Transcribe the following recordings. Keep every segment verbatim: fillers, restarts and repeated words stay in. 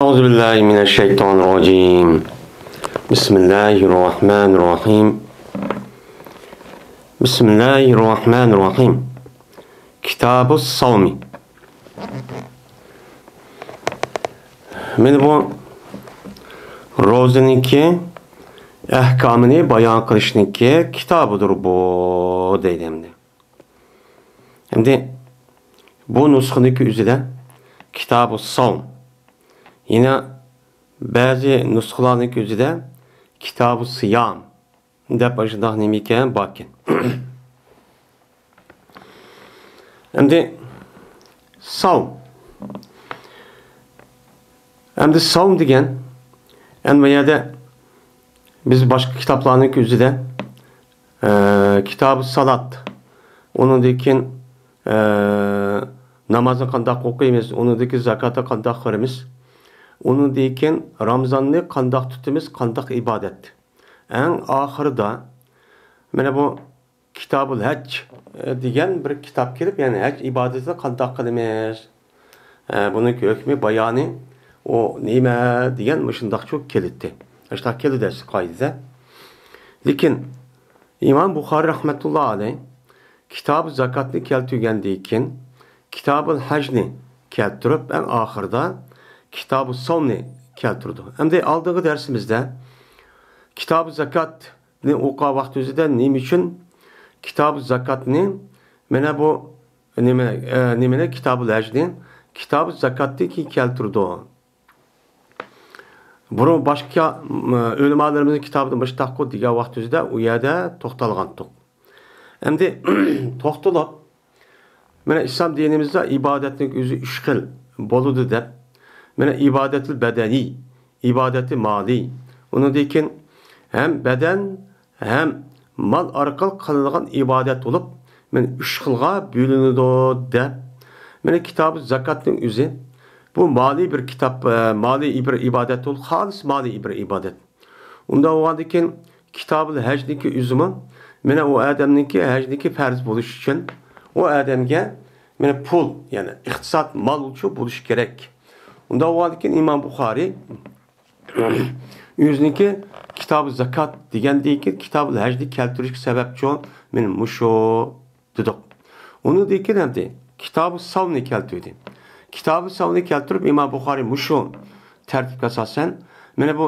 أعوذ بالله من الشيطان الرجيم. بسم الله الرحمن الرحيم. بسم الله الرحمن الرحيم. كتاب الصوم. مانا بۇ روزىنىڭكى ئەھكامىنى بايان قىلىشنىڭكى كىتابىدۇر بۇ، دەيدۇ ئەمدى. ئەمدى بۇ نۇسخىنىڭكى ئۆزىدە كىتابۇ ساۋم. يەنە بەزى نۇسخىلارنىڭكى ئۆزىدە كىتابۇ سىيام دەپ ئاشۇنداق نېمە ئىكەن، باركەن. ئەمدى ساۋم. ئەمدى ساۋم دېگەن، ئەمدى بۇ يەردە بىز باشقا كىتابلارنىڭكى ئۆزىدە، ئە، كىتابۇ سالات، ئۇنىڭدىن كېيىن، ئە، نامازنى قانداق ئوقۇيمىز، ئۇنىڭدىن كېيىن زاكاتنى قانداق بېرىمىز، ئۇنىڭدىن كېيىن رامزاننى قانداق تۇتىمىز، قانداق ئىبادەت. ئەڭ ئاخىرىدا مانا بۇ كىتابۇل ھەج، ئە، دېگەن بىر كىتاب كېلىپ، يەنى ھەج ئىبادىتىنى قانداق قىلىمىز؟ ئە، بۇنىڭ ھۆكمى، بايانى، ئۇ نېمە دېگەن مۇشۇنداقچۇ كېلىتتى. ئاشۇنداق كېلىدۇ ئەسلى قائىدىدە. لېكىن ئىمام بۇخارىي رەھمەتۇللا ئەلەيھ كىتابۇ زاكاتنى كەلتۈرگەندىن كېيىن، كىتابۇل ھەجنى كەلتۈرۈپ، ئەڭ ئاخىرىدا كىتابۇ ساۋمنى كەلتۈردى. ئەمدى ئالدىنقى دەرسىمىزدە كىتابۇ زاكات نى ئوقۇغان ۋاقتىمىزدا نېمە ئۈچۈن كىتابۇ زاكاتنى، مانا بۇ نېمە، ئە، نېمىنى، كىتابۇل ھەجنى كىتابۇ زاكاتتىن كېيىن كەلتۈرىدۇ؟ بۇرۇن باشقا، ئە، ئۆلىمالىرىمىزنىڭ كىتابىدا مۇشۇنداققۇ دېگەن ۋاقتىمىزدا ئۇ يەردە توختالغانتۇق. ئەمدى توختىلىپ، مانا ئىسلام دىنىمىزدا ئىبادەتنىڭ ئۆزى ئۈچ خىل بولىدۇ دەپ، مانا ئىبادەتىل بەدەنىي، ئىبادەتى مالىي، ئۇنىڭدىن كېيىن ھەم بەدەن ھەم مال ئارقىلىق قىلىنىدىغان ئىبادەت بولۇپ، مانا ئۈچ خىلغا بۆلۈنىدۇ دەپ، مانا كىتابى زاكاتنىڭ ئۆزى بۇ مالىي بىر كىتاب، ئە، مالىي بىر ئىبادەت بولۇپ، خالىس مالىي بىر ئىبادەت. ئۇنداق بولغاندىكىن، كىتابۇل ھەجنىكى ئۆزىمۇ، مانا ئۇ ئادەمنىڭكى ھەجنىكى پەرز بولۇشى ئۈچۈن، ئۇ ئادەمگە مانا پۇل، يەنى ئىقتىساد، مال شۇ بولۇشى كېرەك. ئۇنداق بولغاندىكىن، ئىمام بۇخارىي ئۆزىنىڭكى كىتابى زاكات دېگەندىكى كىتابۇل ھەجنى كەلتۈرۈشكە سەۋەبچۇ مانا مۇشۇ دېدۇق. ئۇنىڭدىن كېيىن ئەمدى كىتابى ساۋنى كەلتۈردى. كىتابى ساۋنى كەلتۈرۈپ، ئىمام بۇخارىي مۇشۇ تەرتىپكە ئاساسەن، مانا بۇ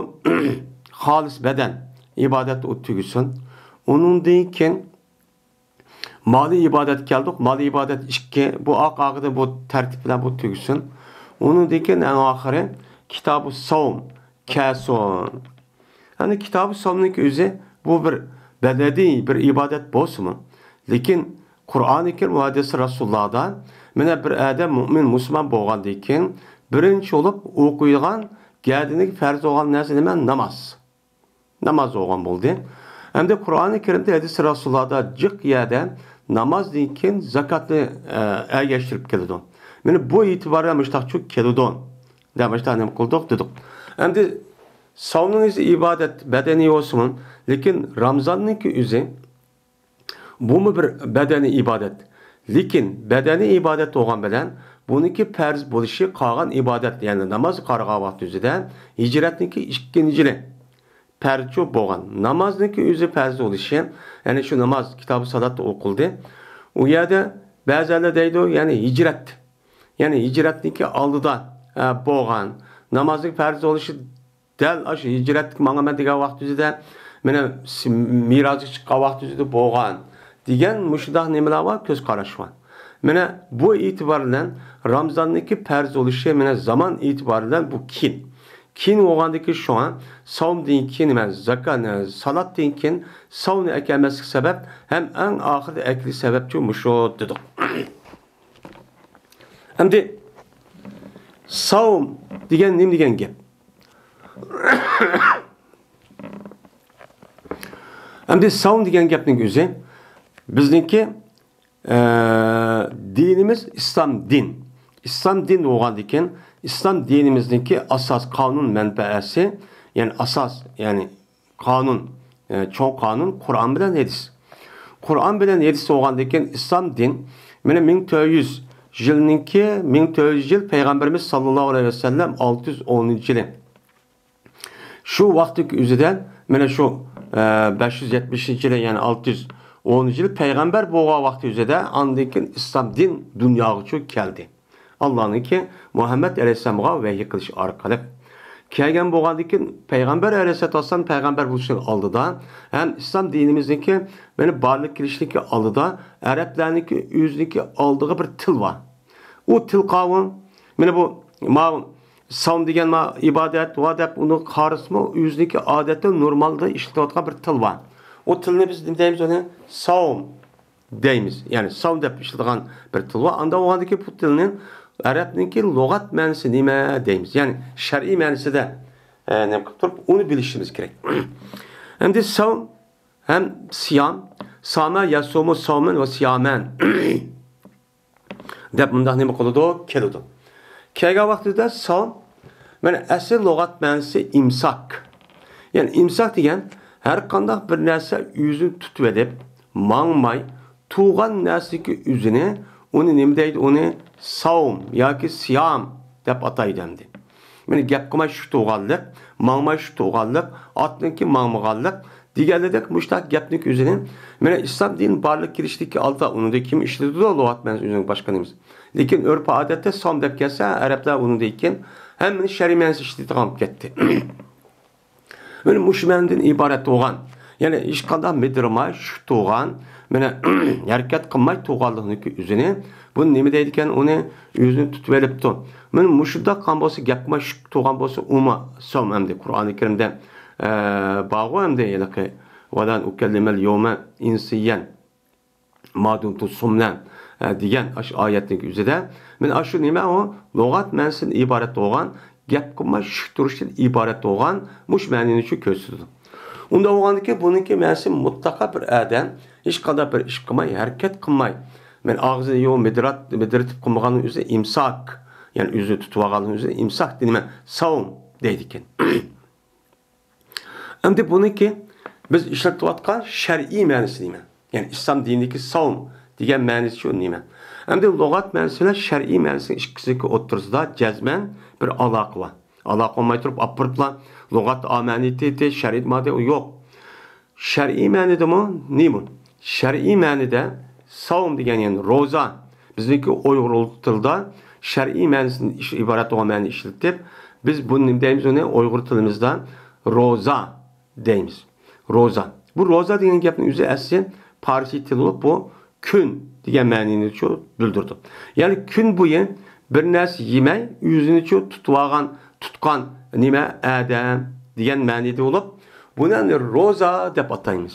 خالىس بەدەن ئىبادەت ئۇ تۈگىسۇن. ئۇنىڭدىن كېيىن مالىي ئىبادەت كەلدۇق. مالىي ئىبادەت ئىككى، بۇ ئاق ئاغىدە بۇ تەرتىپ بىلەن بۇ تۈگىسۇن. ئۇنىڭدىن كېيىن ئەڭ ئاخىرى كىتابى ساۋم كەلسۇن. يەنى كىتابى ساۋمنىڭكى ئۆزى بۇ بىر بەدەنىي بىر ئىبادەت بولسىمۇ، لېكىن قۇرئانى كەرىم ۋە ھەدىسى رەسۇلۇللاھدا، مانا بىر ئادەم مۇئمىن مۇسۇلمان بولغاندىن كېيىن، بىرىنچى بولۇپ ئوقۇيدىغان، گەدىنىگە پەرز بولغان نەرسە نېمە؟ ناماز. ناماز بولغان بولدى. ئەمدى قۇرئانى كەرىمدە، ھەدىسى رەسۇلۇللاھدا جىق يەردە نامازدىن كېيىن زاكاتنى، ئە، ئەگەشتۈرۈپ كېلىدۇ. مانا بۇ ئېتىبار بىلەن مۇشۇنداقچۇ كېلىدۇ دەپ مۇشۇنداق نېمە قىلدۇق دېدۇق. ئەمدى ساۋمنىڭ ئۆزى ئىبادەت، بەدەنىي بولسىمۇ، لېكىن رامزاننىڭكى ئۆزى، بۇمۇ بىر بەدەنىي ئىبادەت. لېكىن بەدەنىي ئىبادەت بولغان بىلەن بۇنىڭكى پەرز بولۇشى قالغان ئىبادەت، يەنى ناماز قارىغان ۋاقتى ئۆزىدە ھىجرەتنىڭكى ئىككىنچى يىلى پەرزچۇ بولغان. نامازنىڭكى ئۆزى پەرز بولۇشى، يەنى شۇ ناماز كىتابى سالاتتا ئوقۇلدى. ئۇ يەردە بەزىلەر دەيدۇ، يەنى ھىجرەت. يەنى ھىجرەتنىڭكى ئالدىدا، ئە، بولغان. نامازنىڭ پەرز بولۇشى دەل ئاشۇ ھىجرەتكە ماڭىمەن دېگەن ۋاقتىمىزدا، مانا، س-، مىراجغا چىققان ۋاقتىمىزدا بولغان دېگەن مۇشۇنداق نېمىلەر بار، كۆز قاراش بار. مانا بۇ ئېتىبار بىلەن رامزاننىڭكى پەرز بولۇشى، مانا، زامان ئېتىبارى بىلەن بۇ كېيىن. كېيىن بولغاندىكىن شۇڭا ساۋمدىن كېيىن، مانا، زاكا-، سالاتتىن كېيىن ساۋمنى ئەكەلمەسلىك سەۋەب ھەم ئەڭ ئاخىرىدا ئەكېلىش سەۋەبچۇ مۇشۇ دېدۇق. ئەمدى ساۋم دېگەن نېمە دېگەن گەپ؟ ئەمدى ساۋم دېگەن گەپنىڭ ئۆزى بىزنىڭكى، ئە، دىنىمىز ئىسلام دىن. ئىسلام دىن بولغاندىكىن، ئىسلام دىنىمىزنىڭكى ئاساس قانۇن مەنبەسى، يەنى ئاساس، يەنى قانۇن، ئە، چوڭ قانۇن قۇرئان بىلەن ھەدىس. قۇرئان بىلەن ھەدىس بولغاندىكىن ئىسلام دىن، مانا، مىڭ تۆت يۈز يىلنىڭكى مىڭ تۆت يۈز يىل، پەيغەمبىرىمىز ساللاللاھۇ ئەلەيھى ۋەسەللەم ئالتە يۈز ئونىنچى يىلى. شۇ ۋاقىتتىكى ئۆزىدە، مانا شۇ، ئە، بەش يۈز يەتمىشىنچى يىلى، يەنى ئالتە يۈز ئونىنچى يىلى پەيغەمبەر بولغان ۋاقتى ئۆزىدە، ئاندىن كېيىن ئىسلام دىن دۇنياغىچۇ كەلدى. ئاللانىڭكى مۇھەممەد ئەلەيھىسسالامغا ۋەھىي قىلىش ئارقىلىق. كەلگەن بولغاندىن كېيىن پەيغەمبەر ئەلەيھىسسالاتۇ ۋەسسالام پەيغەمبەر بولۇشىنىڭ ئالدىدا ھەم ئىسلام دىنىمىزنىڭكى مانا بارلىققا كېلىشلىكى ئالدىدا ئەرەبلەرنىڭكى ئۆزىنىڭكى ئالدىغا بىر تىل بار. ئۇ تىل قاۋۇ، مانا بۇ، ماۋۇ ساۋم دېگەن ما ئىبادەت ۋە دەپ ئۇنى قارىسىمۇ، ئۆزىنىڭكى ئادەتتە نورمالدا ئىشلىتىۋاتقان بىر تىل بار. ئۇ تىلنى بىز نېمە دەيمىز ئۇنى؟ ساۋم دەيمىز. يەنى ساۋم دەپ ئىشلىتىدىغان بىر تىل بار. ئاندا بولغاندىكى بۇ تىلنىڭ ئەرەبنىڭكى لۇغەت مەنىسى نېمە دەيمىز. يەنى شەرئىي مەنىسىدە، ئە، نېمە قىلىپ تۇرۇپ، ئۇنى بىلىشىمىز كېرەك. ئەمدى ساۋم ھەم سىيام، سامە يەسۇمۇ ساۋمەن ۋە سىيامەن دەپ مۇنداق نېمە قىلىدۇ؟ كېلىدۇ. كەلگەن ۋاقتىدا ساۋم، مانا ئەسلى لۇغەت مەنىسى ئىمساك. يەنى ئىمساك دېگەن ھەر قانداق بىر نەرسە ئۆزىنى تۇتۇۋېلىپ، ماڭماي، تۇرغان نەرسىدىكى ئۆزىنى، ئۇنى نېمە دەيدۇ؟ ئۇنى ساۋم ياكى سىيام دەپ ئاتايدۇ ئەمدى. مانا گەپ قىلماي شۇ تۇرغانلىق، ماڭماي شۇ تۇرغانلىق، ئاتنىڭكى ماڭمىغانلىق دېگەنلىدەك مۇشۇنداق گەپنىڭ ئۆزىنى، مانا ئىسلام دىنى بارلىققا كېلىشتىكى ئالدىدا ئۇنىڭدا كىم ئىشلىتىدۇ؟ لۇغەت مەنىسى ئۆزىنىڭ باشقا نېمىسى. لېكىن ئۆرپ ئادەتتە ساۋم دەپ كەلسە، ئەرەبلەر ئۇنىڭدىن كېيىن ھەممىنى شەرئىي مەنىسى ئىشلىتىدىغان بولۇپ كەتتى. مانا مۇشۇ مەنىدىن ئىبارەت بولغان، يەنى ھېچقانداق مىدىرماي شۇ تۇرغان، مانا ھەرىكەت قىلماي تۇرغانلىقنىڭكى ئۆزىنى، بۇنى نېمە دەيدىكەن؟ ئۇنى ئۆزىنى تۇتۇۋېلىپتۇ. مانا مۇشۇنداق قىلغان بولسا، گەپ قىلماي شۇ تۇرغان بولسا، ئۇمۇ ساۋم ئەمدى قۇرئانى كەرىمدە، ئە، بارغۇ ئەمدى ھېلىقى، ۋەلەن ئۇكەللىمەل يەۋمە ئىنسىييەن. مادۇمتۇ سۇمنەن، ئە، دېگەن ئاشۇ ئايەتنىڭ ئۆزىدە، مانا ئاشۇ نېمە ئۇ؟ لۇغەت مەنىسىدىن ئىبارەت بولغان، گەپ قىلماي شۈك تۇرۇشتىن ئىبارەت بولغان مۇشۇ مەنىنى شۇ كۆرسىتىدۇ. ئۇنداق بولغاندىكىن بۇنىڭكى مەنىسى مۇتلەقا بىر ئادەم ھېچقانداق بىر ئىش قىلماي، ھەرىكەت قىلماي، مانا ئاغزىنى يۇمۇپ، مىدىرات-، مىدىرىتىپ قىلمىغاننىڭ ئۆزى ئىمساك، يەنى ئۆزىنى تۇتۇۋالغاننىڭ ئۆزى ئىمساك دېمە، ساۋم دەيدىكەن. ئەمدى بۇنىڭكى بىز ئىشلىتىۋاتقان شەرئىي مەنىسى نېمە؟ يەنى ئىسلام دىنىدىكى ساۋم دېگەن مەنىسى شۇ نېمە؟ ئەمدى لۇغەت مەنىسى بىلەن شەرئىي مەنىسىنىڭ ئىككىسىنىڭكى ئوتتۇرىسىدا جەزمەن بىر ئالاقە بار. ئالاقە بولماي تۇرۇپ ئاپىرىپلا لۇغەتتە ئا مەنىدە، شەرئىيەتتە مادە يوق. شەرئىي مەنىدىمۇ نېمە؟ شەرئىي مەنىدە ساۋم دېگەن، يەنى روزا، بىزنىڭكى ئۇيغۇر تىلىدا شەرئىي مەنىسىدىن ئىش-، ئىبارەت بولغان مەنىنى ئىشلىتىپ، بىز بۇنى نېمە دەيمىز؟ ئۇنى ئۇيغۇر تىلىمىزدا روزا دەيمىز. روزا. بۇ روزا دېگەن گەپنىڭ ئۆزى ئەسلى پارسىي تىل بولۇپ، بۇ كۈن دېگەن مەنىنى شۇ بىلدۈرىدۇ. يەنى كۈن بويى بىر نەرسە يېمەي، ئۆزىنى شۇ تۇتۇۋالغان، تۇتقان نېمە؟ ئادەم دېگەن مەنىدە بولۇپ، بۇنى ئەمدى روزا دەپ ئاتايمىز.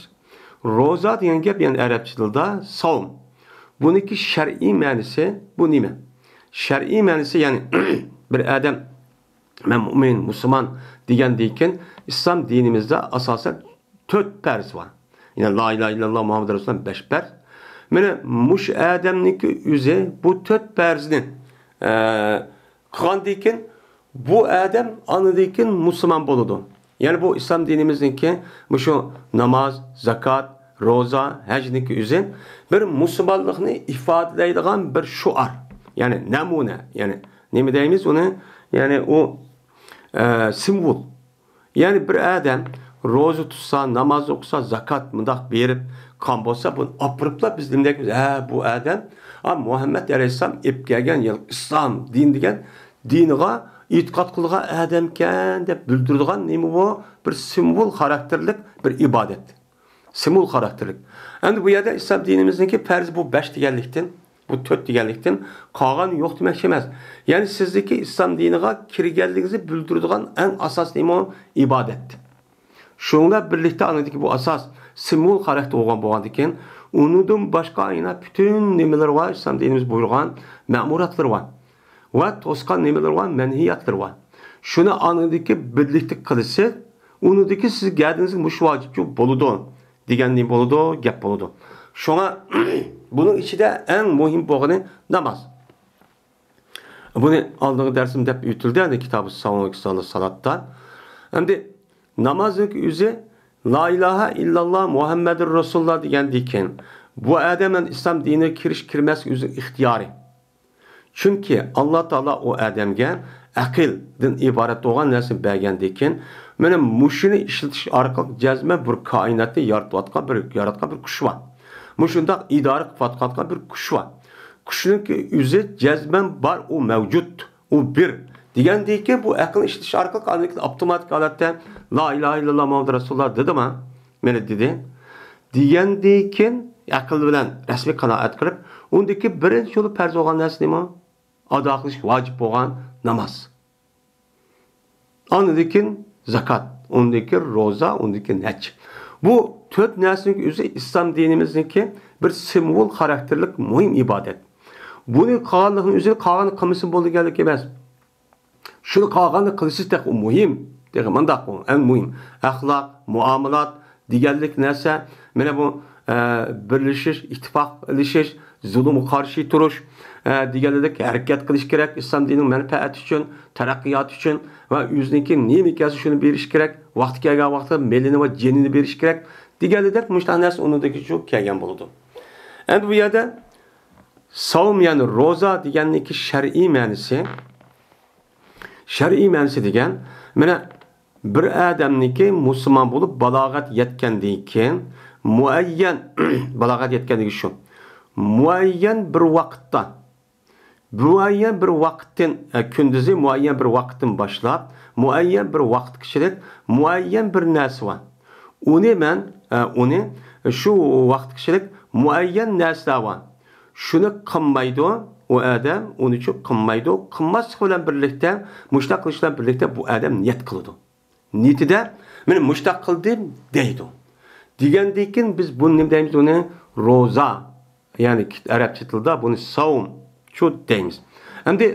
روزا دېگەن گەپ يەنى ئەرەبچە تىلدا ساۋم. بۇنىڭكى شەرئىي مەنىسى بۇ نېمە؟ شەرئىي مەنىسى، يەنى بىر ئادەم، مەن مۇئمىن، مۇسۇلمان دېگەندىن كېيىن، ئىسلام دىنىمىزدا ئاساسەن تۆت پەرز بار. يەنى لا ئىلاھە ئىللاللا مۇھەممەد رەسۇلۇللا بەش پەرز. مانا مۇشۇ ئادەمنىڭكى ئۆزى بۇ تۆت پەرزنى، ئە، قىلغاندىن كېيىن، بۇ ئادەم ئاندىن كېيىن مۇسۇلمان بولىدۇ. يەنى بۇ ئىسلام دىنىمىزنىڭكى مۇشۇ ناماز، زاكات، روزا، ھەجنىڭكى ئۆزى بىر مۇسۇلمانلىقنى ئىپادىلەيدىغان بىر شوئار. يەنى نەمۇنە. يەنى نېمە دەيمىز ئۇنى؟ يەنى ئۇ، ئە، سىمۋول. يەنى بىر ئادەم روزا تۇتسا، ناماز ئوقۇسا، زاكات مۇنداق بېرىپ قىلغان بولسا، بۇنى ئاپىرىپلا بىز نېمە دەيمىز؟ ھە، بۇ ئادەم، ھە، مۇھەممەد ئەلەيھىسسالام ئېلىپ كەلگەن يەنى ئىسلام دىنى دېگەن دىنىغا ئېتىقاد قىلىدىغان ئادەمكەن دەپ بىلدۈرىدىغان نېمە بۇ؟ بىر سىمۋول خاراكتېرلىك بىر ئىبادەت. سىمۋول خاراكتېرلىك. ئەمدى بۇ يەردە ئىسلام دىنىمىزنىڭكى پەرزى بۇ بەش دېگەنلىكتىن، بۇ تۆت دېگەنلىكتىن قالغان يوق دېمەكچى ئەمەس. يەنى سىزدىكى ئىسلام دىنىغا كىرگەنلىكىڭىزنى بىلدۈرىدىغان ئەڭ ئاساسىي نېمە؟ ئىبادەت. شۇنىڭ بىلەن بىرلىكتە ئاندىكى بۇ ئاساس سىمۋول خاراكتېر بولغان بولغاندىكىن، ئۇنىڭدىن باشقا يەنە پۈتۈن نېمىلىرى بار، ئىسلام دىنىمىز بۇيرۇغان مەمۇراتلىرى بار. ۋە توسقان نېمىلىرى بار، مەنھىياتلىرى بار. شۇنى ئاندىكى بىرلىكتە قىلىسىز، ئۇنىڭدىكى سىز گەدىنىڭىزگە مۇشۇ ۋاجىپچۇ بولىدۇ دېگەن نېمە بولىدۇ؟ گەپ بولىدۇ. شۇڭا بۇنىڭ ئىچىدە ئەڭ مۇھىم بولغىنى ناماز. بۇنى ئالدىنقى دەرسىم دەپ ئۆتۈلدى، يەنى كىتابى ساۋۇن، كىتابى سالاتتا. ئەمدى نامازنىڭ ئۆزى لا ئىلاھە ئىللاللا مۇھەممەدۇر رەسۇلۇللا دېگەندىن كېيىن، بۇ ئادەم ئەمدى ئىسلام دىنىغا كىرىش كىرمەسلىك ئۆزىنىڭ ئىختىيارى. چۈنكى ئاللا تائالا ئۇ ئادەمگە ئەقىلدىن ئىبارەت بولغان نەرسىنى بەرگەندىن كېيىن، مانا مۇشۇنى ئىشلىتىش ئارقىلىق جەزمەن بىر كائىناتنى يارىتىۋاتقان بىر، ياراتقان بىر كۈچ بار. مۇشۇنداق ئىدارە قىلىۋاتقان بىر كۈچ بار. كۈچنىڭكى ئۆزى جەزمەن بار، ئۇ مەۋجۇت، ئۇ بىر. دېگەندىن كېيىن بۇ ئەقىلنى ئىشلىتىش ئارقىلىق ئاندىن كېيىن ئاپتوماتىك ھالەتتە لا ئىلاھە ئىللاللا مۇھەممەد رەسۇلۇللا دېدىما؟ مانا دېدى. دېگەندىن كېيىن ئەقىل بىلەن رەسمىي قانائەت قىلىپ، ئۇندىكى بىرىنچى يولى پەرز بولغان نەرسە نېمە؟ ئادا قىلىش ۋاجىپ بولغان ناماز. ئاندىن كېيىن زاكات، ئۇندىن كېيىن روزا، ئۇندىن كېيىن ھەج. بۇ تۆت نەرسىنىڭ ئۆزى ئىسلام دىنىمىزنىڭكى بىر سىمۋول خاراكتېرلىك مۇھىم ئىبادەت. بۇنى قىلغانلىقنىڭ ئۆزى قالغاننى قىلمىسىمۇ بولىدىغانلىق ئەمەس. شۇنى قالغاننى قىلىشى تېخى مۇھىم، تېخى مۇنداق ئەڭ مۇھىم. ئەخلاق، مۇئامىلات دېگەنلىك نەرسە، مانا بۇ، ئە، بىرلىشىش، ئىتتىپاقلىشىش، زۇلۇمغا قارشى تۇرۇش، ئە، دېگەنلىك ھەرىكەت قىلىش كېرەك، ئىسلام دىنىنىڭ مەنپەئەتى ئۈچۈن، تەرەققىياتى ئۈچۈن ۋە ئۆزىنىڭكى نېمە كەلسە شۇنى بېرىش كېرەك، ۋاقتى كەلگەن ۋاقىتتا مېلىنى ۋە جېنىنى بېرىش كېرەك دېگەنلىك مۇشۇنداق نەرسە ئۇنىڭدىكى شۇ كەلگەن بولىدۇ. ئەمدى بۇ يەردە ساۋم، يەنى روزا دېگەننىڭكى شەرئىي مەنىسى، شەرئىي مەنىسى دېگەن، مانا بىر ئادەمنىڭكى مۇسۇلمان بولۇپ بالاغەت يەتكەندىن كېيىن مۇئەييەن، بالاغەت يەتكەندىن كېيىن شۇ، مۇئەييەن بىر ۋاقىتتا، مۇئەييەن بىر ۋاقىتتىن، ئە، كۈندۈزى مۇئەييەن بىر ۋاقىتتىن باشلاپ، مۇئەييەن بىر ۋاقىتقىچىلىك مۇئەييەن بىر نەرسە بار. ئۇنى مەن، ئە، ئۇنى شۇ ۋاقىتقىچىلىك مۇئەييەن نەرسىلەر بار. شۇنى قىلمايدۇ، ئۇ ئادەم ئۇنى شۇ قىلمايدۇ. قىلماسلىق بىلەن بىرلىكتە، مۇشۇنداق قىلىش بىلەن بىرلىكتە بۇ ئادەم نىيەت قىلىدۇ. نىيىتىدە، مانا مۇشۇنداق قىلدىم دەيدۇ. دېگەندىن كېيىن بىز بۇنى نېمە دەيمىز؟ ئۇنى روزا، يەنى ئەرەبچە تىلدا بۇنى ساۋم شۇ دەيمىز. ئەمدى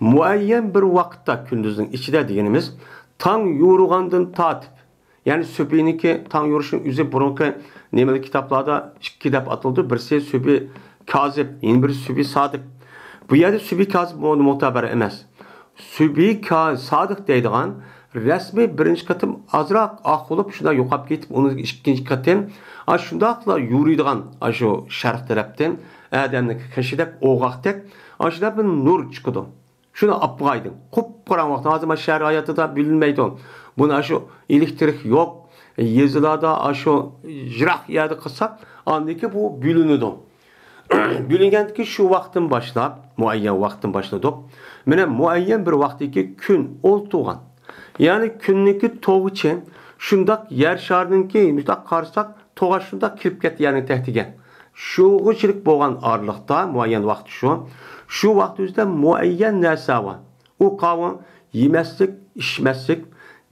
مۇئەييەن بىر ۋاقىتتا، كۈندۈزنىڭ ئىچىدە دېگىنىمىز، تاڭ يورۇغاندىن تارتىپ، يەنى سۈبھىنىڭكى، تاڭ يورۇشنىڭ ئۆزى بۇرۇنقى نېمىلىك كىتابلاردا ئىككى دەپ ئاتىلىدۇ. بىرسى سۈبھى كازىب، يەنە بىرسى سۈبھى سادىق. بۇ يەردە سۈبھى كازىب مۇ-، مۇتەبەر ئەمەس. سۈبھى كا-، سادىق دەيدىغان رەسمىي بىرىنچى قېتىم ئازراق ئاق بولۇپ، شۇنداق يوقاپ كېتىپ، ئۇنىڭ ئىككىنچى قېتىم، ئا، شۇنداقلا يورۇيدىغان، ئا، شۇ شەرق تەرەپتىن ئادەمنىڭ قېشىدەك، ئوغاقتەك، ئا، شۇنداق بىر نۇر چىقىدۇ. شۇنى ئاپغايدىڭ. قۇپقاراڭغۇ ۋاقىت. ھازىر مانا شەھەر ھاياتىدا بىلىنمەيدۇ. بۇنى ئاشۇ ئېلېكتىرىك يوق يېزىلاردا، ئاشۇ يىراق يەردە قىلساق، ئاندىكى بۇ بىلىنىدۇ. بىلىنگەندىكى شۇ ۋاقىتتىن باشلاپ، مۇئەييەن ۋاقىتتىن باشلىدۇق. مانا مۇئەييەن بىر ۋاقىتتىكى كۈن ئولتۇرغان. يەنى كۈننىڭكى توغىچى شۇنداق يەر شارىنىڭكى، مۇنداق قارىساق، توغا شۇنداق كىرىپ كەتتى يەرنىڭ تەكتىگە. شۇغىچىلىك بولغان ئارىلىقتا، مۇئەييەن ۋاقىت شۇ. شۇ ۋاقىت ئۆزىدە مۇئەييەن نەرسە بار. ئۇ قاۋۇ يېمەسلىك، ئىچمەسلىك،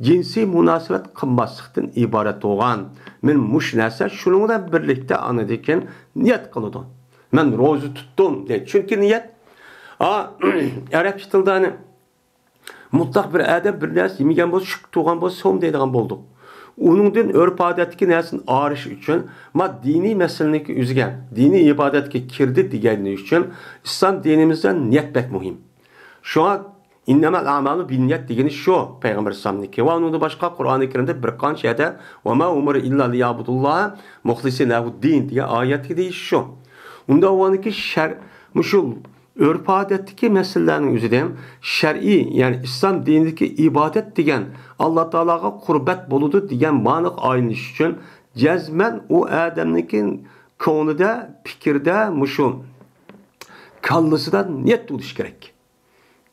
جىنسىي مۇناسىۋەت قىلماسلىقتىن ئىبارەت بولغان. مەن مۇشۇ نەرسە شۇنىڭ بىلەن بىرلىكتە ئاندىن كېيىن نىيەت قىلىدۇ. مەن روزا تۇتتۇم دەيدۇ. چۈنكى نىيەت، ئا، ئەرەبچە تىلدا ئەنە مۇتلەق بىر ئادەم بىر نەرسە يېمىگەن بولسا، شۈكۈر تۇغان بولسا، سوم دەيدىغان بولدۇق. ئۇنىڭدىن ئۆرپ-ئادەتتىكى نەرسىنى ئايرىش ئۈچۈن، ما دىنىي مەسىلىنىڭكى ئۆزىگە، دىنىي ئىبادەتكە كىردى دېگەنلىكى ئۈچۈن ئىسلام دىنىمىزدا نىيەت بەك مۇھىم. شۇڭا «ئىننەمەل ئەمالۇ بىننىيەت» دېگىنى شۇ پەيغەمبەر ئەلەيھىسسالامنىڭكى. ۋە ئۇنىڭدىن باشقا قۇرئانى كەرىمدە بىر قانچە يەردە «ۋە ما ئۇمىرۇ ئىللا لىيەبۇدۇللاھە مۇخلىسىينە لەھۇددىن» دېگەن ئايەتتىكى دېيىش شۇ. ئۇنداق بولغاندىكى شەر-، مۇشۇ ئۆرپ-ئادەتتىكى مەسىلىلەرنىڭ ئۆزىدە شەرئىي، يەنى ئىسلام دىنىدىكى ئىبادەت دېگەن ئاللا تائالاغا قۇربەت بولىدۇ دېگەن مەنىگە ئايلىنىش ئۈچۈن جەزمەن ئۇ ئادەمنىڭكى كۆڭلىدە، پىكرىدە، مۇشۇ كاللىسىدا نىيەت بولۇشى كېرەك.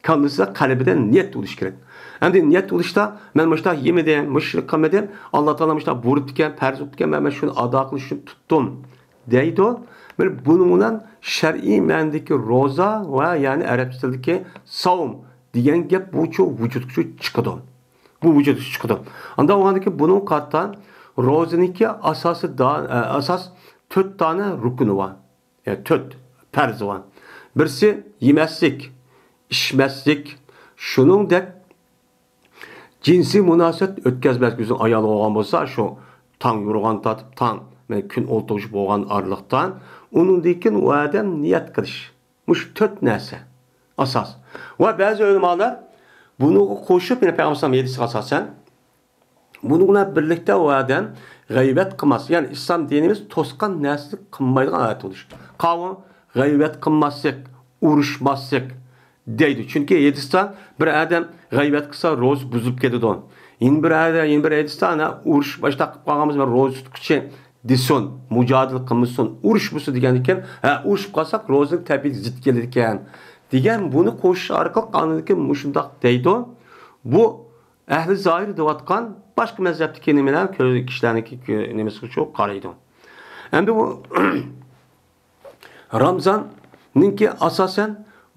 كاللىسىدا، قەلبىدە نىيەت بولۇشى كېرەك. ئەمدى نىيەت بولۇشتا، مەن مۇشۇنداق يېمىدىم، مۇشۇنى قىلمىدىم، ئاللا تائالا مۇشۇنداق بۇيرۇپتىكەن، پەرز قىلىپتىكەن، مەن، مەن شۇنى ئادا قىلىش ئۈچۈن تۇتتۇم دەيدۇ. مانا بۇنىڭ بىلەن شەرئىي مەنىدىكى روزا ۋە يەنى ئەرەبچە تىلدىكى ساۋم دېگەن گەپ بۇ شۇ ۋۇجۇدقا شۇ چىقىدۇ. بۇ ۋۇجۇدقا چىقىدۇ. ئانداق بولغاندىكىن بۇنىڭ قاتتا روزىنىڭكى ئاساسى دا-، ئە، ئاساس تۆت دانە رۇكنى بار. يەنى تۆت پەرزى بار. بىرسى يېمەسلىك، ئىچمەسلىك، شۇنىڭدەك جىنسىي مۇناسىۋەت ئۆتكەزمەسلىك. ئۆزىنىڭ ئايالى بولغان بولسا، شۇ تاڭ يورۇغان تارتىپ تاڭ، مەن كۈن ئولتۇرغۇچە بولغان ئارىلىقتا، ئۇنىڭدىن كېيىن ئۇ ئادەم نىيەت قىلىش. مۇشۇ تۆت نەرسە ئاساس. ۋە بەزى ئۆلىمالار بۇنىڭغا قوشۇپ، يەنە پەيغەمبەر ئەلەيھىسسالام ھەدىسىگە ئاساسەن، بۇنىڭ بىلەن بىرلىكتە ئۇ ئادەم غەيۋەت قىلماسلىق، يەنى ئىسلام دىنىمىز توسقان نەرسىنى قىلمايدىغان ئادەت بولۇش. قاۋۇ، غەيۋەت قىلماسلىق، ئۇرۇشماسلىق، دەيدۇ. چۈنكى ھەدىستە بىر ئادەم غەيۋەت قىلسا، روزا بۇزۇلۇپ كېتىدۇ. يەنە بىر ئادەم، يەنە بىر ھەدىستە، ئانا، ئۇرۇش باشلاپ قالغان بولسا، روزا تۇتقۇچى دېسۇن، مۇجادىلە قىلمىسۇن، ئۇرۇش بولسۇن دېگەندىكىن، ھە، ئۇرۇشۇپ قالساق، روزىنىڭ تەبىئىتى زىت كېلىدىكەن دېگەن، بۇنى قوشۇش ئارقىلىق ئاندىن كېيىن مۇشۇنداق دەيدۇ. بۇ ئەھلى زاھىر دەۋاتقان باشقا مەزھەپتىكى نېمىلەر كۆ-، كىشىلەرنىڭكى كۆ-، نېمىسىگە شۇ قارايدۇ. ئەمدى بۇ رامزاننىڭكى ئاساسەن،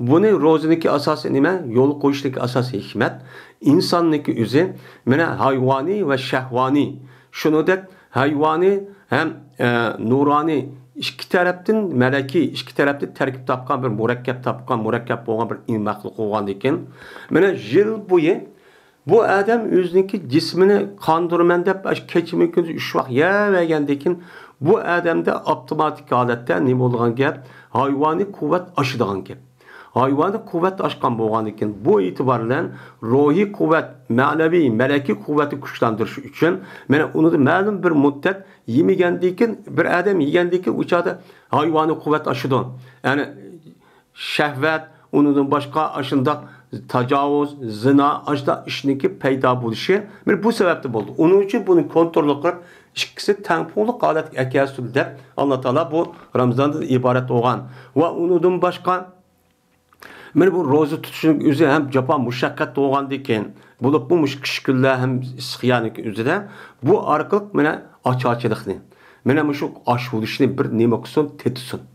بۇنى روزىنىڭكى ئاساسىي نېمە؟ يولغا قويۇشنىڭكى ئاساسىي ھېكمەت ئىنساننىڭكى ئۆزى، مانا، ھايۋانىي ۋە شەھۋانىي، شۇنىڭدەك ھايۋانىي ھەم، ئە، نۇرانىي ئىككى تەرەپتىن، مەلەكىي ئىككى تەرەپتىن تەركىب تاپقان بىر مۇرەككەپ تاپقان، مۇرەككەپ بولغان بىر مەخلۇق بولغاندىكىن، مانا، يىل بويى بۇ ئادەم ئۆزىنىڭكى جىسمىنى قاندۇرىمەن دەپ، ئاشۇ كېچىمۇ كۈندۈز ئۈچ ۋاق يەۋەرگەندىن كېيىن، بۇ ئادەمدە ئاپتوماتىك ھالەتتە نېمە بولىدىغان گەپ؟ ھايۋانىي قۇۋۋەت ئاشىدىغان گەپ. ھايۋانىي قۇۋۋەت ئاشقان بولغاندىن كېيىن، بۇ ئېتىبار بىلەن روھىي قۇۋۋەت، مەنىۋى، مەلەكىي قۇۋۋەتنى كۈچلەندۈرۈش ئۈچۈن، مانا، ئۇنىڭدا مەلۇم بىر مۇددەت يېمىگەندىن كېيىن، بىر ئادەم يېگەندىن كېيىن، ئۇ چاغدا ھايۋانىي قۇۋۋەت ئاشىدۇ. يەنى، شەھۋەت، ئۇنىڭدىن باشقا ئاشۇنداق تاجاۋۇز، زىنا، ئاشۇنداق ئىشنىڭكى پەيدا بولۇشى مانا بۇ سەۋەبتىن بولىدۇ. ئۇنىڭ ئۈچۈن بۇنى كونترول قىلىپ، ئىككىسى تەڭپۇڭلۇق ھالەتكە ئەكەلسۇن دەپ، ئاللا تائالا بۇ رامزاندىن ئىبارەت بولغان ۋە ئۇنىڭدىن باشقا مانا بۇ روزا تۇتۇشنىڭ ئۆزى ھەم جاپا مۇشەققەت بولغاندىن كېيىن، بولۇپمۇ مۇشۇ قىش كۈنلەر ھەم ئىسسىق يەرنىڭكى ئۆزىدە بۇ ئارقىلىق مانا ئاچارچىلىقنى، مانا مۇشۇ ئاچ بولۇشنى بىر نېمە قىلسۇن، تېتىسۇن.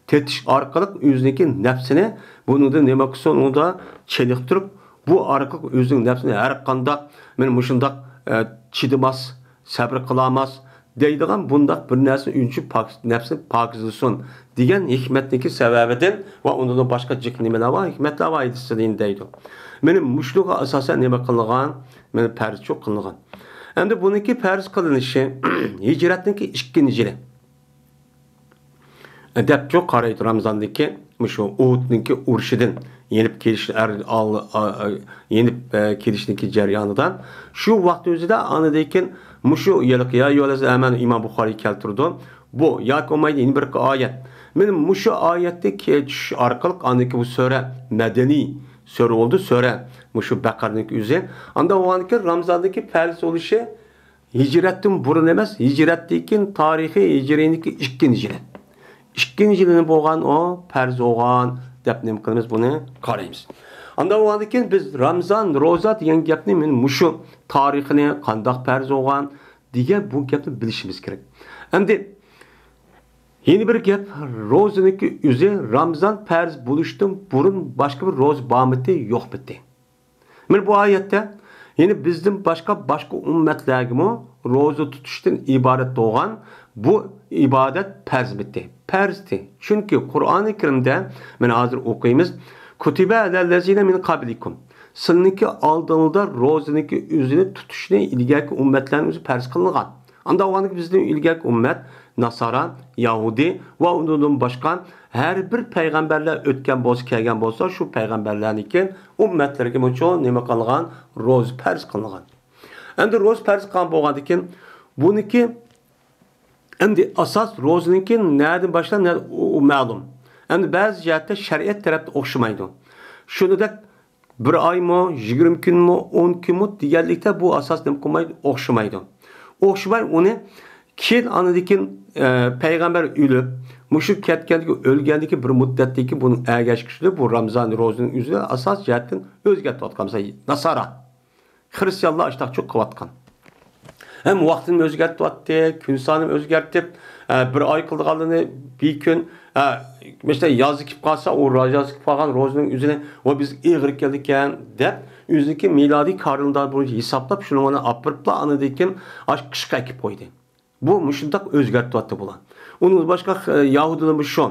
تېتىش ئارقىلىق ئۆزىنىڭكى نەپسىنى بۇنىڭدىن نېمە قىلسۇن، ئۇنىڭدا چېنىقتۇرۇپ، بۇ ئارقىلىق ئۆزىنىڭ نەپسىنى ھەر قانداق، مانا مۇشۇنداق، ئە، چىدىماس، سەبرى قىلالماس دەيدىغان بۇنداق بىر نەرسە ئۈنچە پاك-، نەپسىنى پاكىزلىسۇن دېگەن ھېكمەتنىڭكى سەۋەبىدىن ۋە ئۇنىڭدىن باشقا جىق نېمىلەر بار، ھېكمەتلەر بار ئىدىسىدىن دەيدۇ. مانا مۇشۇنىڭغا ئاساسەن نېمە قىلىنغان؟ مانا پەرزچۇ قىلىنغان. ئەمدى بۇنىڭكى پەرز قىلىنىشى ھىجرەتنىڭكى ئىككىنچى يىلى دەپچۇ قارايدۇ رامزاندىكى مۇشۇ ئۇھۇدنىڭكى ئۇرۇشىدىن يېنىپ كېلىش، ئەر-، ئال-، ئا-، ئا-، يېنىپ، ئە، كېلىشنىڭكى جەريانىدا. شۇ ۋاقىت ئۆزىدە ئاندىن كېيىن مۇشۇ يىلقى يا ئەييۇھەللەزىنە ئامەنۇ ئىمان بۇخارىي كەلتۈرىدۇ. بۇ ياكى بولمايدۇ يەنە بىر ئايەت. مانا مۇشۇ ئايەتنى كە-، چۈشۈش ئارقىلىق ئاندىن كېيىن بۇ سۈرە مەدەنىي سۈرە بولدى، سۈرە مۇشۇ بەقەرىنىڭكى ئۆزى. ئاندىن بولغاندىن كېيىن رامزاندىكى پەرز بولۇشى ھىجرەتتىن بۇرۇن ئەمەس، ھىجرەتتىن كېيىن تارىخىي ھىجرىينىڭكى ئىككىنچى يىلى. ئىككىنچى يىلىنى بولغان ئۇ پەرز بولغان دەپ نېمە قىلىمىز، بۇنى قارايمىز. ئاندىن بولغاندىن كېيىن بىز رامزان، روزا دېگەن گەپنى مانا مۇشۇ تارىخىنى، قانداق پەرز بولغان دېگەن بۇ گەپنى بىلىشىمىز كېرەك. ئەمدى يەنە بىر گەپ، روزىنىڭكى ئۆزى رامزان پەرز بولۇشتىن بۇرۇن باشقا بىر روزا بارمىدى، يوقمىدى؟ مانا بۇ ئايەتتە يەنە بىزدىن باشقا، باشقا ئۈممەتلەرگىمۇ روزا تۇتۇشتىن ئىبارەت بولغان بۇ ئىبادەت پەرزمىتى؟ پەرزتى. چۈنكى قۇرئانى كەرىمدە، مانا ھازىر ئوقۇيمىز، كۇتىبە ئەلەللەزىنە مىن قابلىكۇم، سىلىنىڭكى ئالدىڭلاردا روزىنىڭكى ئۆزىنى تۇتۇشنى ئىلگەركى ئۈممەتلەرنىڭ ئۆزى پەرز قىلىنغان. ئانداق بولغاندىكىن بىزدىن ئىلگەركى ئۈممەت، ناسارا، يەھۇدىي ۋە ئۇنىڭدىن باشقا ھەر بىر پەيغەمبەرلەر ئۆتكەن بولسا، كەلگەن بولسا، شۇ پەيغەمبەرلەرنىڭكى ئۈممەتلىرىگە مۇشۇ نېمە قىلغان؟ روزا پەرز قىلىنغان. ئەمدى روزا پەرز قىلغان بولغاندىكىن، بۇنىڭكى ئەمدى ئاساس روزىنىڭكى نەدىن باشلاپ، نە-، ئۇ، ئۇ مەلۇم. ئەمدى بەزى جەھەتتە شەرىئەت تەرەپتە ئوخشىمايدۇ. شۇنىڭدەك بىر ئايمۇ، يىگىرمە كۈنمۇ، ئون كۈنمۇ دېگەنلىكتە بۇ ئاساس نېمە قىلمايدۇ؟ ئوخشىمايدۇ. ئوخشىماي ئۇنى كېيىن ئاندىن كېيىن، ئە، پەيغەمبەر ئۆلۈپ، مۇشۇ كەتكەندىكى، ئۆلگەندىكى بىر مۇددەتتىكى بۇنىڭ ئەگەشكۈچىدە بۇ رامزان روزىنىڭ ئۆزىنى ئاساس جەھەتتىن ئۆزگەرتىۋاتقان. مىسال، ناسارا. خىرىستىيانلار ئاشتاقچۇ قىلىۋاتقان. ھەم ۋاقتىنى ئۆزگەرتىۋاتتى، كۈن سانىنى ئۆزگەرتىپ، ئە، بىر ئاي قىلىدىغانلىرىنى بىر كۈن، ئە، مەسىلەن، يازدا كېلىپ قالسا، ئۇ را-، يازدا كېلىپ قالغان روزىنىڭ ئۆزىنى، ۋە بىز ئېغىر كەلدىكەن دەپ، ئۆزىنىڭكى مىلادىي كارېندار بويىچە ھېسابلاپ، شۇنىڭ بىلەن ئاپىرىپلا، ئاندىن كېيىن ئاشۇ قىشقا ئەكىپ قويدى. بۇ مۇشۇنداق ئۆزگەرتىۋاتتى بۇلار. ئۇنىڭدىن باشقا، ئە، يەھۇدىيلارمۇ شۇ.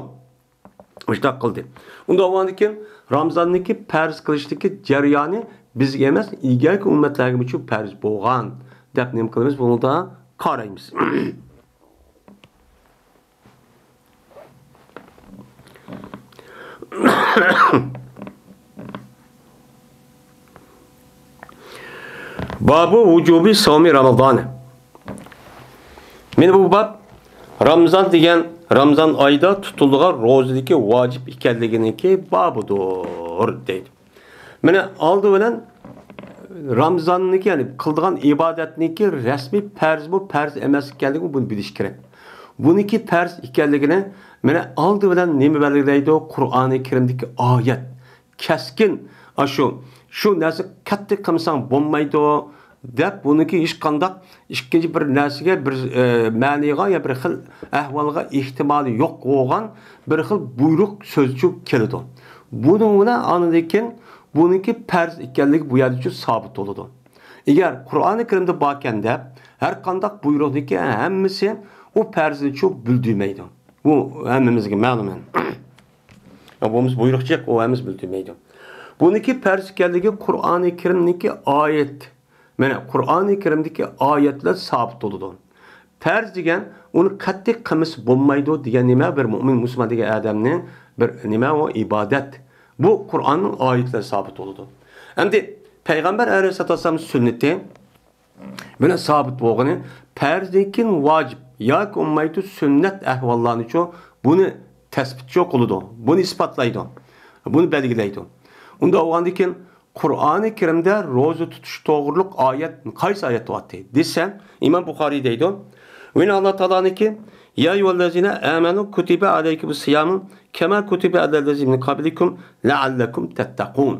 مۇشۇنداق قىلدى. ئۇنداق بولغاندىكىن رامزاننىڭكى پەرز قىلىشتىكى جەريانى بىزگە ئەمەس، ئىلگەركى ئۈممەتلەرگىمۇچۇ پەرز بولغان دەپ نېمە قىلىمىز؟ بۇنىڭدا قارايمىز. بابۇ ۋۇجۇبى ساۋمى رامىزان. مانا بۇ باب رامىزان دېگەن، رامىزان ئايدا تۇتۇلىدىغان روزىدىكى ۋاجىپ ئىكەنلىكىنىڭكى بابىدۇر، دەيدۇ. مانا ئالدى بىلەن رامزاننىڭكى، يەنى قىلىدىغان ئىبادەتنىڭكى رەسمىي پەرزمۇ، پەرز ئەمەس ئىكەنلىكىنى بۇنى بىلىش كېرەك. بۇنىڭكى پەرز ئىكەنلىكىنى مانا ئالدى بىلەن نېمە بەلگىلەيدۇ؟ قۇرئانى كەرىمدىكى ئايەت. كەسكىن ئاشۇ، شۇ نەرسە قەتئىي قىلمىساڭ بولمايدۇ، دەپ بۇنىڭكى ھېچقانداق ئىككىنچى بىر نەرسىگە، بىر، ئە، مەنىگە يا بىر خىل ئەھۋالغا ئېھتىمالى يوق بولغان بىر خىل بۇيرۇق سۆزچۇ كېلىدۇ. بۇنىڭ بىلەن ئاندىن كېيىن بۇنىڭكى پەرز ئىكەنلىكى بۇ يەردىچۇ سابىت بولىدۇ. ئەگەر قۇرئانى كەرىمدە باركەن دەپ، ھەر قانداق بۇيرۇقنىڭكى ھەممىسى ئۇ پەرزنىچۇ بىلدۈرمەيدۇ. بۇ ھەممىمىزگە مەلۇم. بولمىسا بۇيرۇق جىق، ئۇ ھەممىسى بىلدۈرمەيدۇ. بۇنىڭكى پەرز ئىكەنلىكى قۇرئانى كەرىمدىكى ئايەت. مانا قۇرئانى كەرىمدىكى ئايەتلەر سابىت بولىدۇ. پەرز دېگەن ئۇنى قەتئىي قىلمىسا بولمايدۇ دېگەن نېمە؟ بىر مۆمىن مۇسۇلمان دېگەن ئادەمنىڭ بىر نېمە ئۇ؟ ئىبادەت. بۇ قۇرئاننىڭ ئايەتلىرى سابىت بولىدۇ. ئەمدى پەيغەمبەر ئەلەيھىسسالاتۇ ۋەسسالامنىڭ سۈننىتى بىلەن سابىت بولغىنى، پەرزدىن كېيىن ۋاجىپ ياكى بولمايدۇ سۈننەت ئەھۋاللارنىچۇ بۇنى تەسبىتچۇ قىلىدۇ، بۇنى ئىسپاتلايدۇ، بۇنى بەلگىلەيدۇ. ئۇنداق بولغاندىن كېيىن قۇرئانى كەرىمدە روزا تۇتۇش توغرۇلۇق ئايەت، قايسى ئايەت بارتى دېسە، ئىمام بۇخارىي دەيدۇ. ۋىنى ئاللا تائالانىڭكى، يا ئەييۇھەللەزىنە ئامەنۇ كۇتىبە ئەلەيكۇمۇس سىيامۇ كەما كۇتىبە ئەلەللەزىنە مىن قەبلىكۇم لەئەللەكۇم تەتتەقۇن.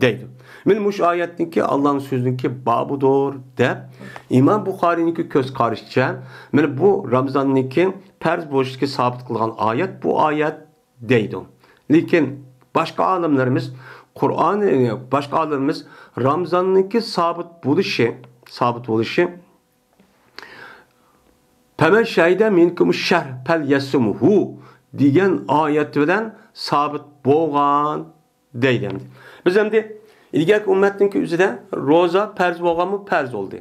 دەيدۇ. مانا مۇشۇ ئايەتنىڭكى ئاللانىڭ سۆزىنىڭكى بابىدۇر دەپ، ئىمام بۇخارىينىڭكى كۆز قارىشىچە، مانا بۇ رامزاننىڭكى پەرز بولۇشىدىكى سابىت قىلغان ئايەت بۇ ئايەت دەيدۇ. لېكىن باشقا ئالىملىرىمىز قۇرئان، باشقا ئالىملىرىمىز رامزاننىڭكى سابىت بولۇشى، سابىت بولۇشى، فَمَنْ شَهِدَ مِنْكُمُ الشَّهْرَ فَلْيَصُمْهُ دېگەن ئايەت بىلەن سابىت بولغان دەيدۇ ئەمدى. بىز ئەمدى ئىلگەركى ئۈممەتنىڭكى ئۆزىدە روزا پەرز بولغانمۇ؟ پەرز بولدى.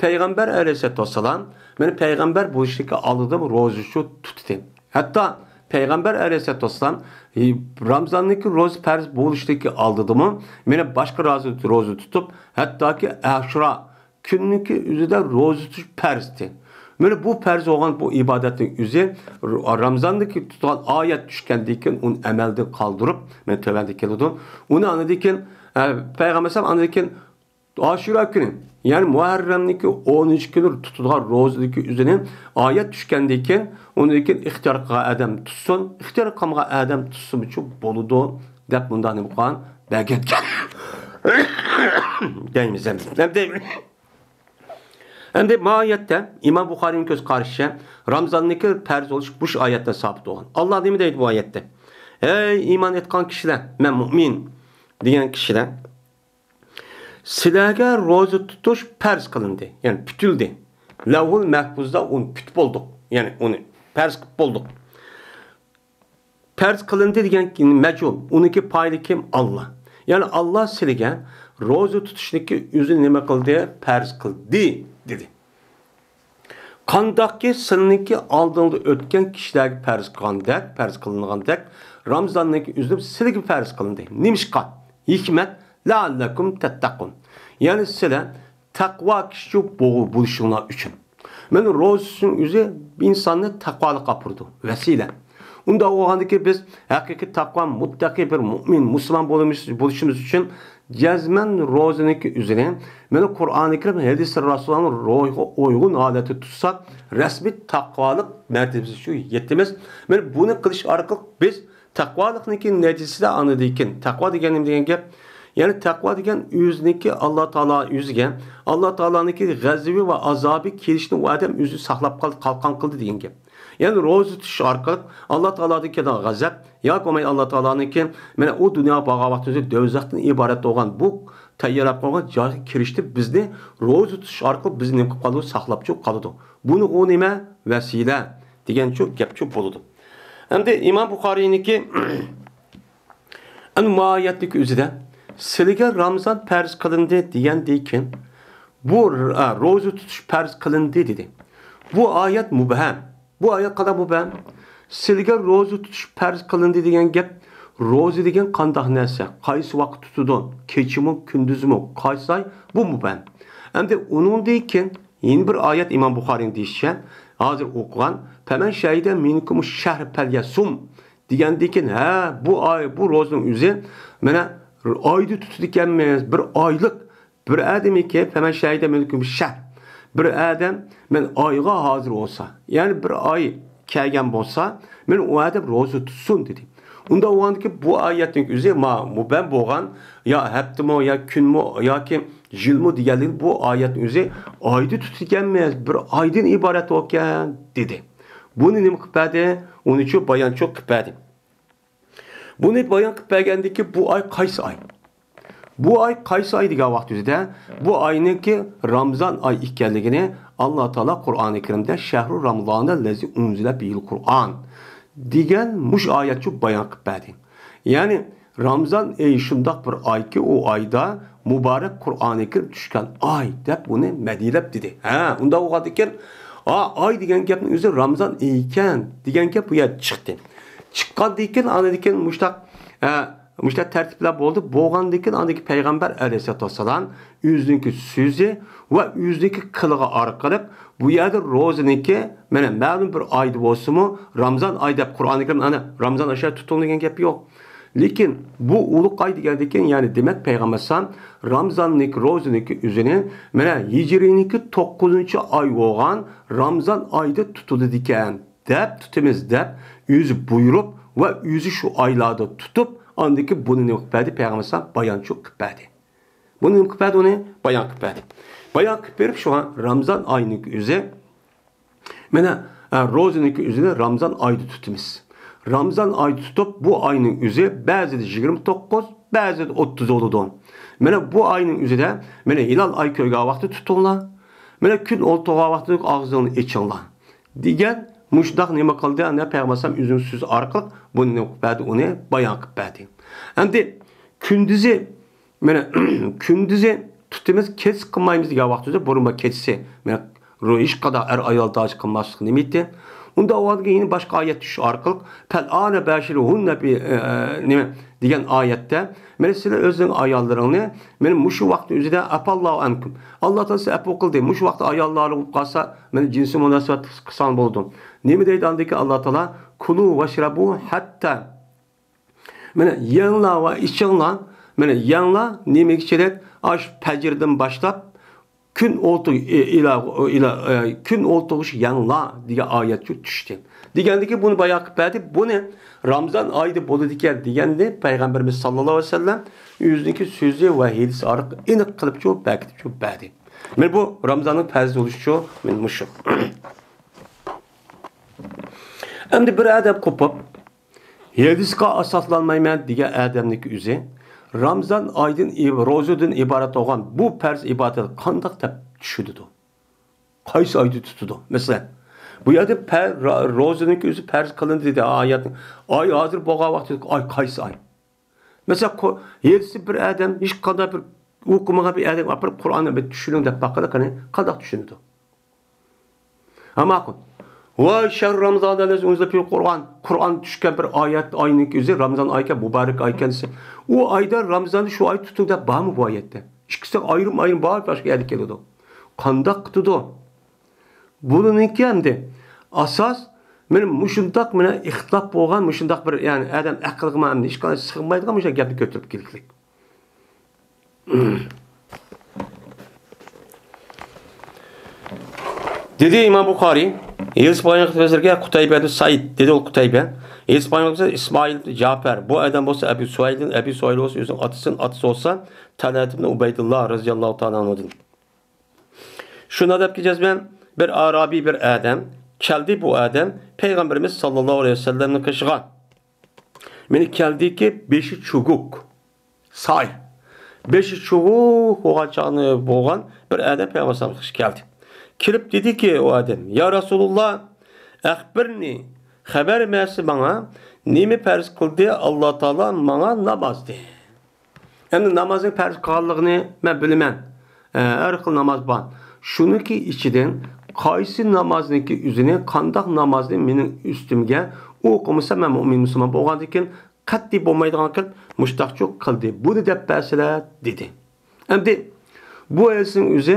پەيغەمبەر ئەلەيھىسسالاتۇ ۋەسسالام مانا پەيغەمبەر بولۇشتىكى ئالدىدا روزىچۇ تۇتتى. ھەتتا پەيغەمبەر ئەلەيھىسسالاتۇ ۋەسسالام، ئى، رامزاندىكى روزا پەرز بولۇشتىكى ئالدىدىمۇ مانا باشقا رازى-، روزا تۇتۇپ، ھەتتاكى ئاشۇرا كۈننىڭكى ئۆزىدە روزا تۇتۇش پەرزتى. مانا بۇ پەرز بولغان بۇ ئىبادەتنىڭ ئۆزى ر-، رامزاندىكى تۇتقان ئايەت چۈشكەندىن كېيىن ئۇنى ئەمەلدىن قالدۇرۇپ، مانا تۆۋەندە كېلىدۇ. ئۇنى ئاندىن كېيىن، ئە، پەيغەمبەر ئەلەيھىسسالام ئاندىن كېيىن ئاشۇرا كۈنى، يەنى مۇھەررەمنىڭكى ئونىنچى كۈنى تۇتىدىغان روزىدىكى ئۆزىنى ئايەت چۈشكەندىن كېيىن، ئۇنىڭدىن كېيىن ئىختىيار قىلغان ئادەم تۇتسۇن، ئىختىيار قىلمىغان ئادەم تۇتسىمۇچۇ بولىدۇ، دەپ مۇنداق نېمە قىلغان؟ بەلگىلەپ دەيمىز ئەمدى. ئەمدى ما ئايەتتە ئىمام بۇخارىينىڭ كۆز قارىشىچە رامزاننىڭكى پەرز بولۇش مۇشۇ ئايەتتە سابىت بولغان. ئاللا نېمە دەيدۇ بۇ ئايەتتە؟ ھەي ئىمان ئېيتقان كىشىلەر، مەن مۇئمىن دېگەن كىشىلەر، سىلەرگە روزا تۇتۇش پەرز قىلىندى، يەنى پۈتۈلدى. لەۋھۇل مەھپۇزدا ئۇنى پۈتۈپ بولدۇق، يەنى ئۇنى پەرز قىلىپ بولدۇق. پەرز قىلىندى دېگەن مەجھۇل، ئۇنىڭكى پايىلى كىم؟ ئاللا. يەنى ئاللا سىلىگە روزا تۇتۇشنىكى ئۆزى نېمە قىلدى؟ پەرز قىلدى، دېدى. قانداقكى سىلىنىڭكى ئالدىڭدا ئۆتكەن كىشىلەرگە پەرز قىلغاندەك، پەرز قىلىنغاندەك، رامزاننىڭكى ئۆزى سىلىگە پەرز قىلىندى. نېمىشقا؟ ھېكمەت، لەئەللەكۇم تەتتەقۇن. يەنى سىلەر تەقۋا كىشىچۇ بو-، بولۇشۇڭلار ئۈچۈن. مانا روزىنىڭ ئۆزى ئىنساننى تەقۋالىققا ئاپىرىدۇ، ۋەسىلە. ئۇنداق بولغاندىكى بىز ھەقىقىي تەقۋا، مۇتتەقىي بىر مۇئمىن، مۇسۇلمان بولۇش-، بولۇشىمىز ئۈچۈن جەزمەن روزىنىڭكى ئۆزىنى، مانا قۇرئانى كەرىم، ھەدىسى رەسۇلۇللانىڭ روھىغا ئۇيغۇن ھالەتتە تۇتساق، رەسمىي تەقۋالىق مەرتىبىسىگە شۇ يېتىمىز. مانا بۇنى قىلىش ئارقىلىق بىز تەقۋالىقنىڭكى نەتىجىسىدە ئاندىن كېيىن، تەقۋا دېگەن نېمە دېگەن گەپ؟ يەنى تەقۋا دېگەن ئۆزىنىڭكى ئاللا تائالا ئۆزىگە، ئاللا تائالانىڭكى غەزىپى ۋە ئازابى كېلىشىنى ئۇ ئادەم ئۆزى ساقلاپ قالدى، قالقان قىلدى دېگەن گەپ. يەنى روزا تۇتۇش ئارقىلىق ئاللا تائالادىن كېلىدىغان غەزەپ ياكى بولماي ئاللا تائالانىڭكى مانا ئۇ دۇنياغا بارغان ۋاقتىمىزدا دوزاختىن ئىبارەت بولغان بۇ تەييارلاپ قويغان جايغا كىرىشتە بىزنى روزا تۇتۇش ئارقىلىق بىزنى نېمە قىلىپ قالىدۇ؟ ساقلاپچۇ قالىدۇ. بۇنى ئۇ نېمە؟ ۋەسىلە دېگەنچۇ گەپچۇ بولىدۇ. ئەمدى ئىمام بۇخارىينىڭكى ئەنە ما ئايەتتىكى ئۆزىدە سىلىگە رامزان پەرز قىلىندى دېگەندىن كېيىن بۇ، ئە، روزا تۇتۇش پەرز قىلىندى دېدى. بۇ ئايەت مۇبھەم. بۇ ئايەت قانداق مۇبھەم؟ سىلىگە روزا تۇتۇش پەرز قىلىندى دېگەن گەپ، روزا دېگەن قانداق نەرسە؟ قايسى ۋاقىت تۇتىدۇ؟ كېچىمۇ، كۈندۈزمۇ؟ قايسى ئاي؟ بۇ مۇبھەم. ئەمدى ئۇنىڭدىن كېيىن يەنە بىر ئايەت ئىمام بۇخارىنىڭ دېيىشىچە، ھازىر ئوقۇغان، فەمەن شەھىدە مىنكۇمۇ شەھرە فەليەسۇم دېگەندىن كېيىن، ھە، بۇ ئاي، بۇ روزىنىڭ ئۆزى مانا بىر ئايدا تۇتىدىكەنمىز، بىر ئايلىق بىر ئادەمكى فەمەن شەھىدە مىنكۇم شەھر. بىر ئادەم مەن ئايغا ھازىر بولسا، يەنى بىر ئاي كەلگەن بولسا، مەن ئۇ ئادەم روزا تۇتسۇن دېدى. ئۇنداق بولغاندىكىن بۇ ئايەتنىڭ ئۆزى ما مۇبەم بولغان يا ھەپتىمۇ يا كۈنمۇ ياكى يىلمۇ دېگەنلىكىن بۇ ئايەتنىڭ ئۆزى ئايدا تۇتىدىكەنمىز، بىر ئايدىن ئىبارەت ئىكەن دېدى. بۇنى نېمە قىلىپ بەردى؟ ئۇنىچۇ بايانچۇ قىلىپ بەردى. بۇنى بايان قىلىپ بەرگەندىكى بۇ ئاي قايسى ئاي؟ بۇ ئاي قايسى ئاي دېگەن ۋاقتىمىزدا، بۇ ئاينىڭكى رامزان ئاي ئىكەنلىكىنى ئاللا تائالا قۇرئانى كەرىمدە «شەھرۇ رامزانىللەزى ئۇنزىلە فىھىل قۇرئان» دېگەن مۇشۇ ئايەتچۇ بايان قىلىپ بەردى. يەنى رامزان ئېيى شۇنداق بىر ئايكى، ئۇ ئايدا مۇبارەك قۇرئانى كەرىم چۈشكەن ئاي دەپ ئۇنى مەدھىيلەپ دېدى. ھە، ئۇنداق بولغاندىكىن، ئا، ئاي دېگەن گەپنىڭ ئۆزى رامزان ئېيى ئىكەن دېگەن گەپ بۇ يەردە چىقتى. چىققاندىن كېيىن، ئاندىن كېيىن مۇشتاق، ئە، مۇشتاق تەرتىپلەر بولدى. بولغاندىن كېيىن ئاندىن كېيىن پەيغەمبەر ئەلەيھىسسالاتۇ ۋەسسالام ئۆزىنىڭكى سۆزى ۋە ئۆزىنىڭكى قىلىقى ئارقىلىق بۇ يەردە روزىنىڭكى، مانا، مەلۇم بىر ئايدا بولسىمۇ، رامزان ئاي دەپ قۇرئانى كەرىم، ئانا، رامزان ئاشۇ تۇتۇڭ دېگەن گەپ يوق. لېكىن بۇ ئۇلۇغ ئاي دېگەندىكىن، يەنى دېمەك پەيغەمبەر ئەلەيھىسسالام رامزاننىڭكى روزىنىڭكى ئۆزىنى، مانا، ھىجرىينىڭكى توققۇزىنچى ئاي بولغان رامزان ئايدا تۇتۇلىدىكەن دەپ، تۇتىمىز دەپ ئۆزى بۇيرۇپ ۋە ئۆزى شۇ ئايلاردا تۇتۇپ، ئاندىن كېيىن بۇنى نېمە قىلىپ بەردى؟ پەيغەمبەر ئەلەيھىسسالام بايانچۇ قىلىپ بەردى. بۇنى نېمە قىلىپ بەردى؟ ئۇنى بايان قىلىپ بەردى. بايان قىلىپ بېرىپ، شۇڭا رامزان ئايىنىڭكى ئۆزى، مانا، ئە، روزىنىڭكى ئۆزىنى رامزان ئايدا تۇتىمىز. رامزان ئايدا تۇتۇپ، بۇ ئاينىڭ ئۆزى بەزىدە يىگىرمە توققۇز، بەزىدە ئوتتۇز بولىدۇ. مانا بۇ ئاينىڭ ئۆزىدە، مانا، ھىلال ئاي كۆرگەن ۋاقتى تۇتۇڭلار. مانا كۈن ئولتۇرغان ۋاقتىدا ئاغزىڭنى ئېچىڭلار دېگەن مۇشۇنداق نېمە قىلدى؟ ئەنە پەيغەمبەر ئەلەيھىسسالام ئۆزىنىڭ سۆزى ئارقىلىق بۇنى نېمە قىلىپ بەردى؟ ئۇنى بايان قىلىپ بەردى. ئەمدى كۈندۈزى، مانا، كۈندۈزى تۇتىمىز، كېچىسى قىلمايمىز دېگەن ۋاقتىدا، بۇرۇن بار كېچىسى، مانا، ھېچقانداق ئەر-ئايال داۋاسى قىلماسلىق نېمە ئىدى؟ ئۇنداق بولغاندىكىن يەنە باشقا ئايەت چۈشۈش ئارقىلىق، «فەلئانە بەشىرۇھۇننە بى-، ئە، ئە، نېمە؟» دېگەن ئايەتتە، مانا، سىلەر ئۆزۈڭ ئاياللىرىڭنى، مانا، مۇشۇ ۋاقىتنىڭ ئۆزىدە، ئەپاللاھۇ ئەنكۇم، ئاللا تائالا سىزگە ئەپۇ قىلدى، مۇشۇ ۋاقىتتا ئاياللار بولۇپ قالسا، مانا، جىنسىي مۇناسىۋەت قىلساڭ بولىدۇ. نېمە دەيدۇ ئاندىن كېيىن ئاللا تائالا؟ «كۇلۇ ۋەشرەبۇ ھەتتا» مانا، يەڭلار ۋە ئىچىڭلار، مانا، يەڭلار نېمىگىچىلىك؟ ئاشۇ پەجىردىن باشلاپ كۈن ئولتۇ-، ئى-، ئىلا-، ئىلا-، ئى، كۈن ئولتۇرغۇچە يەڭلار دېگەن ئايەت چۈ-، چۈشتى. دېگەندىكىن بۇنى بايان قىلىپ بەردى. بۇنى رامزان ئايىدا بولىدىكەن دېگەننى پەيغەمبىرىمىز ساللاللاھۇ ئەلەيھى ۋەسەللەم ئۆزىنىڭكى سۆزى ۋە ھەدىسى ئارقىلىق ئېنىق قىلىپ چۈ-، بەركىتىپ چۈ-، بەردى. مانا بۇ رامزاننىڭ پەرز بولۇشى چۈ-، مانا مۇشۇ. ئەمدى بىر ئادەم قوپۇپ، ھەدىسقا ئاساسلانمايمەن دېگەن ئادەمنىڭكى ئۆزى رامزان ئايدىن ئىب-، روزىدىن ئىبارەت بولغان بۇ پەرز ئىبادەتنى قانداق دەپ چۈشىنىدۇ؟ قايسى ئايدا تۇتىدۇ؟ مەسىلەن، بۇ يەردە پە-، را-، روزىنىڭكى ئۆزى پەرز قىلىندى دېدى ئايەتنى. ئاي ھازىر بولغان ۋاقتىدا ئاي قايسى ئاي؟ مەسىلەن، قۇ-، ھەدىسى بىر ئادەم، ھېچقانداق بىر ئوقۇمىغان بىر ئادەمگە ئاپىرىپ قۇرئاننى بىر چۈشىنىڭ دەپ باققىلى قېنى، قانداق چۈشىنىدۇ؟ ھە، ماقۇل. ۋاي، شەھرۇ رامزانىللەزى ئۇنزىلە فىھىل قۇرئان. قۇرئان چۈشكەن بىر ئايەت، ئاينىڭ ئۆزى رامزان ئايكەن، مۇبارەك ئايكەن دېسە، ئۇ ئايدا رامزاندا شۇ ئاي تۇتۇڭ دەپ بارمۇ بۇ ئايەتتە؟ ئىككىسى ئايرىم-ئايرىم بار، باشقا يەردە كېلىدۇ. قانداق قىلىدۇ؟ بۇنىڭكى ئەمدى ئاساس، مانا مۇشۇنداق، مانا ئىختىلاپ بولغان، مۇشۇنداق بىر، يەنى ئادەم ئەقلىگە ئەمدى ھېچقانداق سىغمايدىغان مۇشۇنداق گەپنى كۆتۈرۈپ كېلىكلىك. دېدى ئىمام بۇخارىي، ھەدىس بايان قىلىپ بەرگەن قۇتەيبە بىن سەئىد، دېدى ئۇ قۇتەيبە. ھەدىس بايان قىلىپ ئىسمائىل بىن جەپەر، بۇ ئادەم بولسا ئەبۇ سۇھەيلدىن، ئەبۇ سۇھەيل بولسا ئۆزىنىڭ ئاتىسىدىن، ئاتىسى بولسا تەلھە ئىبن ئۇبەيدۇللا رەزىياللاھۇ تائالا ئەنھۇدىن. شۇنداق دەپ كېتىمەن، بىر ئارابىي بىر ئادەم كەلدى، بۇ ئادەم پەيغەمبىرىمىز ساللاللاھۇ ئەلەيھى ۋەسەللەمنىڭ قېشىغا. مانا كەلدىكى بېشى چۆگۈك، ساي. بېشى چۆگۈك بولغان چاغنى بولغان بىر ئادەم پەيغەمبەر ئەلەيھىسسالام قېشىغا كەلدى. كېلىپ دېدىكى ئۇ ئادەم، يا رەسۇلۇللا، ئەخبىرنى، خەۋەر بەرسە ماڭا، نېمە پەرز قىلدى ئاللا تائالا ماڭا نامازنى؟ ئەمدى نامازنى پەرز قىلغانلىقىنى مەن بىلىمەن. ئە، ھەر خىل ناماز بار. شۇنىڭكى ئىچىدىن قايسى نامازنىڭكى ئۆزىنى، قانداق نامازنى مېنىڭ ئۈستۈمگە ئوقۇمىسا، مەن مۇئمىن مۇسۇلمان بولغاندىن كېيىن قەتئىي بولمايدىغان قىلىپ مۇشتاقچۇ قىلدى. بۇنى دەپ بەرسىلە، دېدى. ئەمدى بۇ ھەدىسنىڭ ئۆزى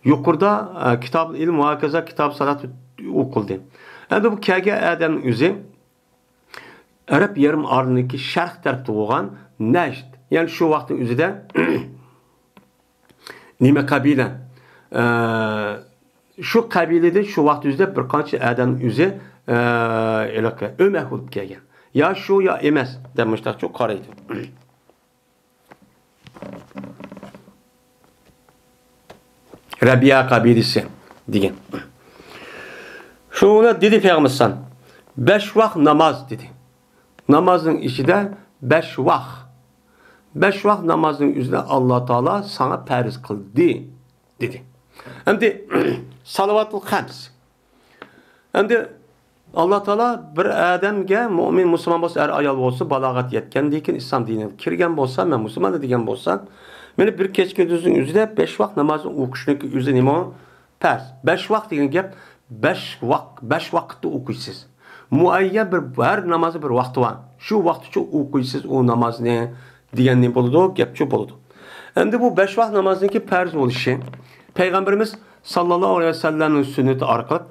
يۇقىرىدا، ئە، كىتابۇل ئىلم ۋە ھاكازا كىتاب سالات ئوقۇلدى. ئەمدى بۇ كەلگەن ئادەمنىڭ ئۆزى ئەرەب يېرىم ئارىلىقى شەرق تەرەپتە بولغان نەجد، يەنى شۇ ۋاقىتنىڭ ئۆزىدە نېمە قەبىلە، ئە، شۇ قەبىلىدىن شۇ ۋاقىت ئۆزىدە بىر قانچە ئادەم ئۆزى، ئە، ھېلىقى ئۆمەك بولۇپ كەلگەن. يا شۇ، يا ئەمەس، دەپ مۇشۇنداقچۇ قارايدۇ. رەبىئە قەبىلىسى دېگەن. شۇڭا دېدى پەيغەمبەر ئەلەيھىسسالام، «بەش ۋاق ناماز» دېدى. نامازنىڭ ئىچىدە بەش ۋاق. بەش ۋاق نامازنىڭ ئۆزىنى ئاللا تائالا ساڭا پەرز قىلدى، دېدى. ئەمدى سالىۋاتۇل خەمس. ئەمدى ئاللا تائالا بىر ئادەمگە، مۇئمىن مۇسۇلمان بولسا، ئەر ئايال بولسا، بالاغەت يەتكەندىن كېيىن، ئىسلام دىنىغا كىرگەن بولسا، مەن مۇسۇلمانمەن دېگەن بولسا، مېنى بىر كەچە كۈندۈزنىڭ ئۆزىدە بەش ۋاق نامازنى ئوقۇشنىڭ ئۆزى نېمە؟ پەرز. بەش ۋاق دېگەن گەپ، بەش ۋاق، بەش ۋاقىتتا ئوقۇيسىز. مۇئەييەن بىر، ھەر نامازنىڭ بىر ۋاقتى بار. شۇ ۋاقىتچە ئوقۇيسىز ئۇ نامازنى دېگەن نېمە بولىدۇ؟ گەپچۇ بولىدۇ. ئەمدى بۇ بەش ۋاق نامازنىڭكى پەرز بولۇشى پەيغەمبىرىمىز ساللاللاھۇ ئەلەيھى ۋەسەللەمنىڭ سۈننىتى ئارقىلىق،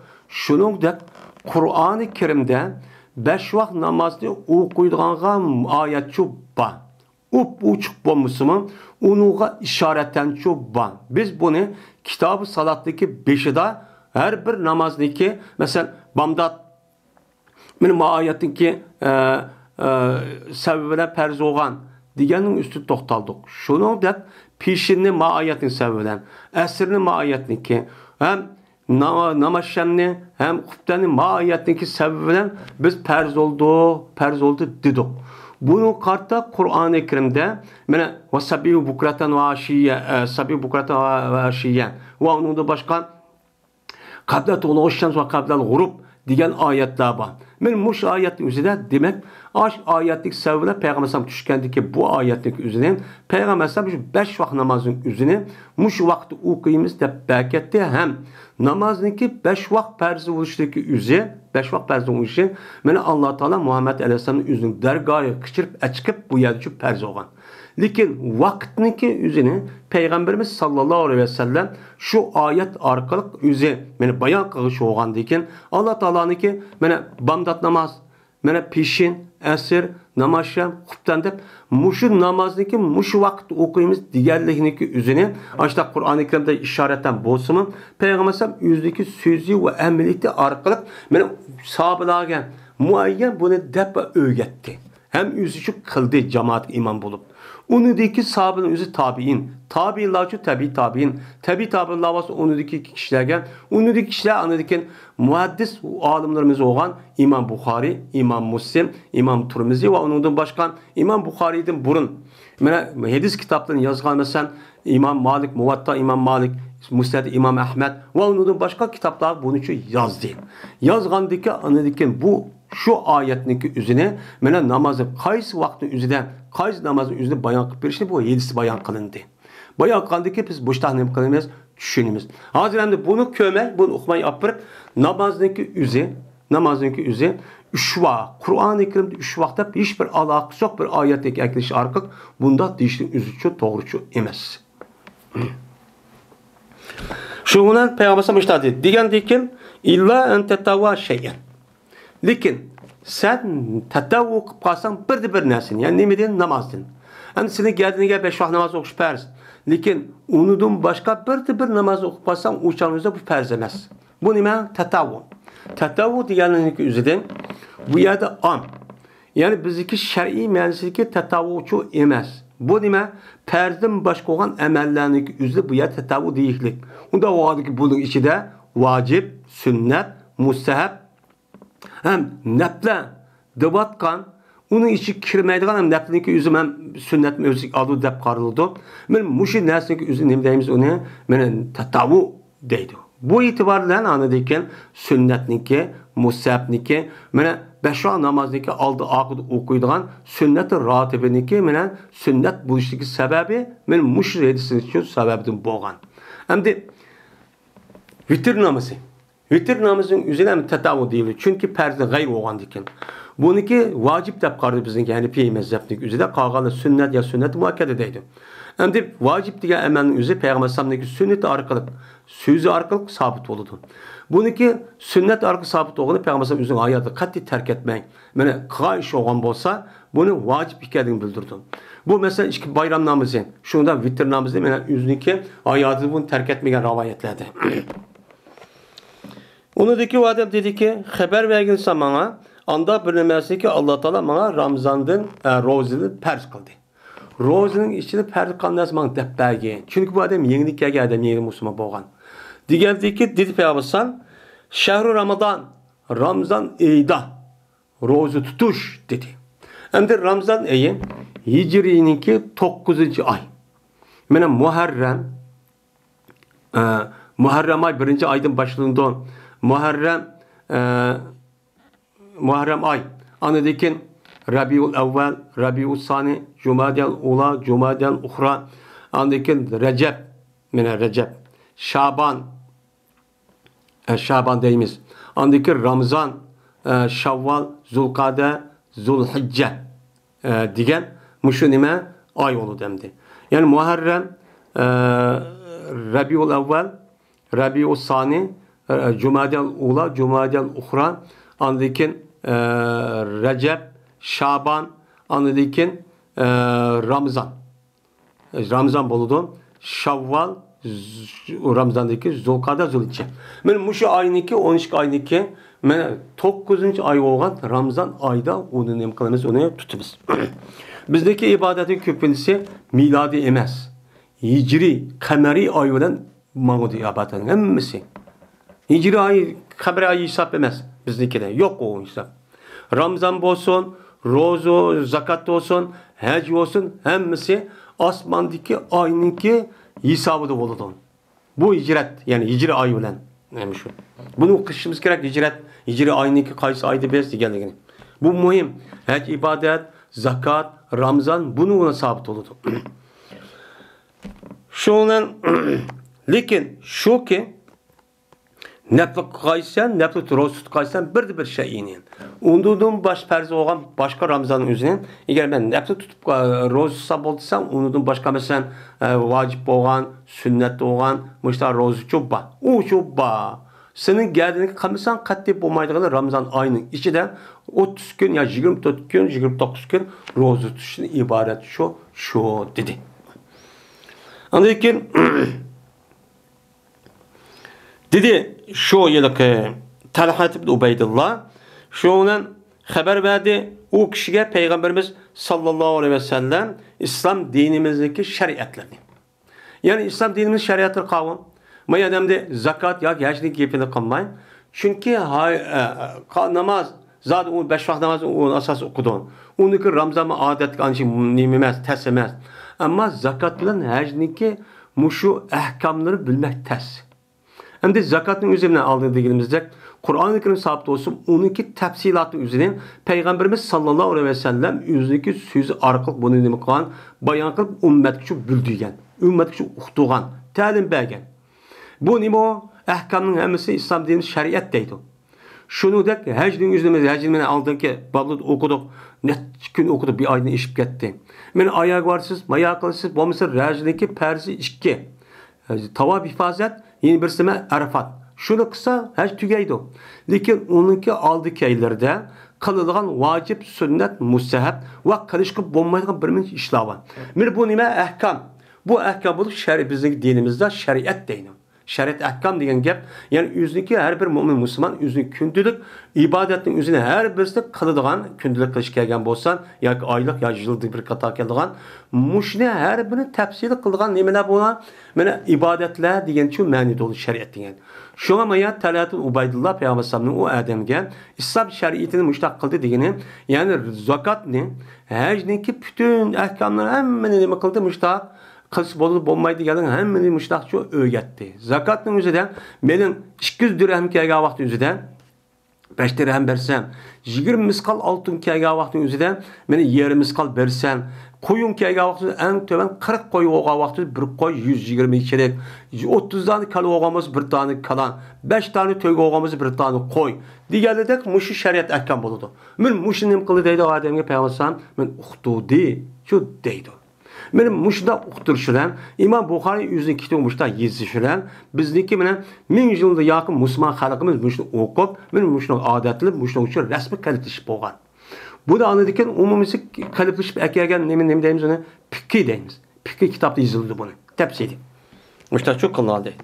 شۇنىڭدەك قۇرئانى كەرىمدە بەش ۋاق نامازنى ئوقۇيدىغانغا ئايەتچۇ بار. ئوپئوچۇق بولمىسىمۇ، ئۇنىڭغا ئىشارەتەنچۇ بار. بىز بۇنى كىتابى سالاتنىڭكى بېشىدا ھەر بىر نامازنىڭكى، مەسىلەن، بامدات، مانا ما ئايەتنىڭكى، ئە، ئە، سەۋەبى بىلەن پەرز بولغان دېگەننىڭ ئۈستىدە توختالدۇق. شۇنىڭدەك پېشىننى ما ئايەتنىڭ سەۋەبى بىلەن، ئەسىرنى ما ئايەتنىڭكى، ھەم ناما-، نامازشەمنى ھەم خۇپتەننى ما ئايەتنىڭكى سەۋەبى بىلەن بىز پەرز بولدى، پەرز بولدى دېدۇق. بۇنىڭغا قارىتا قۇرئانى كەرىمدە، مانا، «ۋەسەببىھۇ بۇكرەتەن ۋە ئەشىييە»، ئە، «سەببىھۇ بۇكرەتەن ۋە، ۋە ئەشىييە» ۋە ئۇنىڭدىن باشقا «قەبلە تۇلۇئىش شەمس ۋە قەبلەل غۇرۇب» دېگەن ئايەتلەر بار. مانا مۇشۇ ئايەتنىڭ ئۆزىدە، دېمەك، ئاش ئايەتلىك سەۋەبىدە پەيغەمبەر ئەلەيھىسسالام چۈشكەندىكى بۇ ئايەتنىڭ ئۆزىنى پەيغەمبەر ئەلەيھىسسالام شۇ بەش ۋاق نامازنىڭ ئۆزىنى مۇشۇ ۋاقىتتا ئوقۇيمىز دەپ بەركەتتى ھەم نامازنىڭكى بەش ۋاق پەرز بولۇشلۇقى ئۆزى، بەش ۋاق پەرز بولۇشى، مانا ئاللا تائالا مۇھەممەد ئەلەيھىسسالامنى ئۆزىنىڭ دەرگاھىغا قېچىرىپ ئەچىقىپ بۇ يەردە شۇ پەرز بولغان. لېكىن ۋاقىتنىڭكى ئۆزىنى پەيغەمبىرىمىز ساللاللاھۇ ئەلەيھى ۋەسەللەم شۇ ئايەت ئارقىلىق ئۆزى، مانا، بايان قىلغۇچى بولغاندىن كېيىن، ئاللا تائالانىڭكى، مانا، بامدات ناماز، مانا، پېشىن، ئەسىر، نامازشەم، خۇپتەن دەپ مۇشۇ نامازنىڭكى مۇشۇ ۋاقىتتا ئوقۇيمىز دېگەنلىكنىڭكى ئۆزىنى، ئاشۇنداق قۇرئانى كەرىمدە ئىشارەتەن بولسىمۇ، پەيغەمبەر ئەلەيھىسسالام ئۆزىنىڭكى سۆزى ۋە ئەمەلىيىتى ئارقىلىق، مانا، ساھابىلەرگە مۇئەييەن بۇنى دەپ ئۆگەتتى. ھەم ئۆزى شۇ قىلدى، جامائەتكە ئىمام بولۇپ. ئۇنىڭدىكى ساھابىنىڭ ئۆزى تابىئىن. تابىئىنلارچۇ تەبىئىي تابىئىن. تەبىئىي تابىئىنلار بولسا ئۇنىڭدىكى كىشىلەرگە، ئۇنىڭدىكى كىشىلەر ئاندىن كېيىن مۇھەددىس ئالىملىرىمىز بولغان ئىمام بۇخارىي، ئىمام مۇسلىم، ئىمام تۇرمىزى ۋە ئۇنىڭدىن باشقا ئىمام بۇخارىيدىن بۇرۇن، مانا، ھەدىس كىتابلىرىنى يازغان، مەسىلەن، ئىمام مالىك، مۇۋەتتا ئىمام مالىك، مۇسنەد ئىمام ئەھمەد ۋە ئۇنىڭدىن باشقا كىتابلار بۇنىڭچۇ يازدى. يازغاندىكى ئاندىن كېيىن بۇ شۇ ئايەتنىڭكى ئۆزىنى، مانا، نامازنى قايسى ۋاقىتنىڭ ئۆزىدە، قايسى نامازنىڭ ئۆزىدە بايان قىلىپ بېرىشنى بۇ ھەدىستە بايان قىلىندى. بايان قىلغاندىن كېيىن بىز بۇشتاق نېمە قىلىمىز؟ چۈشىنىمىز. ھازىر ئەمدى بۇنى كۆرمەي، بۇنى ئۇقماي ئاپىرىپ، نامازنىڭكى ئۆزى، نامازنىڭكى ئۆزى ئۈچ ۋاق، قۇرئانى كەرىمدە ئۈچ ۋاق دەپ ھېچ بىر ئالاقىسى يوق بىر ئايەتنى ئەكېلىش ئارقىلىق بۇنداق دېيىشنىڭ ئۆزىچۇ توغرىچۇ ئەمەس. شۇنىڭ بىلەن پەيغەمبەر ئەلەيھىسسالام مۇشۇنداق دېدى. دېگەندىن كېيىن، «ئىللا ئەن تەتەۋۋە شەيئەن.» لېكىن سەن تەتەۋۋۇ قىلىپ قالساڭ بىردە بىر نەرسىنى، يەنى نېمىدىن؟ نامازدىن. ئەمدى سېنىڭ گەدىنىڭگە بەش ۋاق ناماز ئوقۇش پەرز. لېكىن ئۇنىڭدىن باشقا بىردە بىر ناماز ئوقۇپ قالساڭ، ئۇ چاغنىڭ ئۆزىدە بۇ پەرز ئەمەس. بۇ نېمە؟ تەتەۋۋۇ. تەتەۋۋۇ دېگەننىڭكى ئۆزىدىن بۇ يەردە ئام. يەنى بىزدىكى شەرئىي مەنىسىدىكى تەتەۋۋۇچۇ ئەمەس. بۇ نېمە؟ پەرزدىن باشقا بولغان ئەمەللەرنىڭكى ئۆزىدە بۇ يەردە تەتەۋۋۇ دېيىشلىك. ئۇنداق بولغاندىكىن بۇنىڭ ئىچىدە ۋاجىپ، سۈننەت، مۇستەھەب، ھەم نەپلە دەۋاتقان، ئۇنىڭ ئىچىگە كىرمەيدىغان ھەم نەپلىنىڭكى ئۆزى ھەم سۈننەتنى ئۆز ئىچىگە ئالىدۇ دەپ قارىلىدۇ. مانا مۇشۇ نەرسىنىڭكى ئۆزىنى نېمە دەيمىز ئۇنى؟ مانا تەتەۋۋۇ دەيدۇ. بۇ ئېتىبار بىلەن ئاندىن كېيىن سۈننەتنىڭكى، مۇستەھەبنىڭكى، مانا بەش ۋاق نامازنىڭكى ئالدى ئارقىدا ئوقۇيدىغان سۈننەت راتىبىنىڭكى، مانا سۈننەت بولۇشتىكى سەۋەبى، مانا مۇشۇ ھەدىسنىڭ شۇ سەۋەبىدىن بولغان. ئەمدى ۋىتىر نامىزى. ۋىتىر نامىزىنىڭ ئۆزىنى ھەم تەتەۋۋۇ دېيىلىدۇ. چۈنكى پەرزدىن غەيرى بولغاندىكىن. بۇنىڭكى ۋاجىپ دەپ قارىدى بىزنىڭكى ھەنىپىيە مەزھەپنىڭكى ئۆزىدە، قالغانلار سۈننەت يا سۈننەت مۇئەككەدە دەيدۇ. ئەمدى ۋاجىپ دېگەن ئەمەلنىڭ ئۆزى پەيغەمبەر ئەلەيھىسسالامنىڭكى سۈننىتى ئارقىلىق، سۆزى ئارقىلىق سابىت بولىدۇ. بۇنىڭكى سۈننەت ئارقىلىق سابىت بولغىنى پەيغەمبەر ئەلەيھىسسالام ئۆزىنىڭ ھاياتىدا قەتئىي تەرك ئەتمەي، مانا قىلغان ئىش بولغان بولسا، بۇنى ۋاجىپ ئىكەنلىكىنى بىلدۈرىدۇ. بۇ مەسىلەن ئىككى بايرام نامىزى، شۇنىڭدا ۋىتىر نامىزى مەنە ئۆزىنىڭكى ھاياتىدا بۇنى تەرك ئەتمىگەن رىۋايەتلەردە. ئۇنىڭدىكى ئۇ ئادەم دېدىكى، خەۋەر بەرگىنسەن ماڭا، ئانداق بىر نەرسىنىكى ئاللا تائالا ماڭا رامزاندىن، ئە، روزىنى پەرز قىلدى. روزىنىڭ ئىچىدە پەرز قىلغان نەرسە ماڭا دەپ بەرگىن. چۈنكى بۇ ئادەم يېڭىدىن كەلگەن ئادەم، يېڭى مۇسۇلمان بولغان. دېگەندىكى دېدى پەيغەمبەر، شەھرۇ رامىزان، رامىزان ئېيىدا روزا تۇتۇش دېدى. ئەمدى رامىزان ئېيى ھىجرىينىڭكى توققۇزىنچى ئاي. مانا مۇھەررەم، ئە، مۇھەررەم ئاي بىرىنچى ئايدىن باشلىنىدۇ. مۇھەررەم، ئە، مۇھەررەم ئاي، ئاندىن كېيىن رەبىئۇل ئەۋۋەل، رەبىئۇس سانى، جۇمادەل ئۇلا، جۇمادەل ئۇخرا، ئاندىن كېيىن رەجەب، مانا رەجەب، شابان، ئە، شابان دەيمىز. ئاندىن كېيىن رامىزان، ئە، شاۋۋال، زۇلقەدە، زۇلھىججە، ئە، دېگەن مۇشۇ نېمە ئاي بولىدۇ ئەمدى. يەنى مۇھەررەم، ئە، رەبىئۇل ئەۋۋەل، رەبىئۇس سانى، ئە، جۇمادەل ئۇلا، جۇمادەل ئۇخرا، ئاندىن كېيىن، ئە، رەجەب، شابان، ئاندىن كېيىن، ئە، رامىزان. رامىزان بولىدۇ. شاۋۋال، ز-، رامىزاندىكى زۇلقەدە، زۇلھىججە. مانا مۇشۇ ئاينىڭكى، ئون ئىككى ئاينىڭكى، مانا توققۇزىنچى ئاي بولغان رامىزان ئايدا ئۇنى نېمە قىلىمىز؟ ئۇنى تۇتىمىز. بىزدىكى ئىبادەتنىڭ كۆپىنچىسى مىلادىي ئەمەس، ھىجرىي، قەمەرىي ئاي بىلەن ماڭىدۇ ئىبادەتنىڭ ھەممىسى. ھىجرىي ئاي، قەمەرىي ئاي ھېساب ئەمەس بىزنىڭكىدە. يوق ئۇ ھېساب. رامىزان بولسۇن، روزا، زاكات بولسۇن، ھەج بولسۇن، ھەممىسى ئاسماندىكى ئاينىڭكى ھېسابىدا بولىدۇ. بۇ ھىجرەت، يەنى ھىجرىي ئاي بىلەن. يەنى شۇ. بۇنى ئوقۇشىمىز كېرەك، ھىجرەت، ھىجرىي ئاينىڭكى قايسى ئايدا بىز دېگەنلىكىنى. بۇ مۇھىم. ھەج ئىبادەت، زاكات، رامىزان بۇنىڭ بىلەن سابىت بولىدۇ. شۇنىڭ بىلەن، لېكىن شۇكى، نەپلى قىلغايسەن، نەپلى روزا تۇتقايسەن، بىردە بىر شەيئىنى. ئۇنىڭدىن باش پەرز بولغان باشقا رامىزاننىڭ ئۆزىنى، ئەگەر مەن نەپلى تۇتۇپ، ئە، روزا تۇتسام بولدى دېسەڭ، ئۇنىڭدىن باشقا مەسىلەن، ئە، ۋاجىپ بولغان، سۈننەت بولغان، مۇشۇنداق روزىچۇ بار. ئۇچۇ بار. سېنىڭ گەدىنىڭگە قىلمىساڭ قەتئىي بولمايدىغىنى رامىزان ئايىنىڭ ئىچىدە ئوتتۇز كۈن يا يىگىرمە تۆت كۈن، يىگىرمە توققۇز كۈن روزا تۇتۇشتىن ئىبارەت شۇ، شۇ دېدى. ئاندىن كېيىن دېدى، شۇ ھېلىقى تەلھەت ئىبن ئۇبەيدۇللا شۇنىڭ بىلەن خەۋەر بەردى ئۇ كىشىگە پەيغەمبىرىمىز ساللاللاھۇ ئەلەيھى ۋەسەللەم ئىسلام دىنىمىزدىكى شەرىئەتلەرنى. يەنى ئىسلام دىنىمىز شەرىئەتلىرى قاۋۇ. ما يەردە ئەمدى زاكات ياكى ھەجنىڭ گېپىنى قىلماي. چۈنكى ھاي-، ئە، ئە، قا-، ناماز، زادى ئۇ بەش ۋاق نامازنى ئۇ ئاساس ئوقۇدۇ. ئۇنىڭكى رامزانمۇ ئادەتتىكى ئانچە نېمە ئەمەس، تەس ئەمەس. ئەمما زاكات بىلەن ھەجنىڭكى مۇشۇ ئەھكاملىرى بىلمەك تەس. ئەمدى زاكاتنىڭ ئۆزى بىلەن ئالدىن دېگىنىمىزدەك، قۇرئانى كەرىم سابىت بولسۇن، ئۇنىڭكى تەپسىلاتى ئۆزىنى پەيغەمبىرىمىز ساللاللاھۇ ئەلەيھى ۋەسەللەم ئۆزىنىڭكى سۆزى ئارقىلىق بۇنى نېمە قىلغان، بايان قىلىپ، ئۈممەتكە شۇ بىلدۈرگەن، ئۈممەتكە شۇ ئۇقتۇرغان، تەلىم بەرگەن. بۇ نېمە ئۇ؟ ئەھكامنىڭ ھەممىسى ئىسلام دىنى شەرىئەت دەيدۇ. شۇنىڭدەك ھەجنىڭ ئۆزىنى، ھەجنى مەن ئالدىنقى بابلىدا ئوقۇدۇق، نەچچە كۈن ئوقۇدۇق، بىر ئايدىن ئېشىپ كەتتى. مەن ئاياغ بارسىز، مايا قىلىسىز، بولمىسا ھەجنىڭكى پەرزى ئىككى. تاۋاپ ئىپازەت، يەنە بىرسى نېمە؟ ئەرەفات. شۇنى قىلسا ھەج تۈگەيدۇ. لېكىن ئۇنىڭكى ئالدى كەينىلىرىدە قىلىدىغان ۋاجىپ، سۈننەت، مۇستەھەب ۋە قىلىشقا بولمايدىغان بىر نەچچە ئىشلار بار. مانا بۇ نېمە؟ ئەھكام. بۇ ئەھكام بولۇپ شەرئىي، بىزنىڭ دىنىمىزدا شەرىئەت دەيدۇ. شەرىئەت ئەھكام دېگەن گەپ، يەنى ئۆزىنىڭكى ھەر بىر مۆمىن مۇسۇلمان ئۆزىنىڭ كۈندىلىك ئىبادەتنىڭ ئۆزىنى ھەر بىرسىدە قىلىدىغان، كۈندىلىك قىلىش كەلگەن بولسا، ياكى ئايلىق يا يىلدا بىر قېتىم كېلىدىغان، مۇشۇنى ھەر بىرىنى تەپسىلىي قىلىدىغان نېمىلەر بولا؟ مانا ئىبادەتلەر دېگەن شۇ مەنىدە شەرىئەت دېگەن. شۇڭا مانا تەلھەتۇل ئۇبەيدۇللا پەيغەمبەر ئەلەيھىسسالامنىڭ ئۇ ئادەمگە ئىسلام شەرىئىتىنى مۇشۇنداق قىلدى دېگىنى، يەنى زاكاتنى، ھەجنىڭكى پۈتۈن ئەھكاملىرى ھەممىنى نېمە قىلدى، مۇشۇنداق قىلسا بولىدۇ، بولمايدۇ دېگەننىڭ ھەممىنى مۇشۇنداقچە ئۆگەتتى. زاكاتنىڭ ئۆزىدە مېنىڭ ئىككى يۈز دىرھەم كەلگەن ۋاقىت ئۆزىدە بەش دىرھەم بەرسەم، يىگىرمە مىسقال ئالتۇن كەلگەن ۋاقىتنىڭ ئۆزىدە مېنىڭ يېرىم مىسقال بەرسەم، قويۇن كەلگەن ۋاقتىدا ئەڭ تۆۋەن قىرىق قوي بولغان ۋاقتىدا بىر قوي يۈز يىگىرمە كېرەك، ئوتتۇز دانە كالا بولغان بولسا بىر دانە كالا، بەش دانە تۆگە بولغان بولسا بىر دانە قوي دېگەنلىدەك مۇشۇ شەرىئەت ئەھكام بولىدۇ. مەن مۇشۇنى نېمە قىلدى دەيدۇ ئادەمگە پەيغەمبەر ئەلەيھىسسالام، مەن ئۇقتۇردى شۇ دەيدۇ. مانا مۇشۇنداق ئۇقتۇرۇش بىلەن ئىمام بۇخارىي ئۆزىنىڭ كىتابىدا مۇشۇنداق يېزىش بىلەن بىزنىڭكى مانا مىڭ يىلدا ياقى مۇسۇلمان خەلقىمىز مۇشۇنى ئوقۇپ، مانا مۇشۇنىڭ ئادەتلىنىپ، مۇشۇنىڭ ئۈچۈن رەسمىي قېلىپلىشىپ بولغان. بۇ دا ئاندىن كېيىن ئومۇميۈزلۈك قېلىپلىشىپ ئەكەلگەن نېمە، نېمە دەيمىز ئۇنى؟ پىكى دەيمىز. پىكى كىتابتا يېزىلدى بۇنى. تەپسىلىي. مۇشۇنداق قىلىنغان دەيدۇ.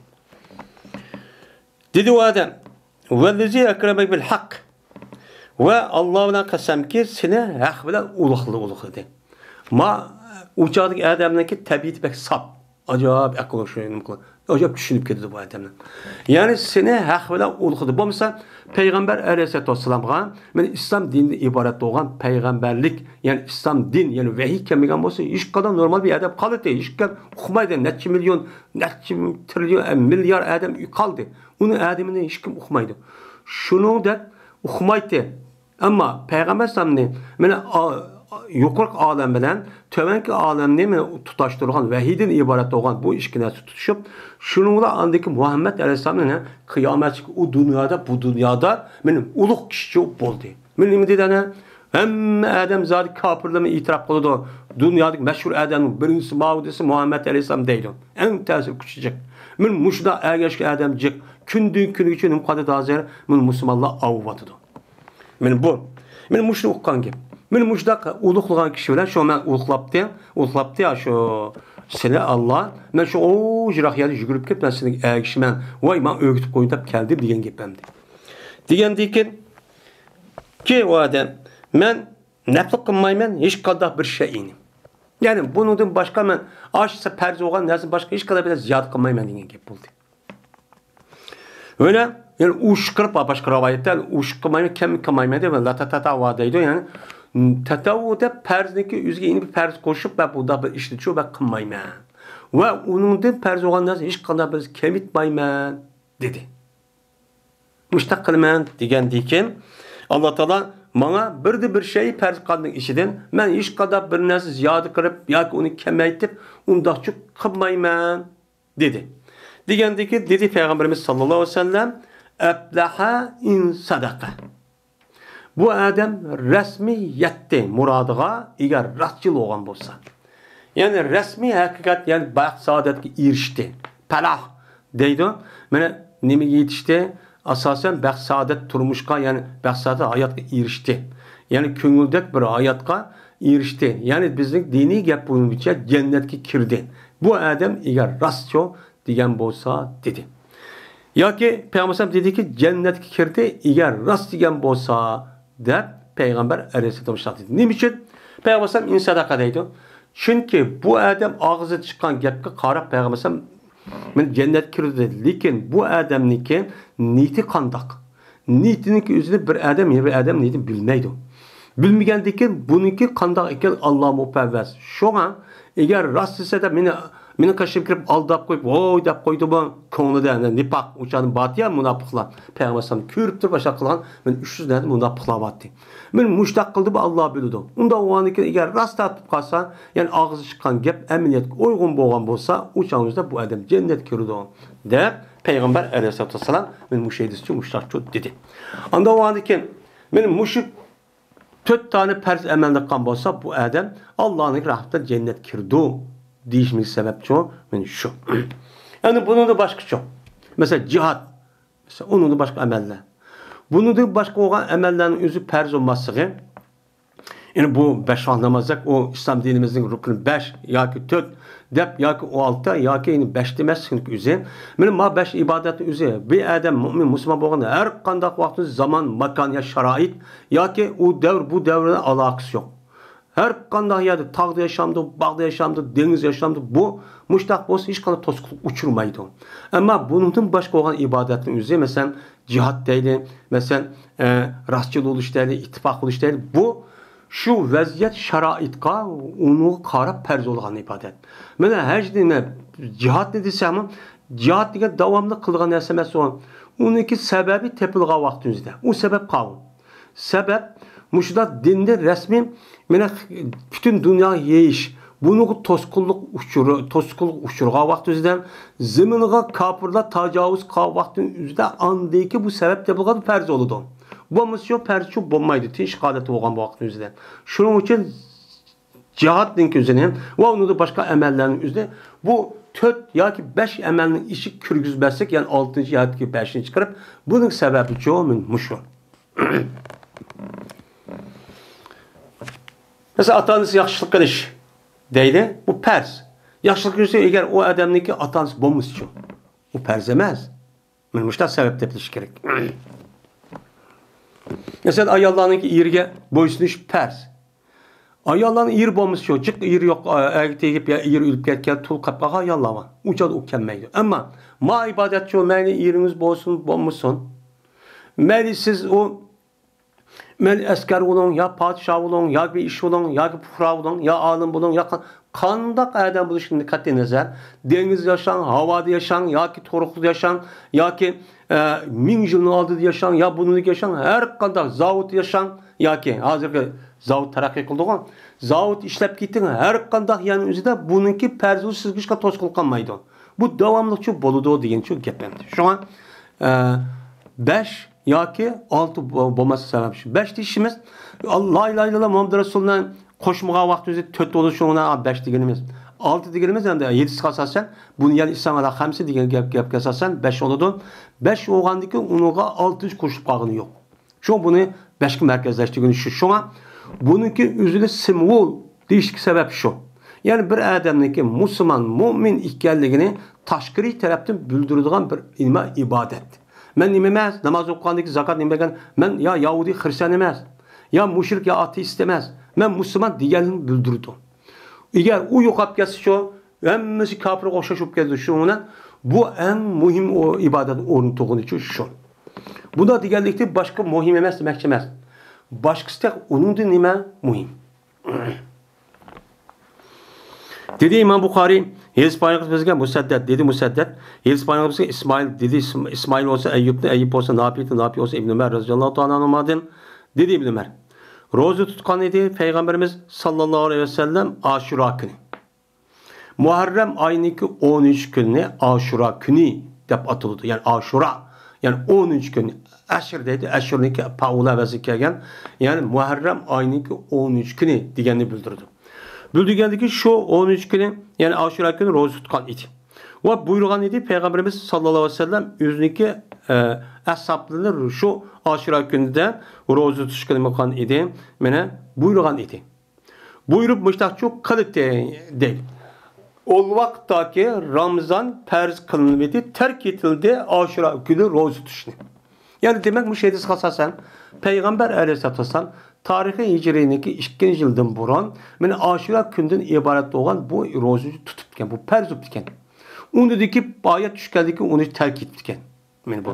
دېدى ئۇ ئادەم، ۋەللەزى ئەكرەمەك بىل ھەق. ۋە ئاللا بىلەن قەسەمكى، سېنى ھەق بىلەن ئۇلۇغلىدى، ئۇلۇغلىدى. ما ئۇ چاغدىكى ئادەمنىڭكى تەبىئىتى بەك ساپ. ئاجايىپ ئەقىل شۇ نېمە قىلغان. ئاجايىپ چۈشىنىپ كېتىدۇ بۇ ئادەمنىڭ. يەنى سېنى ھەق بىلەن ئۇلۇغلىدى. بولمىسا پەيغەمبەر ئەلەيھىسسالاتۇ ۋەسسالامغا، مەن ئىسلام دىنىدىن ئىبارەت بولغان پەيغەمبەرلىك، يەنى ئىسلام دىن، يەنى ۋەھىي كەلمىگەن بولسا، ھېچقانداق نورمال بىر ئادەم قالىدۇ، ھېچكىم ئۇقمايدۇ. نەچچە مىليون، نەچچە تىرىليون، مىليار ئادەم قالدى. ئۇنىڭ ئادىمىنى ھېچكىم ئۇقمايدۇ. شۇنىڭدەك ئۇقمايتتى. ئەمما پەيغەمبەر ئەلەيھىسسالامنى مانا، ئا-، يۇقىرىقى ئالەم بىلەن تۆۋەنكى ئالەمنى مانا تۇتاشتۇرغان ۋەھىيدىن ئىبارەت بولغان بۇ ئىككى نەرسە تۇتۇشۇپ، شۇنىڭ بىلەن ئاندىن كېيىن مۇھەممەد ئەلەيھىسسالام مانا قىيامەتچىكى ئۇ دۇنيادا، بۇ دۇنيادا مانا ئۇلۇغ كىشى بولدى. مانا نېمە دېدى ئەنە؟ ھەممە ئادەم زادى كاپىرلارمۇ ئېتىراپ قىلىدۇ. دۇنيادىكى مەشھۇر ئادەمنىڭ بىرىنچىسى ماۋۇ دېسە مۇھەممەد ئەلەيھىسسالام دەيدۇ. ئەڭ تەسىر كۈچى جىق. مانا مۇشۇنداق ئەگەشكەن ئادەم جىق. كۈندىن كۈنگىچە نېمە قىلىۋاتىدۇ ھازىر؟ مانا مۇسۇلمانلار ئاۋۇۋاتىدۇ. مانا بۇ. مانا مۇشۇنى ئۇققان گەپ. مانا مۇشۇنداق ئۇلۇغلىغان كىشى بىلەن شۇ مەن ئۇلۇغلاپتى، ئۇلۇغلاپتى يا شۇ سېنى ئاللا. مەن شۇ ئۇ يىراق يەردە يۈگۈرۈپ كېلىپ، مەن سېنى ئەگىشىمەن. ۋاي، ماڭا ئۆگىتىپ قويۇڭ دەپ كەلدىم دېگەن گەپ ئەمدى. دېگەندىن كېيىن كى ئۇ ئادەم، مەن نەپلىك قىلمايمەن ھېچقانداق بىر شەيئىنى. يەنى بۇنىڭدىن باشقا مەن ئاشۇ پەرز بولغان نەرسىدىن باشقا ھېچقانداق بىر نەرسە زىيادە قىلمايمەن دېگەن گەپ بولدى. ئۆيلە، يەنى ئۇشقۇرۇپ، باشقا رىۋايەتتە ئۇشقۇرمايمەن، كەم قىلمايمەن دەپ، لا تەتەۋۋا دەيدۇ، يەنى تەتەۋۋۇ دەپ پەرزنىڭكى ئۆزىگە يەنە بىر پەرز قوشۇپ، مەن بۇنداق بىر ئىشنى شۇ بەك قىلمايمەن. ۋە ئۇنىڭدىن پەرز بولغان نەرسە ھېچقانداق بىر كېمىتمەيمەن، دېدى. مۇشتاق قىلىمەن دېگەندىن كېيىن، ئاللا تائالا ماڭا بىردە بىر شەي پەرز قىلغاننىڭ ئىچىدىن مەن ھېچقانداق بىر نەرسە زىيادە قىلىپ ياكى ئۇنى كېمەيتىپ ئۇنداقچۇ قىلمايمەن، دېدى. دېگەندىن كېيىن دېدى پەيغەمبىرىمىز ساللاللاھۇ ئەلەيھى ۋەسەللەم، ئەپلەھە ئىن سەدەقە. بۇ ئادەم رەسمىي يەتتى مۇرادىغا، ئەگەر راستچىل بولغان بولسا. يەنى رەسمىي ھەقىقەت، يەنى بەخت سائادەتكە ئېرىشتى. پەلاھ دەيدۇ. مانا نېمىگە يېتىشتى؟ ئاساسەن بەخت سائادەت تۇرمۇشقا، يەنى بەخت سائادەت ھاياتقا ئېرىشتى. يەنى كۆڭۈلدەك بىر ھاياتقا ئېرىشتى. يەنى بىزنىڭ دىنىي گەپ بويىچە جەننەتكە كىردى. بۇ ئادەم ئەگەر راستچۇ دېگەن بولسا، دېدى. ياكى پەيغەمبەر ئەلەيھىسسالام دېدىكى، جەننەتكە كىردى، ئەگەر راست دېگەن بولسا، دەپ پەيغەمبەر ئەلەيھىسسالام شۇنداق دېدى. نېمە ئۈچۈن؟ پەيغەمبەر ئەلەيھىسسالام ئىن سەدەقە دەيدۇ. چۈنكى بۇ ئادەم ئاغزىدا چىققان گەپكە قاراپ پەيغەمبەر ئەلەيھىسسالام مەن جەننەتكە كىردى دېدى. لېكىن بۇ ئادەمنىڭكى نىيىتى قانداق؟ نىيىتىنىڭكى ئۆزىنى بىر ئادەم يەنە بىر ئادەم نىيىتىنى بىلمەيدۇ. بىلمىگەندىكىن بۇنىڭكى قانداق ئىكەن، ئاللا مۇپەۋۋەز. شۇڭا ئەگەر راست دېسە دەپ مېنى، مېنىڭ قېشىمغا كىرىپ ئالداپ قويۇپ، ۋوي دەپ قويدىمۇ، كۆڭلىدە نىپاق ئۇچانى باتىيا مۇناپىقلار. پەيغەمبەر ئەلەيھىسسالام كۆرۈپ تۇرۇپ ئاشۇنداق قىلغان، مېنى ئۈچ يۈز نەدە مۇناپىقلار باتتى. مېنى مۇشتاق قىلدى بۇ، ئاللا بىلىدۇ. ئۇنداق بولغاندىكىن ئەگەر راست تارتىپ قالسا، يەنى ئاغزى چىققان گەپ ئەمەلىيەتكە ئۇيغۇن بولغان بولسا، ئۇ چاغنىڭدا بۇ ئادەم جەننەتكە كىرىدۇ، دەپ پەيغەمبەر ئەلەيھىسسالاتۇ ۋەسسالام مېنى مۇشۇ ھەدىسچۇ مۇشتاقچۇ دېدى. ئاندىن بولغاندىكىن مېنى مۇشۇ تۆت دانە پەرز ئەمەلنى قىلغان بولسا، بۇ ئادەم ئاللانىڭ رەھمىتىدىن جەننەتكە كىرىدۇ دېيىشىمىز سەۋەبچۇ مېنى شۇ. ئەمدى بۇنىڭدا باشقىچۇ. مەسىلەن، جىھاد. مەسىلەن، ئۇنىڭدىن باشقا ئەمەللەر. بۇنىڭدىن باشقا بولغان ئەمەللەرنىڭ ئۆزى پەرز بولماسلىقى، يەنى بۇ بەش ۋاق نامازدەك، ئۇ ئىسلام دىنىمىزنىڭ رۇكنى بەش ياكى تۆت دەپ ياكى ئون ئالتە ياكى يەنى بەش دېمەسلىكنىڭ ئۆزى. مانا ما بەش ئىبادەتنىڭ ئۆزى. بىر ئادەم مۇئمىن مۇسۇلمان بولغاندا ھەر قانداق ۋاقىتتا زامان، ماكان يا شارائىت ياكى ئۇ دەۋر، بۇ دەۋر بىلەن ئالاقىسى يوق. ھەر قانداق يەردە، تاغدا ياشامدۇ، باغدا ياشامدۇ، دېڭىزدا ياشامدۇ، بۇ مۇشتاق بولسا ھېچقانداق توسقۇنلۇق ئۇچرىمايدۇ. ئەمما بۇنىڭدىن باشقا بولغان ئىبادەتنىڭ ئۆزى، مەسىلەن، جىھاد دەيلى، مەسىلەن، ئە، راستچىل بولۇش دەيلى، ئىتتىپاق بولۇش دەيلى، بۇ شۇ ۋەزىيەت، شارائىتقا، ئۇنىڭغا قاراپ پەرز بولغان ئىبادەت. مانا ھەج نېمە، جىھادنى دېسەممۇ، جىھاد دېگەن داۋاملىق قىلىدىغان نەرسە ئەمەس ئۇ. ئۇنىڭكى سەۋەبى تېپىلغان ۋاقتىمىزدا. ئۇ سەۋەب قاۋۇل. سەۋەب، مۇشۇنداق دىننى رەسمىي، مانا، پۈتۈن دۇنياغا يېيىش، بۇنىڭغا توسقۇنلۇق ئۇچۇرى، توسقۇنلۇق ئۇچرىغان ۋاقتى ئۆزىدە، زېمىنغا كاپىرلار تاجاۋۇز قىلغان ۋاقتى ئۆزىدە، ئاندىن كېيىن بۇ سەۋەب تېپىلغان پەرز بولىدۇ. بولمىسا شۇ پەرز شۇ بولمايدۇ، تىنچلىق ھالەتتە بولغان ۋاقتى ئۆزىدە. شۇنىڭ ئۈچۈن جىھادنىڭكى ئۆزىنى ۋە ئۇنىڭدا باشقا ئەمەللەرنىڭ ئۆزىنى بۇ تۆت ياكى بەش ئەمەلنىڭ ئىچىگە كىرگۈزمەسلىك، يەنى ئالتىنچى ياكى بەشىنچى قىلىپ، بۇنىڭ سەۋەبى شۇ، مۇشۇ. مەسىلەن، ئاتا-ئانىسى ياخشىلىق قىلىش دەيلى، بۇ پەرز. ياخشىلىق قىلسا، ئەگەر ئۇ ئادەمنىڭكى ئاتا-ئانىسى بولمىسىچۇ؟ ئۇ پەرز ئەمەس. مانا مۇشۇنداق سەۋەب تېپىلىشى كېرەك. مەسىلەن، ئاياللارنىڭكى ئېرىگە بويسۇنۇش پەرز. ئاياللارنىڭ ئېرى بولمىسىچۇ؟ جىق ئېرى يوق، ئەگە تېگىپ يا ئېرى ئۆلۈپ كەتكەن، تۇل قېلىپ قالغان ئاياللار بار. ئۇ چاغدا ئۇ كەلمەيدۇ. ئەمما ما ئىبادەتچۇ، مەيلى ئېرىڭىز بولسۇن، بولمىسۇن. مەيلى سىز ئۇ مەيلى ئەسكەر بولۇڭ، يا پادىشاھ بولۇڭ، يا بىر ئىش بولۇڭ، ياكى پۇقرا بولۇڭ، يا ئالىم بولۇڭ، يا قا-، قانداق ئادەم بولۇشىدىن قەتئىينەزەر، دېڭىزدا ياشاڭ، ھاۋادا ياشاڭ، ياكى تۇرۇقلۇقتا ياشاڭ، ياكى، ئە، مىڭ يىلنىڭ ئالدىدا ياشاڭ، يا بۇنىڭدىكى ياشاڭ، ھەر قانداق زاۋۇتتا ياشاڭ، ياكى ھازىرقى زاۋۇت تەرەققىي قىلدىغۇ، زاۋۇتتا ئىشلەپ كېتىڭ، ھەر قانداق يەرنىڭ ئۆزىدە بۇنىڭكى پەرزى سىزگە ھېچقانداق توسقۇنلۇق قىلمايدۇ. بۇ داۋاملىقچۇ بولىدۇ دېگەنچۇ گەپ ئەمدى. شۇڭا، ئە، بەش ياكى ئالتە بو-، بولماسلىق سەۋەب شۇ. بەش دېيىشىمىز، لا ئىلاھە ئىللاللا مۇھەممەد رەسۇلۇللا قوشمىغان ۋاقتىمىزدا تۆت بولىدۇ، شۇڭا بەش دېگىنىمىز. ئالتە دېگىنىمىز ئەمدى ھەدىسكە ئاساسەن، بۇنى يەنى ئىسلام ئەلا خەمسە دېگەن گەپ، گەپكە ئاساسەن بەش بولىدۇ. بەش بولغاندىن كېيىن ئۇنىڭغا ئالتىنچى قوشۇپ قالغىنى يوق. شۇڭا بۇنى بەشكە مەركەزلەشتۈرگىنى شۇ. شۇڭا بۇنىڭكى ئۆزىنى سىمۋول دېيىشلىك سەۋەب شۇ. يەنى بىر ئادەمنىڭكى مۇسۇلمان، مۇئمىن ئىكەنلىكىنى تاشقىرى تەرەپتىن بىلدۈرىدىغان بىر نېمە؟ ئىبادەت. مەن نېمە ئەمەس، ناماز ئوقۇغاندىكى، زاكات نېمە بەرگەن، مەن يا يەھۇدىي، خرىستىيان ئەمەس، يا مۇشرىك، يا ئاتېئىست ئەمەس، مەن مۇسۇلمان دېگەنلىكنى بىلدۈرىدۇ. ئەگەر ئۇ يوقاپ كەتسىچۇ، ھەممىسى كاپىرغا ئوخشاش بولۇپ كەتتى. شۇنىڭ بىلەن بۇ ئەڭ مۇھىم ئو-، ئىبادەت ئورنى تۇرغىنىچۇ شۇ. بۇنداق دېگەنلىكتە باشقا مۇھىم ئەمەس دېمەكچى ئەمەس. باشقىسى تېخى ئۇنىڭدىن نېمە مۇھىم؟ دېدى ئىمام بۇخارىي، ھەدىس بايان قىلىپ بىزگە مۇسەددەد، دېدى مۇسەددەد، ھەدىس بايان قىلىپ بىزگە ئىسمائىل، دېدى ئىسم-، ئىسمائىل بولسا ئەييۇبنى، ئەييۇب بولسا ناپىدىن، ناپىي بولسا ئىبنى ئۆمەر رەزىياللاھۇ تائالا ئەنھۇمادىن، دېدى ئىبنى ئۆمەر. روزا تۇتقان ئىدى پەيغەمبىرىمىز ساللاللاھۇ ئەلەيھى ۋەسەللەم ئاشۇرا كۈنى. مۇھەررەم ئاينىڭكى ئون ئۈچ كۈنى ئاشۇرا كۈنى دەپ ئاتىلىدۇ. يەنى ئاشۇرا، يەنى ئون ئۈچ كۈن، ئەشر دەيدۇ، ئەشۇرنىڭكى پائۇل ئەۋەزىگە كەلگەن، يەنى مۇھەررەم ئاينىڭكى ئون ئۈچ كۈنى دېگەننى بىلدۈرىدۇ. بىلدۈرگەندىكى شۇ ئون ئۈچ كۈنى، يەنى ئاشۇرا كۈنى روزا تۇتقان ئىدى. ۋە بۇيرۇغان ئىدى پەيغەمبىرىمىز ساللاللاھۇ ئەلەيھى ۋەسەللەم ئۆزىنىڭكى، ئە، ئەسھابلىرىنى شۇ ئاشۇرا كۈنىدە روزا تۇتۇشقا نېمە قىلغان ئىدى؟ مانا بۇيرۇغان ئىدى. بۇيرۇپ مۇشتاقچۇ قىلىتى دەيدۇ. ئول ۋاقىتتاكى رامىزان پەرز قىلىنمىدى، تەرك ئېتىلدى ئاشۇرا كۈنى روزا تۇتۇشنى. يەنى دېمەك، مۇشۇ ھەدىسكە ئاساسەن، پەيغەمبەر ئەلەيھىسسالاتۇ ۋەسسالام تارىخىي ھىجرىينىڭكى ئىككىنچى يىلدىن بۇرۇن مانا ئاشۇرا كۈندىن ئىبارەت بولغان بۇ روزىنى تۇتۇپتىكەن، بۇ پەرز بوپتىكەن. ئۇندىدىكى ئايەت چۈشكەندىكى ئۇنى تەرك ئېتىپتىكەن. مانا بۇ.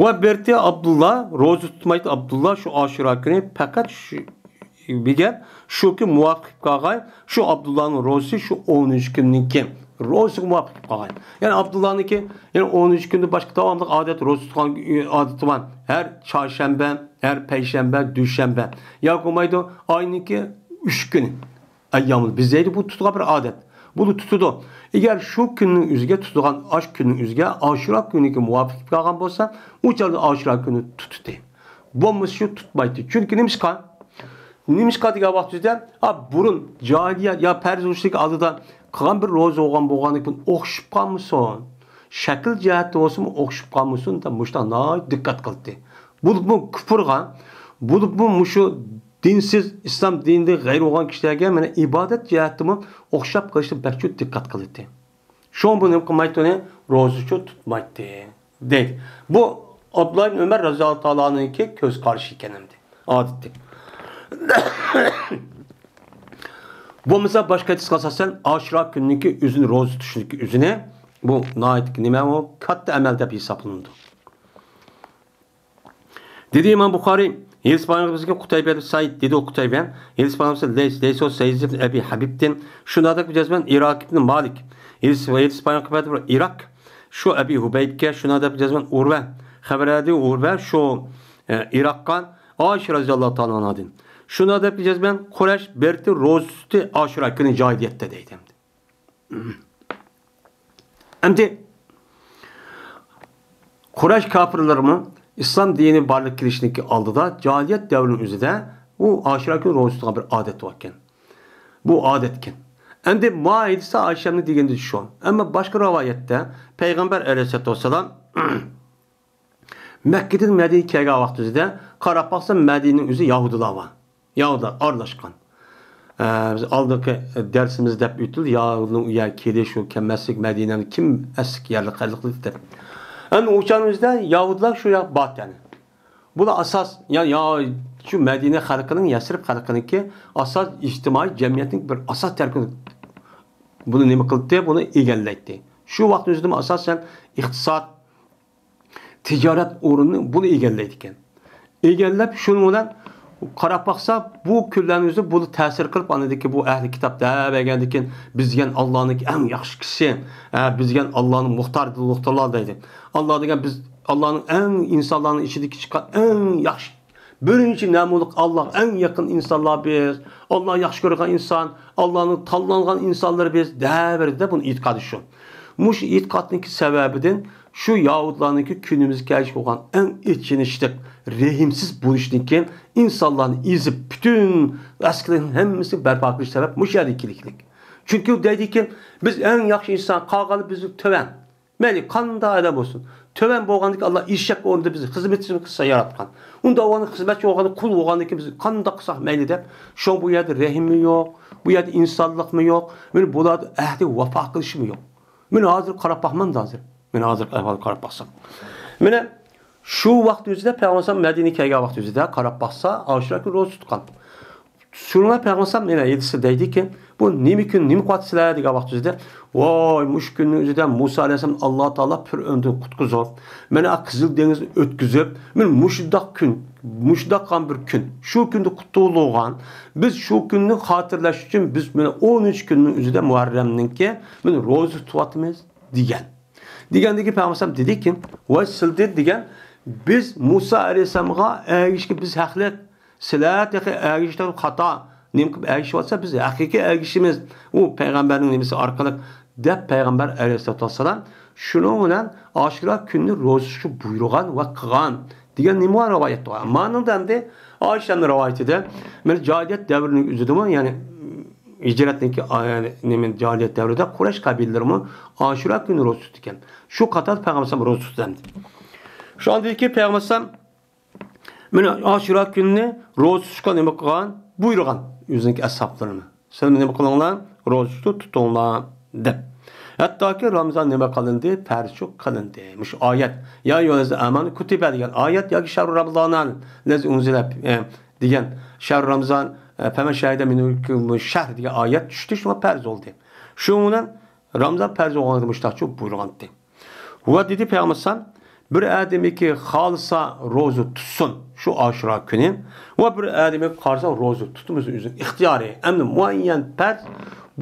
ۋە بىرتى ئابدۇللا، روزا تۇتمايتتى ئابدۇللا شۇ ئاشۇرا كۈنى، پەقەت شۇ، بىر گەپ شۇكى، مۇۋاپىق كېلىپ قالغان شۇ ئابدۇللانىڭ روزىسى شۇ ئون ئۈچ كۈننىڭكى روزىسىغا مۇۋاپىق كېلىپ قالغان. يەنى ئابدۇللانىڭكى، يەنى ئون ئۈچ كۈندىن باشقا داۋاملىق ئادەت روزا تۇتقان، ئى، ئادىتى بار. ھەر چارشەنبە، ھەر پەيشەنبە، دۈشەنبە. ياكى بولمايدۇ، ئاينىڭكى ئۈچ كۈنى. ئەييامۇل بىز دەيدۇ، بۇ تۇتىدىغان بىر ئادەت. بۇنى تۇتىدۇ. ئەگەر شۇ كۈننىڭ ئۆزىگە تۇتىدىغان، ئاش كۈننىڭ ئۆزىگە ئاشۇرا كۈنىگە مۇۋاپىق كېلىپ قالغان بولسا، ئۇ چاغدا ئاشۇرا كۈنى تۇتتى. بولمىسا شۇ تۇتمايتتى. چۈنكى نېمىشقا؟ نېمىشقا دېگەن ۋاقتىمىزدا، ئا، بۇرۇن جاھىلىيە يا پەرز ئۇرۇشتىكى ئالدىدا قىلغان بىر روزا بولغان، بولغاندىكىن ئوخشىشىپ قالمىسۇن، شەكىل جەھەتتە بولسىمۇ ئوخشىشىپ قالمىسۇن دەپ مۇشۇنداق ناھايىتى دىققەت قىلدى. بولۇپمۇ كۇپۇرغا، بولۇپمۇ مۇشۇ دىنسىز، ئىسلام دىنىدىن غەيرىي بولغان كىشىلەرگە مانا ئىبادەت جەھەتتىمۇ ئوخشاپ قېلىشنى بەك جىق دىققەت قىلدى. شۇڭا بۇ نېمە قىلمايتتى ئۇنى؟ روزىچۇ تۇتمايتتى، دەيدۇ. بۇ ئابدۇللا ئىبن ئۆمەر رەزىياللاھۇ تائالانىڭكى كۆز قارىشى ئىكەن ئەمدى. ئادەتتە. بولمىسا باشقا ھەدىسكە ئاساسەن، ئاشۇرا كۈننىڭكى ئۆزىنى روزا تۇتۇشنىڭكى ئۆزىنى، بۇ ناھايىتى نېمە ئۇ؟ كاتتا ئەمەل دەپ ھېسابلىنىدۇ. دېدى ئىمام بۇخارىي، ھەدىس بايان قىلىپ بىزگە قۇتەيبە ئىبن سەئىد، دېدى ئۇ قۇتەيبە، ھەدىس بايان قىلىپ لەيس، لەيس ۋە سەئىد ئىبن ئەبى ھەبىبتىن، شۇنداق دەپ جەزمەن ئىراق ئىبن مالىك، ھەدىس، ھەدىس بايان قىلىپ بىر ئىراق، شۇ ئەبى ھۇبەيبكە، شۇنداق دەپ جەزمەن ئۇرۋە، خەۋەر بەردى ئۇرۋە شۇ، ئە، ئىراققا، ئائىشە رەزىياللاھۇ تائالا ئانھادىن. شۇنداق دەپ جەزمەن قۇرەش بىرتى روزا تۇتتى ئاشۇرا كۈنى جاھىلىيەتتە دەيدۇ. ئەمدى قۇرەيش كاپىرلىرىمۇ ئىسلام دىنى بارلىققا كېلىشتىكى ئالدىدا، جاھىلىيەت دەۋرىنىڭ ئۆزىدە ئۇ ئاشۇرا كۈنى روزا تۇتىدىغان بىر ئادەت باركەن. بۇ ئادەتكەن. ئەمدى ما ھەدىستا ئائىشەمنىڭ دېگىنى شۇ. ئەمما باشقا رىۋايەتتە پەيغەمبەر ئەلەيھىسسالاتۇ ۋەسسالام مەككىدىن مەدىنىگە كەلگەن ۋاقتىدا قاراپ باقسا، مەدىنىنىڭ ئۆزى يەھۇدىيلار بار. يەھۇدىيلار ئارىلاشقان. ئە، بىز ئالدىنقى دەرسىمىزدە دەپ ئۆتۈلدى، يەھۇدىينىڭ ئۇ يەرگە كېلىش، ئۇ كەلمەسلىك، مەدىنەنى كىم ئەسلى يەرلىك خەلق قىلدى دەپ. ئەمدى ئۇ چاغنىڭ ئۆزىدە يەھۇدىيلار شۇ يەر بار ئىكەن. بۇلار ئاساس، يا، يا، شۇ مەدىنە خەلقىنىڭ، يەسرىب خەلقىنىڭكى ئاساس ئىجتىمائىي جەمئىيەتنىڭ بىر ئاساس تەركىبى. بۇنى نېمە قىلدى؟ بۇنى ئىگىلەيتتى. شۇ ۋاقىتنىڭ ئۆزىدىمۇ ئاساسەن ئىقتىساد، تىجارەت ئورنىنى بۇلا ئىگىلەيدىكەن. ئىگىلەپ، شۇنىڭ بىلەن قاراپ باقسا، بۇ كۈنلەرنىڭ ئۆزى بۇلا تەسىر قىلىپ، ئاندىكى بۇ ئەھلى كىتاب دەۋەرگەندىكىن، بىز دېگەن ئاللانىڭكى ئەڭ ياخشى كىشىسى، ھە، بىز دېگەن ئاللانىڭ مۇختارى دوختۇرلار دەيدۇ. ئاللا دېگەن بىز، ئاللانىڭ ئەڭ ئىنسانلارنىڭ ئىچىدىكى چىققان ئەڭ ياخشى، بىرىنچى نەمۇنىلىق ئاللاغا ئەڭ يېقىن ئىنسانلار بىز، ئاللا ياخشى كۆرگەن ئىنسان، ئاللانىڭ تاللانغان ئىنسانلىرى بىز دەۋەردە، بۇنىڭ ئېتىقادى شۇ. مۇشۇ ئېتىقادنىڭكى سەۋەبىدىن شۇ يەھۇدىيلارنىڭكى كۈنىمىزگە كەلگۈچە بولغان ئەڭ ئېچىنىشلىق، رەھىمسىز بولۇشىدىن كېيىن ئىنسانلارنى ئېزىپ، پۈتۈن ئەسكىلەرنىڭ ھەممىسىنى بەرپا قىلىش سەۋەب مۇشۇ يەردىن كېلىكلىك. چۈنكى ئۇ دەيدىكى، بىز ئەڭ ياخشى ئىنسان، قالغانلار بىزدىن تۆۋەن. مەيلى، قانداق ئادەم بولسۇن. تۆۋەن بولغاندىكىن ئاللا ئېشەك ئورنىدا بىزنى خىزمىتىمىزنى قىلسا ياراتقان. ئۇنداق بولغاندا خىزمەتچى بولغاندا، قۇل بولغاندىكىن بىز قانداق قىلساق مەيلى دەپ، شۇڭا بۇ يەردە رەھىممۇ يوق، بۇ يەردە ئىنسانلىقمۇ يوق، مانا بۇلاردا ئەھدى ۋاپا قىلىشمۇ يوق. مانا ھازىر قاراپ باقمامدا ھازىر. مانا ھازىرقى ئەھۋالغا قاراپ باقساق. مانا شۇ ۋاقىت ئۆزىدە پەيغەمبەر مەدىنىگە كەلگەن ۋاقىت ئۆزىدە قاراپ باقسا، ئاشۇرا كۈنى روزا تۇتقان. شۇنىڭ بىلەن پەيغەمبەر ئەلەيھىسسالام يەنە ھەدىستە دەيدىكى، بۇ نېمە كۈن، نېمە قىلىۋاتىسىلەر دېگەن ۋاقىت ئۆزىدە، ۋاي، مۇشۇ كۈننىڭ ئۆزىدە مۇسا ئەلەيھىسسالام ئاللا تائالا پىرئۆندىن قۇتقۇزۇپ، مانا قىزىل دېڭىزنى ئۆتكۈزۈپ، مانا مۇشۇنداق كۈن، مۇشۇنداق بىر كۈن، شۇ كۈندە قۇتۇلغان، بىز شۇ كۈننى خاتىرىلەش ئۈچۈن بىز مانا ئون ئۈچ كۈننىڭ ئۆزىدە مۇھەررەمنىڭكى مانا روزا تۇتۇۋاتىمىز دېگەن. دېگەندىكى پەيغەمبەر دېدىكى، ۋاي سىلدىن دېگەن، بىز مۇسا ئەلەيھىسسالامغا ئەگىشىشكە بىز ھەقلىق، سىلەر تېخى ئەگىشىشتە خاتا، نېمە قىلىپ ئەگىشىۋاتسا، بىز ھەقىقىي ئەگىشىمىز، ئۇ پەيغەمبەرنىڭ نېمىسى ئارقىلىق، دەپ پەيغەمبەر ئەلەيھىسسالاتۇ ۋەسسالام شۇنىڭ بىلەن ئاشۇرا كۈننى روزا تۇتۇشقا بۇيرۇغان ۋە قىلغان دېگەن نېمە بار رىۋايەت بار. مانىڭدا ئەمدى ئائىشەنىڭ رىۋايىتىدە، مانا جاھىلىيەت دەۋرىنىڭ ئۆزىدىمۇ، يەنى ھىجرەتنىڭكى، ئا، نېمە، جاھىلىيەت دەۋرىدە قۇرەيش قەبىلىلىرىمۇ ئاشۇرا كۈنى روزا تۇتىدىكەن. شۇ قاتاردا پەيغەمبەر ئەلەيھىسسالام روزا تۇتىدۇ ئەمدى. شۇ ئاندىن كېيىن پەيغەمبەر ئەلەيھىسسالام مانا ئاشۇرا كۈنىنى روزا تۇتۇشقا نېمە قىلغان؟ بۇيرۇغان ئۆزىنىڭكى ئەسھابلىرىنى. سىلەر نېمە قىلىڭلار؟ روزا تۇتۇپ تۇتۇڭلار دەپ. ھەتتاكى رامزان نېمە قىلىندى؟ پەرزچۇ قىلىندى. مۇشۇ ئايەت، يا ئەييۇھەللەزىنە ئامەنۇ كۇتىبە دېگەن ئايەت ياكى شەھرۇ رامزانەللەزى ئۇنزىلە، ئە، دېگەن شەھرۇ رامزان، ئە، فەمەن شەھىدە مىنكۇمۇش شەھر دېگەن ئايەت چۈشتى، شۇڭا پەرز بولدى. شۇنىڭ بىلەن رامزان پەرز بولغانلىقى مۇشۇنداقچە بۇيرۇغانتى. ۋە دېدى پەيغەمبەر ئەلەيھىسسالام، بىر ئادىمىكى خالىسا روزا تۇتسۇن شۇ ئاشۇرا كۈنى، ۋە بىر ئادىمىكى خالىسا روزا تۇتمىسۇن، ئۆزىنىڭ ئىختىيارى. ئەمدى مۇئەييەن پەرز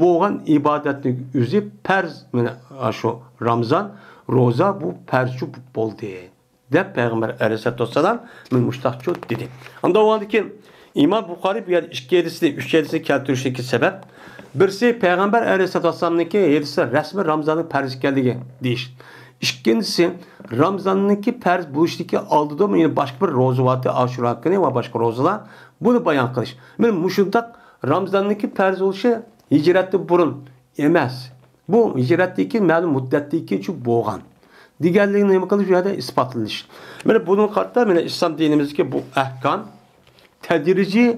بولغان ئىبادەتنىڭ ئۆزى پەرز، مانا شۇ رامزان روزا بۇ پەرزچۇ بولدى، دەپ پەيغەمبەر ئەلەيھىسسالاتۇ ۋەسسالام مانا مۇشۇنداقچۇ دېدى. ئاندىن ئۇنىڭدىن كېيىن ئىمام بۇخارىي بۇ يەردە ئىككى ھەدىسنى، ئۈچ ھەدىسنى كەلتۈرۈشتىكى سەۋەب، بىرسى پەيغەمبەر ئەلەيھىسسالاتۇ ۋەسسالامنىڭكى ھەدىسى رەسمىي رامزاننىڭ پەرز ئىكەنلىكى دېيىش. ئىككىنچىسى، رامزاننىڭكى پەرز بولۇشىدىكى ئالدىدا يەنە باشقا بىر روزا بارتى، ئاشۇرا كۈنى ۋە باشقا روزىلار، بۇنى بايان قىلىش. مانا مۇشۇنداق رامزاننىڭكى پەرز بولۇشى ھىجرەتتىن بۇرۇن ئەمەس. بۇ ھىجرەتتىن كېيىن مەلۇم مۇددەتتىن كېيىن شۇ بولغان دېگەنلىكنى نېمە قىلىش، بۇ يەردە ئىسپاتلىنىش. مانا بۇنىڭغا قارىتا مانا ئىسلام دىنىمىزدىكى بۇ ئەھكام تەدرىجىي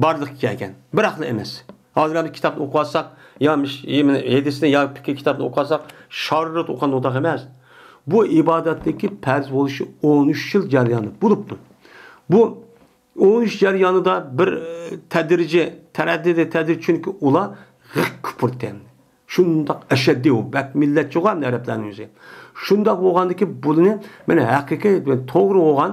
بارلىققا كەلگەن. بىراقلا ئەمەس. ھازىر ھەم كىتابنى ئوقۇۋالساق، يا مىش-، يا مانا ھەدىسنى يا پىقھىي كىتابنى ئوقۇۋالساق، شاررىت ئوقۇغان ئۇنداق ئەمەس. بۇ ئىبادەتنىڭكى پەرز بولۇشى ئون ئۈچ يىل جەريانى بولۇپتۇ. بۇ ئون ئۈچ جەريانىدا بىر، ئە، تەدرىجىي، تەرەددىدى، تەدرىجىي، چۈنكى ئۇلار غەرق كۇپۇر تەمدى. شۇنداق ئەشەددىي ئۇ، بەك مىللەتچى ئۇ ئەمدى ئەرەبلەرنىڭ ئۆزى. شۇنداق بولغاندىكى بۇنى مانا ھەقىقىي توغرا بولغان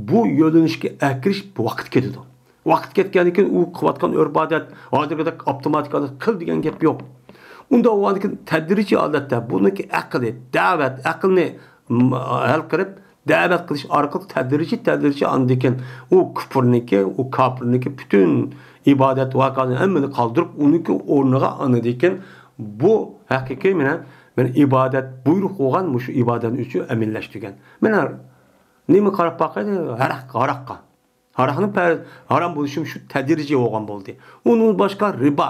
بۇ يۆنىلىشكە ئەكىرىش ۋاقىت كېتىدۇ. ۋاقىت كەتكەندىن كېيىن ئۇ قىلىۋاتقان ئۆرپ-ئادەت، ھازىرقىدەك ئاپتوماتىك ھالەتتە قىل دېگەن گەپ يوق. ئۇنداق بولغاندىن كېيىن تەدرىجىي ھالەتتە بۇنىڭكى ئەقلى، دەۋەت، ئەقلىنى، م-، ھەل قىلىپ، دەۋەت قىلىش ئارقىلىق تەدرىجىي، تەدرىجىي ئاندىن كېيىن ئۇ كۇپۇرنىڭكى، ئۇ كاپىرنىڭكى پۈتۈن ئىبادەت ۋاقانى ھەممىنى قالدۇرۇپ، ئۇنىڭكى ئورنىغا ئاندىن كېيىن بۇ ھەقىقىي مانا، مانا ئىبادەت بۇيرۇق بولغان مۇشۇ ئىبادەتنى ئۆزى ئەمەلىيلەشتۈرگەن. مانا نېمە قاراپ باقايلى، ھاراق، ھاراققا. ھاراقنىڭ پەر-، ھارام بولۇشى شۇ تەدرىجىي بولغان بولدى. ئۇنىڭ باشقا رىبا.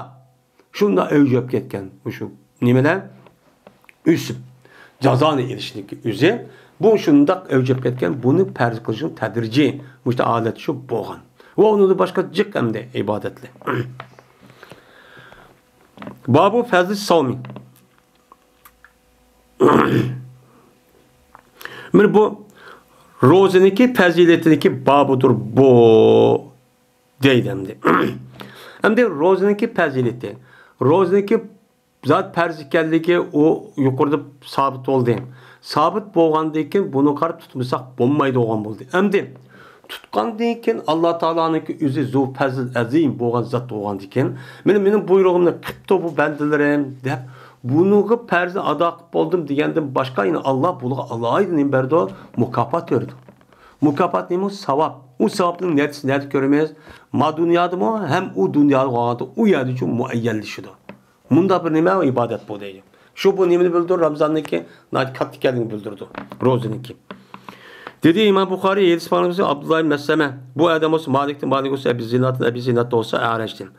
شۇنداق ئەۋج ئېلىپ كەتكەن مۇشۇ نېمىلەر ئۆسۈپ، جازانى ئېلىشنىڭكى ئۆزى، بۇ شۇنداق ئەۋج ئېلىپ كەتكەن، بۇنى پەرز قىلىشنىڭ تەدرىجىي مۇشۇ ھالەت شۇ بولغان. ۋە ئۇنىڭدىن باشقا جىق ئەمدى ئىبادەتلەر. بابۇ فەزلى ساۋمى. مانا بۇ روزىنىڭكى پەزىلىتىدىكى بابىدۇر بۇ، دەيدۇ ئەمدى. ئەمدى روزىنىڭكى پەزىلىتى، روزىنىڭكى زات پەرز ئىكەنلىكى ئۇ يۇقىرىدا سابىت بولدى. سابىت بولغاندىن كېيىن بۇنى قاراپ تۇتمىساق بولمايدىغان بولدى. ئەمدى تۇتقاندىن كېيىن ئاللا تائالانىڭكى ئۆزى زۇ پەزل ئەزىم بولغان زات بولغاندىن كېيىن، مانا مېنىڭ بۇيرۇغۇمنى قىپتۇ بۇ بەندىلىرىم دەپ، بۇنىڭغا پەرزنى ئادا قىلىپ بولدىم دېگەندىن باشقا يەنە ئاللا بۇلارغا ئالاھىدە نېمە بەردى؟ مۇكاپات بەردى. مۇكاپات نېمە؟ ساۋاب. ئۇ ساۋابنىڭ نەتىجىسىنى نەدە كۆرىمىز؟ ما دۇنيادىمۇ ھەم ئۇ دۇنيادا بولغاندا ئۇ يەردىچۇ مۇئەييەنلىشىدۇ. مۇنداق بىر نېمە ئىبادەت بۇ دەيدۇ. شۇ بۇ نېمىنى بىلدۈرىدۇ؟ رامزاننىڭكى ناھايىتى كاتتا ئىكەنلىكىنى بىلدۈرىدۇ. روزىنىڭكى. دېدى ئىمام بۇخارىي، ھەدىس بارمىسى ئابدۇللا ئىبن مەسلەمە. بۇ ئادەم بولسا مالىكتىن، مالىك بولسا ئەبى زىنادتىن، ئەبى زىناد بولسا ئەرەشتىن.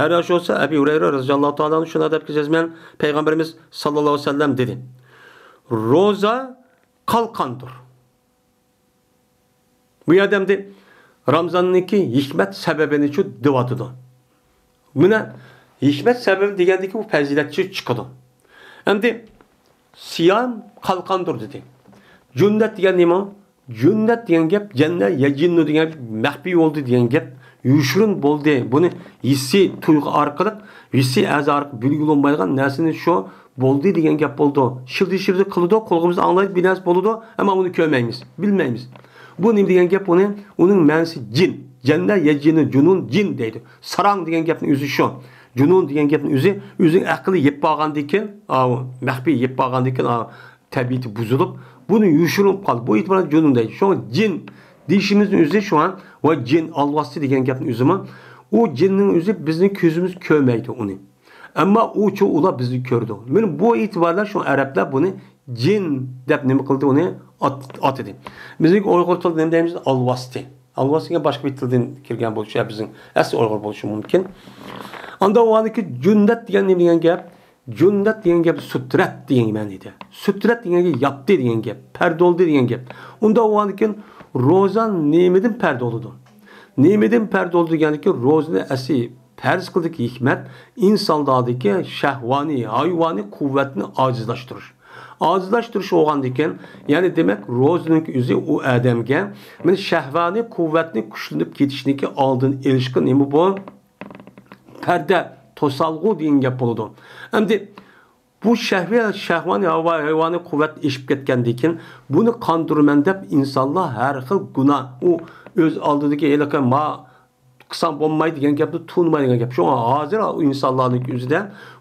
ئەرەش بولسا ئەبى ھۇرەيرە رەزىياللاھۇ تائالا ئەنھۇ شۇنداق دەپ كېتىمەن، پەيغەمبىرىمىز ساللاللاھۇ ئەلەيھى ۋەسەللەم دېدى. روزا قالقاندۇر. بۇ يەردە ئەمدى رامزاننىڭكى ھېكمەت سەۋەبىنىچۇ دەۋاتىدۇ. مانا ھېكمەت سەۋەبى دېگەندىكى بۇ پەزىلەتچۇ چىقىدۇ. ئەمدى سىيام قالقاندۇر دېدى. جۇننەت دېگەن نېمە؟ جۇننەت دېگەن گەپ جەننە يەجىننۇ دېگەن مەخپىي بولدى دېگەن گەپ. يوشۇرۇن بولدى. بۇنى ھېسسىي تۇيغۇ ئارقىلىق، ھېسسىي ئەزا ئارقىلىق بىلگىلى بولمايدىغان نەرسىنى شۇ بولدى دېگەن گەپ بولىدۇ. شىلدىر-شىلدىر قىلىدۇ، قۇلىقىمىز ئاڭلايدۇ، بىر نەرسە بولىدۇ، ئەمما ئۇنى كۆرمەيمىز، بىلمەيمىز. بۇ نېمە دېگەن گەپ ئۇنى؟ ئۇنىڭ مەنىسى جىن. جەننە يەجىننۇ جۇنۇن جىن دەيدۇ. ساراڭ دېگەن گەپنىڭ ئۆزى شۇ. جۇنۇن دېگەن گەپنىڭ ئۆزى، ئۆزىنىڭ ئەقلى يېپ بارغاندىن كېيىن، ئاۋۇ مەخپىي يېپ بارغاندىن كېيىن، ئاۋۇ تەبىئىتى بۇزۇلۇپ، بۇنى يوشۇرۇنۇپ قالدى. بۇ ئېتىبارەن جۇنۇن دەيدۇ. شۇڭا جىن دېيىشىمىزنىڭ ئۆزى شۇڭا، ۋە جىن ئالۋاستى دېگەن گەپنىڭ ئۆزىمۇ، ئۇ جىننىڭ ئۆزى بىزنىڭ كۆزىمىز كۆرمەيدۇ ئۇنى. ئەمما ئۇچۇ ئۇلار بىزنى كۆرىدۇ. مانا بۇ ئېتىباردا شۇ ئەرەبلەر بۇنى جىن دەپ نېمە قىلدى، ئۇنى ئات-، ئاتىدى. بىزنىڭ ئۇيغۇر تىلىدا نېمە دەيمىز؟ ئالۋاستى. ئالۋاستى دېگەن باشقا بىر تىلدىن كىرگەن بولۇشى، بىزنىڭ ئەسلى ئۇيغۇر بولۇشى مۇمكىن. ئاندا ئۇ ئاندىكى جۇننەت دېگەن نېمە دېگەن گەپ؟ جۇننەت دېگەن گەپ سۈترەت دېگەن مەنىدە. سۈترەت دېگەن گەپ ياپتى دېگەن گەپ، پەردە بولدى دېگەن گەپ. ئۇندا بولغاندىكىن روزا نېمىدىن پەردە بولىدۇ؟ نېمىدىن پەردە بولىدۇ دېگەندىكى روزىنى ئەسلى پەرز قىلدىكى ھېكمەت ئىنسانلاردىكى شەھۋانىي، ھايۋانىي قۇۋۋەتنى ئاجىزلاشتۇرۇش. ئاجىزلاشتۇرۇش بولغاندىكىن، يەنى دېمەك روزىنىڭ ئۆزى ئۇ ئادەمگە مانا شەھۋانىي قۇۋۋەتنى كۈچلىنىپ كېتىشنىكى ئالدىنى ئېلىشقا نېمە بۇ؟ پەردە، توسالغۇ دېگەن گەپ بولىدۇ. ئەمدى بۇ شەھۋە-، شەھۋانىي ھاۋا-، ھايۋانىي قۇۋۋەت ئېشىپ كەتكەندىن كېيىن، بۇنى قاندۇرىمەن دەپ ئىنسانلار ھەر خىل گۇناھ، ئۇ ئۆز ئالدىدىكى ھېلىقى ما قىلساڭ بولمايدۇ دېگەن گەپنى تونۇمايدىغان گەپ. شۇڭا ھازىر ئىنسانلارنىڭ ئۆزىدە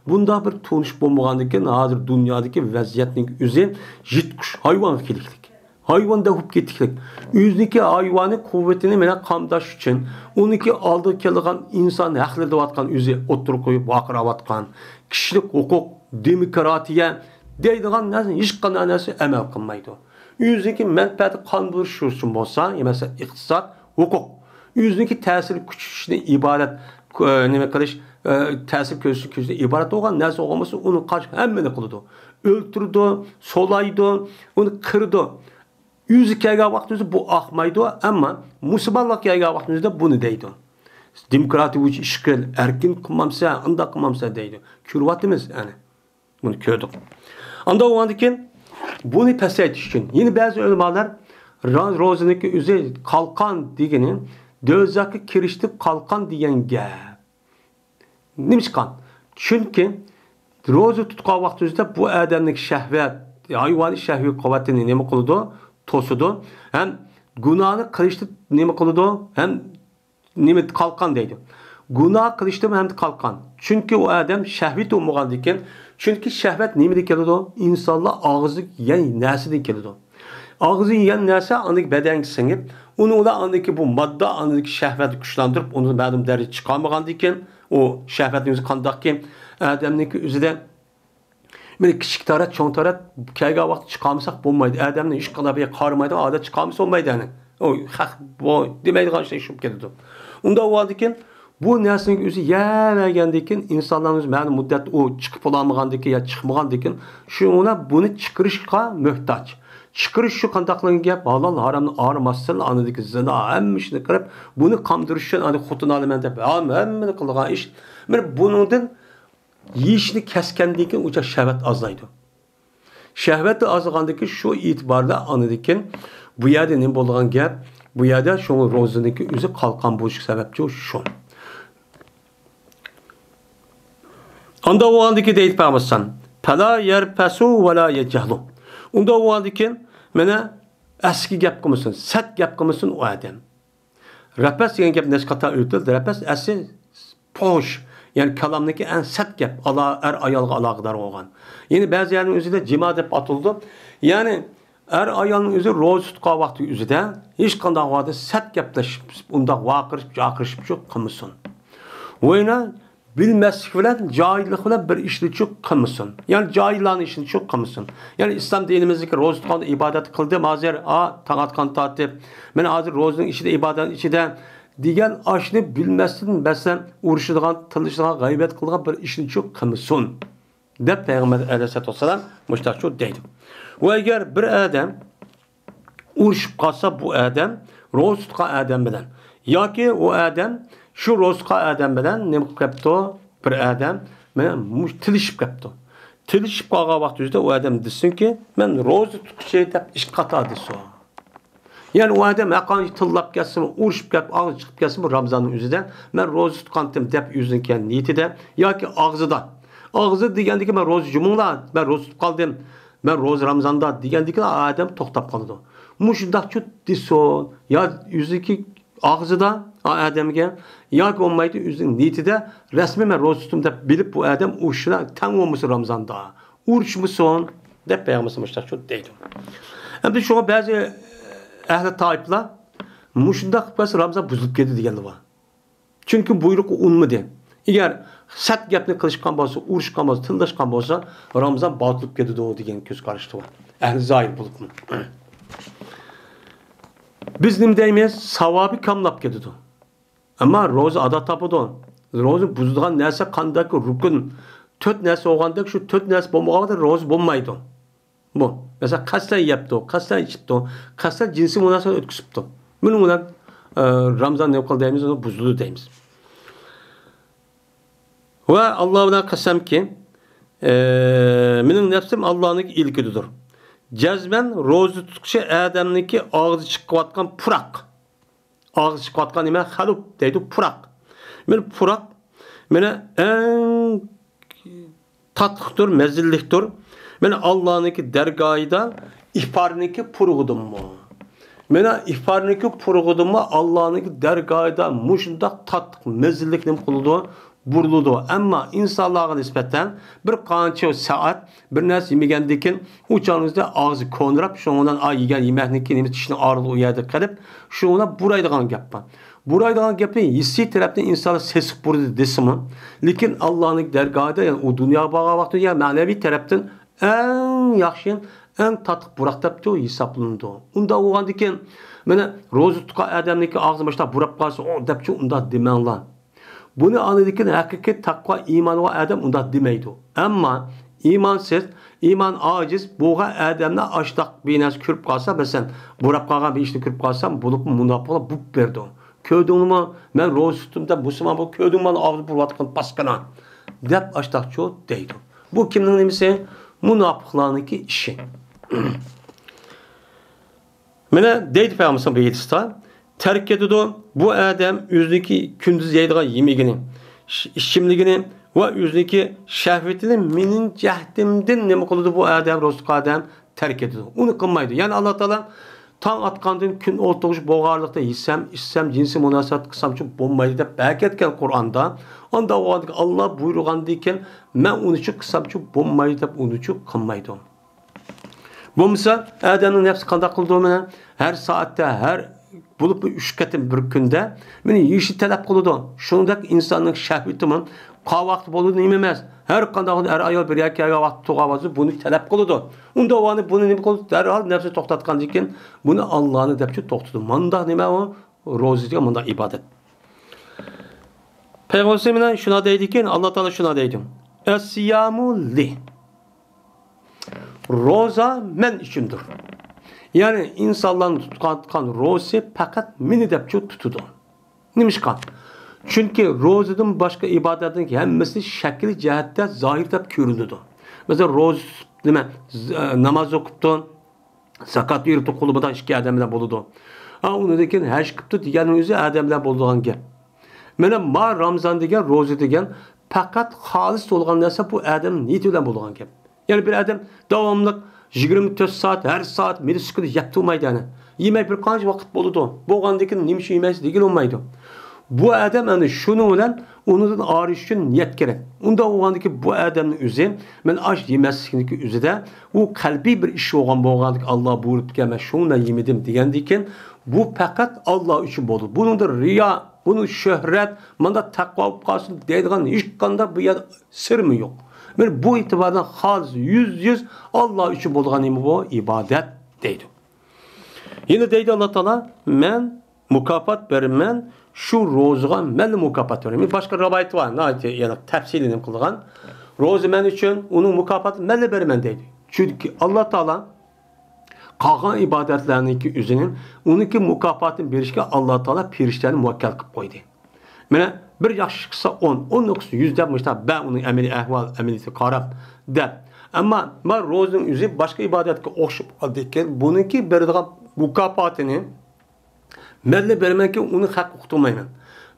بۇنداق بىر تونۇش بولمىغاندىن كېيىن، ھازىر دۇنيادىكى ۋەزىيەتنىڭ ئۆزى يىرتقۇچ ھايۋانغا كېلىكلىك. ھايۋاندەك بولۇپ كېتىكلىك. ئۆزىنىڭكى ھايۋانىي قۇۋۋىتىنى مانا قامداش ئۈچۈن، ئۇنىڭكى ئالدىغا كېلىدىغان ئىنسان ھەقلىرى دەۋاتقان ئۆزى ئوتتۇرىغا قويۇپ ۋارقىراۋاتقان، كىشىلىك ھوقۇق، دېموكراتىيە دەيدىغان نەرسە، ھېچقانداق نەرسە ئەمەل قىلمايدۇ. ئۆزىنىڭكى مەنپەئەتى قاندۇرۇش ئۈچۈن بولسا، يا مەسىلەن، ئىقتىساد، ھوقۇق. ئۆزىنىڭكى تەسىر كۈچىنى ئىبارەت، ئە، نېمە قىلىش، ئە، تەسىر كۆرسىتىش كۈچىدىن ئىبارەت بولغان نەرسە بولغان بولسا، ئۇنىڭ قارشى ھەممىنى قىلىدۇ. ئۆلتۈرىدۇ، سولايدۇ، ئۇنى قىرىدۇ. ئۆزى كەلگەن ۋاقتىمىزدا بۇ ئاقمايدۇ، ئەمما مۇسۇلمانلار كەلگەن ۋاقتىمىزدا بۇنى دەيدۇ. دېموكراتىيە بويىچە ئىش قىل، ئەركىن قىلمامسەن، ئانداق قىلمامسەن دەيدۇ. كۆرۈۋاتىمىز، ئەنە. بۇنى كۆردۇق. ئاندىن ئۇنىڭدىن كېيىن بۇنى پەسەيتىش ئۈچۈن يەنە بەزى ئۆلىمالار را-، روزىنىڭكى ئۆزى قالقان دېگىنى، دوزاخقا كىرىشتىن قالقان دېگەن گەپ. نېمىشقا؟ چۈنكى روزا تۇتقان ۋاقتىمىزدا بۇ ئادەمنىڭ شەھۋەت، ھايۋانىي شەھۋىي قۇۋۋىتىنى نېمە قىلىدۇ؟ توسىدۇ. ھەم گۇناھنى قىلىشتىن نېمە قىلىدۇ؟ ھەم نېمە قالقان دەيدۇ. گۇناھ قىلىشتىن ھەم قالقان. چۈنكى ئۇ ئادەم شەھۋىتى بولمىغاندىكىن، چۈنكى شەھۋەت نېمىدىن كېلىدۇ؟ ئىنسانلار ئاغزىغا يېگەن نەرسىدىن كېلىدۇ. ئاغزىغا يېگەن نەرسە ئاندىكى بەدەنگە سىڭىپ، ئۇنى ئۇلار ئاندىكى بۇ ماددا ئاندىكى شەھۋەتنى كۈچلەندۈرۈپ، ئۇنى مەلۇم دەرىجىگە چىقارمىغاندىكىن، ئۇ شەھۋەتنىڭ ئۆزى قانداقكى ئادەمنىڭكى ئۆزىدە مانا كىچىك تەرەت، چوڭ تەرەت كەلگەن ۋاقىتتا چىقارمىساق بولمايدۇ. ئادەمنى ھېچقانداق بىر قارىمايدىغان ئادەت چىقارمىسا بولمايدۇ، يەنى. ئۇ خەق بۇ دېمەيدىغان ئىشلار چۈشۈپ كېتىدۇ. ئۇنداق بولغاندىكىن، بۇ نەرسىنىڭ ئۆزى يەۋەرگەندىكىن، ئىنسانلارنىڭ ئۆزى مەلۇم مۇددەت ئۇ چىقىپ بولالمىغاندىكىن يا چىقمىغاندىكىن، شۇڭا بۇنى چىقىرىشقا مۆھتاج. چىقىرىش شۇ قانداقلىغان گەپ؟ ھالال، ھارامنى ئايرىماستىن، ئاندىكى زىنا، ھەممە ئىشنى قىلىپ، بۇنى قامدۇرۇش ئۈچۈن، ئاندىن خوتۇن ئالىمەن دەپ، ھەم-، ھەممىنى قىلىدىغان ئىش. مانا بۇنىڭدىن يېيىشنى كەسكەندىن كېيىن ئۇ چاغ شەھۋەت ئازلايدۇ. شەھۋەت ئازلىغاندىن كېيىن شۇ ئېتىباردا ئاندىن كېيىن بۇ يەردە نېمە بولىدىغان گەپ؟ بۇ يەردە شۇ روزىنىڭكى ئۆزى قالقان بولۇشى سەۋەبچۇ شۇ. ئانداق بولغاندىكى دەيدۇ پەيغەمبەر، پەلا يەرپەسۇ ۋەلا يەجھەلۇ. ئۇنداق بولغاندىكىن مانا ئەسكى گەپ قىلمىسۇن، سەت گەپ قىلمىسۇن ئۇ ئادەم. رەپەس دېگەن گەپ نەچچە قېتىم ئۆتۈلدى. رەپەس ئەسلى پوش، يەنى كالامنىكى ئەڭ سەت گەپ، ئالا-، ئەر ئايالغا ئالاقىدار بولغان. يەنى بەزى يەرنىڭ ئۆزىدە جىما دەپ ئاتىلىدۇ. يەنى ئەر ئايالنىڭ ئۆزى روزا تۇتقان ۋاقتى ئۆزىدە ھېچقانداق ۋاقىتتا سەت گەپلەش، ئۇنداق ۋارقىرىشىپ، جارقىرىشىپچۇ قىلمىسۇن. ۋە يەنە بىلمەسلىك بىلەن، جاھىللىق بىلەن بىر ئىشنىچۇ قىلمىسۇن. يەنى جاھىللارنىڭ ئىشىنىچۇ قىلمىسۇن. يەنى ئىسلام دىنىمىزدىكى روزا تۇتقاندا ئىبادەت قىلدىم، ھازىر، ئا، تاڭ ئاتقان تارتىپ، مەن ھازىر روزىنىڭ ئىچىدە، ئىبادەتنىڭ ئىچىدە دېگەن ئاشنى بىلمەستىن، مەسىلەن، ئۇرۇشىدىغان، تىللىشىدىغان، غەيۋەت قىلىدىغان بىر ئىشنىچۇ قىلمىسۇن، دەپ پەيغەمبەر ئەلەيھىسسالاتۇ ۋەسسالام مۇشۇنداقچۇ دەيدۇ. ۋە ئەگەر بىر ئادەم ئۇرۇشۇپ قالسا، بۇ ئادەم روزا تۇتقان ئادەم بىلەن ياكى ئۇ ئادەم شۇ روزا تۇتقان ئادەم بىلەن نېمە قىلىپ كەپتۇ؟ بىر ئادەم مانا مۇش-، تىلىشىپ كەپتۇ. تىلىشىپ قالغان ۋاقتى يۈزىدە ئۇ ئادەم دېسۇنكى، مەن روزا تۇتقۇچى دەپ ئىككى قاتا دېسۇن. يەنى ئۇ ئادەم ھەرقانچە تىللاپ كەتسىمۇ، ئۇرۇشۇپ كەپ، ئاغزى چىقىپ كەتسىمۇ، رامزاننىڭ ئۆزىدە مەن روزا تۇتقانتىم دەپ ئۆزىنىڭكى نىيىتىدە ياكى ئاغزىدا، ئاغزىدا دېگەندىكى مەن روزا يۇمۇڭلار، مەن روزا تۇتۇپ قالدىم، مەن روزا رامزاندا دېگەندىكى ئادەم توختاپ قالىدۇ. مۇشۇنداقچۇ دېسۇن، يا ئۆزىنىڭكى ئاغزىدا ئا ئادەمگە ياكى بولمايدۇ ئۆزىنىڭ نىيىتىدە رەسمىي مەن روزا تۇتتۇم دەپ بىلىپ بۇ ئادەم ئۇرۇشۇشىدا تەڭ بولمىسۇن رامزاندا. ئۇرۇشمىسۇن دەپ پەيغەمبىرىمىز مۇشۇنداق دەيدۇ. ئەمدى شۇڭا بەزى ئەھلى تائىپىلار مۇشۇنداق قىلىپ قالسا رامزان بۇزۇلۇپ كېتىدۇ دېگەنلەر بار. چۈنكى بۇيرۇققا ئۇنمىدى. ئەگەر سەت گەپنى قىلىشقان بولسا، ئۇرۇشقان بولسا، تىللاشقان بولسا، رامزان باتىلىپ كېتىدۇ دېگەن كۆز قاراشلىرى بار. ئەھلى زاھىر بولۇپمۇ. بىز نېمە دەيمىز؟ ساۋابى كاملاپ كېتىدۇ. ئەمما روزا ئادا تاپىدۇ. روزا بۇزىدىغان نەرسە قانداق رۇكۇن؟ تۆت نەرسە بولغاندەك، شۇ تۆت نەرسە بولمىغان ۋاقىتتا روزا بولمايدۇ. بۇ، مەسىلەن، قەستەن يەپتۇ، قەستەن ئىچىپتۇ، قەستەن جىنسىي مۇناسىۋەت ئۆتكۈزۈپتۇ. بۇنىڭ بىلەن، ئە، رامزان نېمە قىلدى دەيمىز، ئۇنى بۇزۇلدى دەيمىز. ۋە ئاللا بىلەن قەسەمكى، ئە، مېنىڭ نەپسىم ئاللانىڭكى ئىلكىدىدۇر. جەزمەن روزا تۇتقۇچى ئادەمنىڭكى ئاغزى چىقىۋاتقان پۇراق. ئاغزى چىقىۋاتقان نېمە؟ خەلۇپ دەيدۇ، پۇراق. مانا پۇراق، مانا ئەڭ تاتلىقتۇر، مەززىلىكتۇر. مانا ئاللانىڭكى دەرگاھىدا ئىپارنىڭكى پۇرىقىدىنمۇ. مانا ئىپارنىڭكى پۇرىقىدىنمۇ ئاللانىڭكى دەرگاھىدا مۇشۇنداق تاتلىق، مەززىلىك نېمە قىلىدۇ؟ بۇرۇلىدۇ. ئەمما ئىنسانلارغا نىسبەتەن بىر قانچە سائەت بىر نەرسە يېمىگەندىن كېيىن، ئۇ چاغنىڭىزدا ئاغزى كونىراپ، شۇنىڭ بىلەن ئا يېگەن يېمەكنىڭكى نېمە، چىشنىڭ ئارىلىقى ئۇ يەردە قېلىپ، شۇنىڭ بىلەن بۇرايدىغان گەپ بار. بۇرايدىغان گەپنى ھېسسىي تەرەپتىن ئىنسانلار سېسىق بۇرىدى دېسىمۇ، لېكىن ئاللانىڭ دەرگاھىدا، يەنى ئۇ دۇنياغا بارغان ۋاقتىدا، يەنى مەنىۋى تەرەپتىن ئەڭ ياخشى، ئەڭ تاتلىق بۇراق دەپچۇ ھېسابلىنىدۇ. ئۇنداق بولغاندىكىن، مانا روزا تۇتقان ئادەمنىڭكى ئاغزى مۇشۇنداق بۇراپ قالسا، ئو دەپچۇ ئۇنداق دېمەڭلار. بۇنى ئاڭلىدىكىن ھەقىقىي تەقۋا، ئىمانى بار ئادەم ئۇنداق دېمەيدۇ. ئەمما ئىمانسىز، ئىمان ئاجىز بولغان ئادەملەر ئاشتاق بىر نەرسە كۆرۈپ قالسا، مەسىلەن، بۇراپ قالغان بىر ئىشنى كۆرۈپ قالسا، بولۇپمۇ مۇناپىقلار بۇپ بېرىدۇ. كۆردۈڭمۇ؟ مەن روزا تۇتتۇم دەپ مۇسۇلمان بولۇپ كۆردۈڭمۇ ئاغزى بۇرۇۋاتقان پاسكىنا؟ دەپ ئاشتاقچۇ دەيدۇ. بۇ كىمنىڭ نېمىسى؟ مۇناپىقلارنىڭكى ئىشى. مانا دەيدۇ پەيغەمبىرىمىز بۇ ھەدىستە، تەرك ئېتىدۇ بۇ ئادەم ئۆزىنىڭكى كۈندۈز يەيدىغان يېمىكىنى، ئىچ-، ئىچىملىكىنى ۋە ئۆزىنىڭكى شەھۋىتىنى مېنىڭ جەھدىمدىن نېمە قىلىدۇ بۇ ئادەم، روزا تۇتقان ئادەم تەرك ئېتىدۇ. ئۇنى قىلمايدۇ. يەنى ئاللا تائالا تاڭ ئاتقاندىن كۈن ئولتۇرغۇچە بولغانلىقتا يېسەم، ئىچسەم، جىنسىي مۇناسىۋەت قىلسامچۇ بولمايدۇ دەپ بەركەتكەن قۇرئاندا. ئانداق بولغاندىكىن ئاللا بۇيرۇغاندىكىن مەن ئۇنىچۇ قىلسامچۇ بولمايدۇ دەپ ئۇنىچۇ قىلمايدۇ. بولمىسا، ئادەمنىڭ نەپسى قانداق قىلىدۇ مانا؟ ھەر سائەتتە، ھەر بولۇپمۇ ئۈچ قېتىم بىر كۈندە مېنى يېيىشنى تەلەپ قىلىدۇ. شۇنىڭدەك ئىنساننىڭ شەھۋىتىمۇ قاۋاقتا بولىدۇ نېمە ئەمەس. ھەر قانداق ئەر-ئايال بىر يەرگە كەلگەن ۋاقىتتا تۇرغان بولسا، بۇنى تەلەپ قىلىدۇ. ئۇنداق ۋاقىتتا بۇنى نېمە قىلىدۇ؟ دەرھال نەپسى توختاتقاندىن كېيىن بۇنى ئاللانى دەپچۇ توختىتىدۇ. مانداق نېمە ئۇ؟ روزا دېگەن مانداق ئىبادەت. پەيغەمبىرىمىز مانا شۇنداق دەيدىكەن، ئاللا تائالا شۇنداق دەيدۇ. ئەسسىيامۇ لى. روزا مەن ئۈچۈندۇر. يەنى ئىنسانلارنىڭ تۇتقان روزىسى پەقەت مېنى دەپچۇ تۇتىدۇ. نېمىشقا؟ چۈنكى روزىدىن باشقا ئىبادەتنىڭ ھەممىسى شەكىل جەھەتتە زاھىر دەپ كۆرۈنىدۇ. مەسىلەن، روزا تۇتۇپ، نېمە، ز-، ناماز ئوقۇپتۇ، زاكات بېرىپتۇ، قۇلى بۇنداق ئىككى ئادەم بىلەن بولىدۇ. ھا، ئۇنىڭدىن كېيىن ھەج قىپتۇ دېگەننىڭ ئۆزى ئادەم بىلەن بولىدىغان گەپ. مانا ما رامزان دېگەن، روزا دېگەن پەقەت خالىس بولغان نەرسە بۇ ئادەمنىڭ نىيىتى بىلەن بولىدىغان گەپ. يەنى بىر ئادەم داۋاملىق يىگىرمە تۆت سائەت، ھەر سائەت مىنۇت سېكۇنت يەپ تۇرمايدۇ ئەنە. يېمەي بىر قانچە ۋاقىت بولىدۇ. بولغاندىن كېيىن نېمە ئۈچۈن يېمەيسىز دېگىلى بولمايدۇ. بۇ ئادەم ئەنە شۇنىڭ بىلەن ئۇنىڭدىن ئايرىش ئۈچۈن نىيەت كېرەك. ئۇنداق بولغاندىكىن بۇ ئادەمنىڭ ئۆزى، مەن ئاش يېمەسلىكنىڭكى ئۆزىدە، ئۇ قەلبىي بىر ئىش بولغان بولغاندىكىن، ئاللا بۇيرۇپتىكەن، مەن شۇڭا مەن يېمىدىم دېگەندىكىن، بۇ پەقەت ئاللا ئۈچۈن بولىدۇ. بۇنىڭدا رىيا، بۇنىڭ شۆھرەت، مانا تەقۋا بولۇپ قالسۇن دەيدىغان ھېچقانداق بۇ يەردە سىرمۇ يوق. مانا بۇ ئېتىباردىن خالىس يۈز يۈز ئاللا ئۈچۈن بولىدىغان نېمە بۇ؟ ئىبادەت دەيدۇ. يەنە دەيدۇ ئاللا تائالا، مەن مۇكاپات بېرىمەن، شۇ روزىغا مەنلا مۇكاپات بېرىمەن. باشقا رىۋايەت بار، ناھايىتى يەنە تەپسىلىي نېمە قىلغان. روزا مەن ئۈچۈن، ئۇنىڭ مۇكاپاتى مەنلا بېرىمەن دەيدۇ. چۈنكى ئاللا تائالا قالغان ئىبادەتلەرنىڭكى ئۆزىنى، ئۇنىڭكى مۇكاپاتىنى بېرىشكە ئاللا تائالا پېرىشتىلەرنى مۇۋەككەل قىلىپ قويدى. مانا بىر ياخشى ئىش قىلسا ئون، ئون قىلسا يۈز دەپ مۇشۇنداق بەر ئۇنىڭ ئەمەلىي ئەھۋال، ئەمەلىيىتىگە قاراپ دەپ. ئەمما مانا روزىنىڭ ئۆزى باشقا ئىبادەتكە ئوخشاپ قالىدىكەن. بۇنىڭكى بېرىدىغان مۇكاپاتىنى مەنلا بېرىمەنكى، ئۇنى خەققە ئۇقتۇرمايمەن.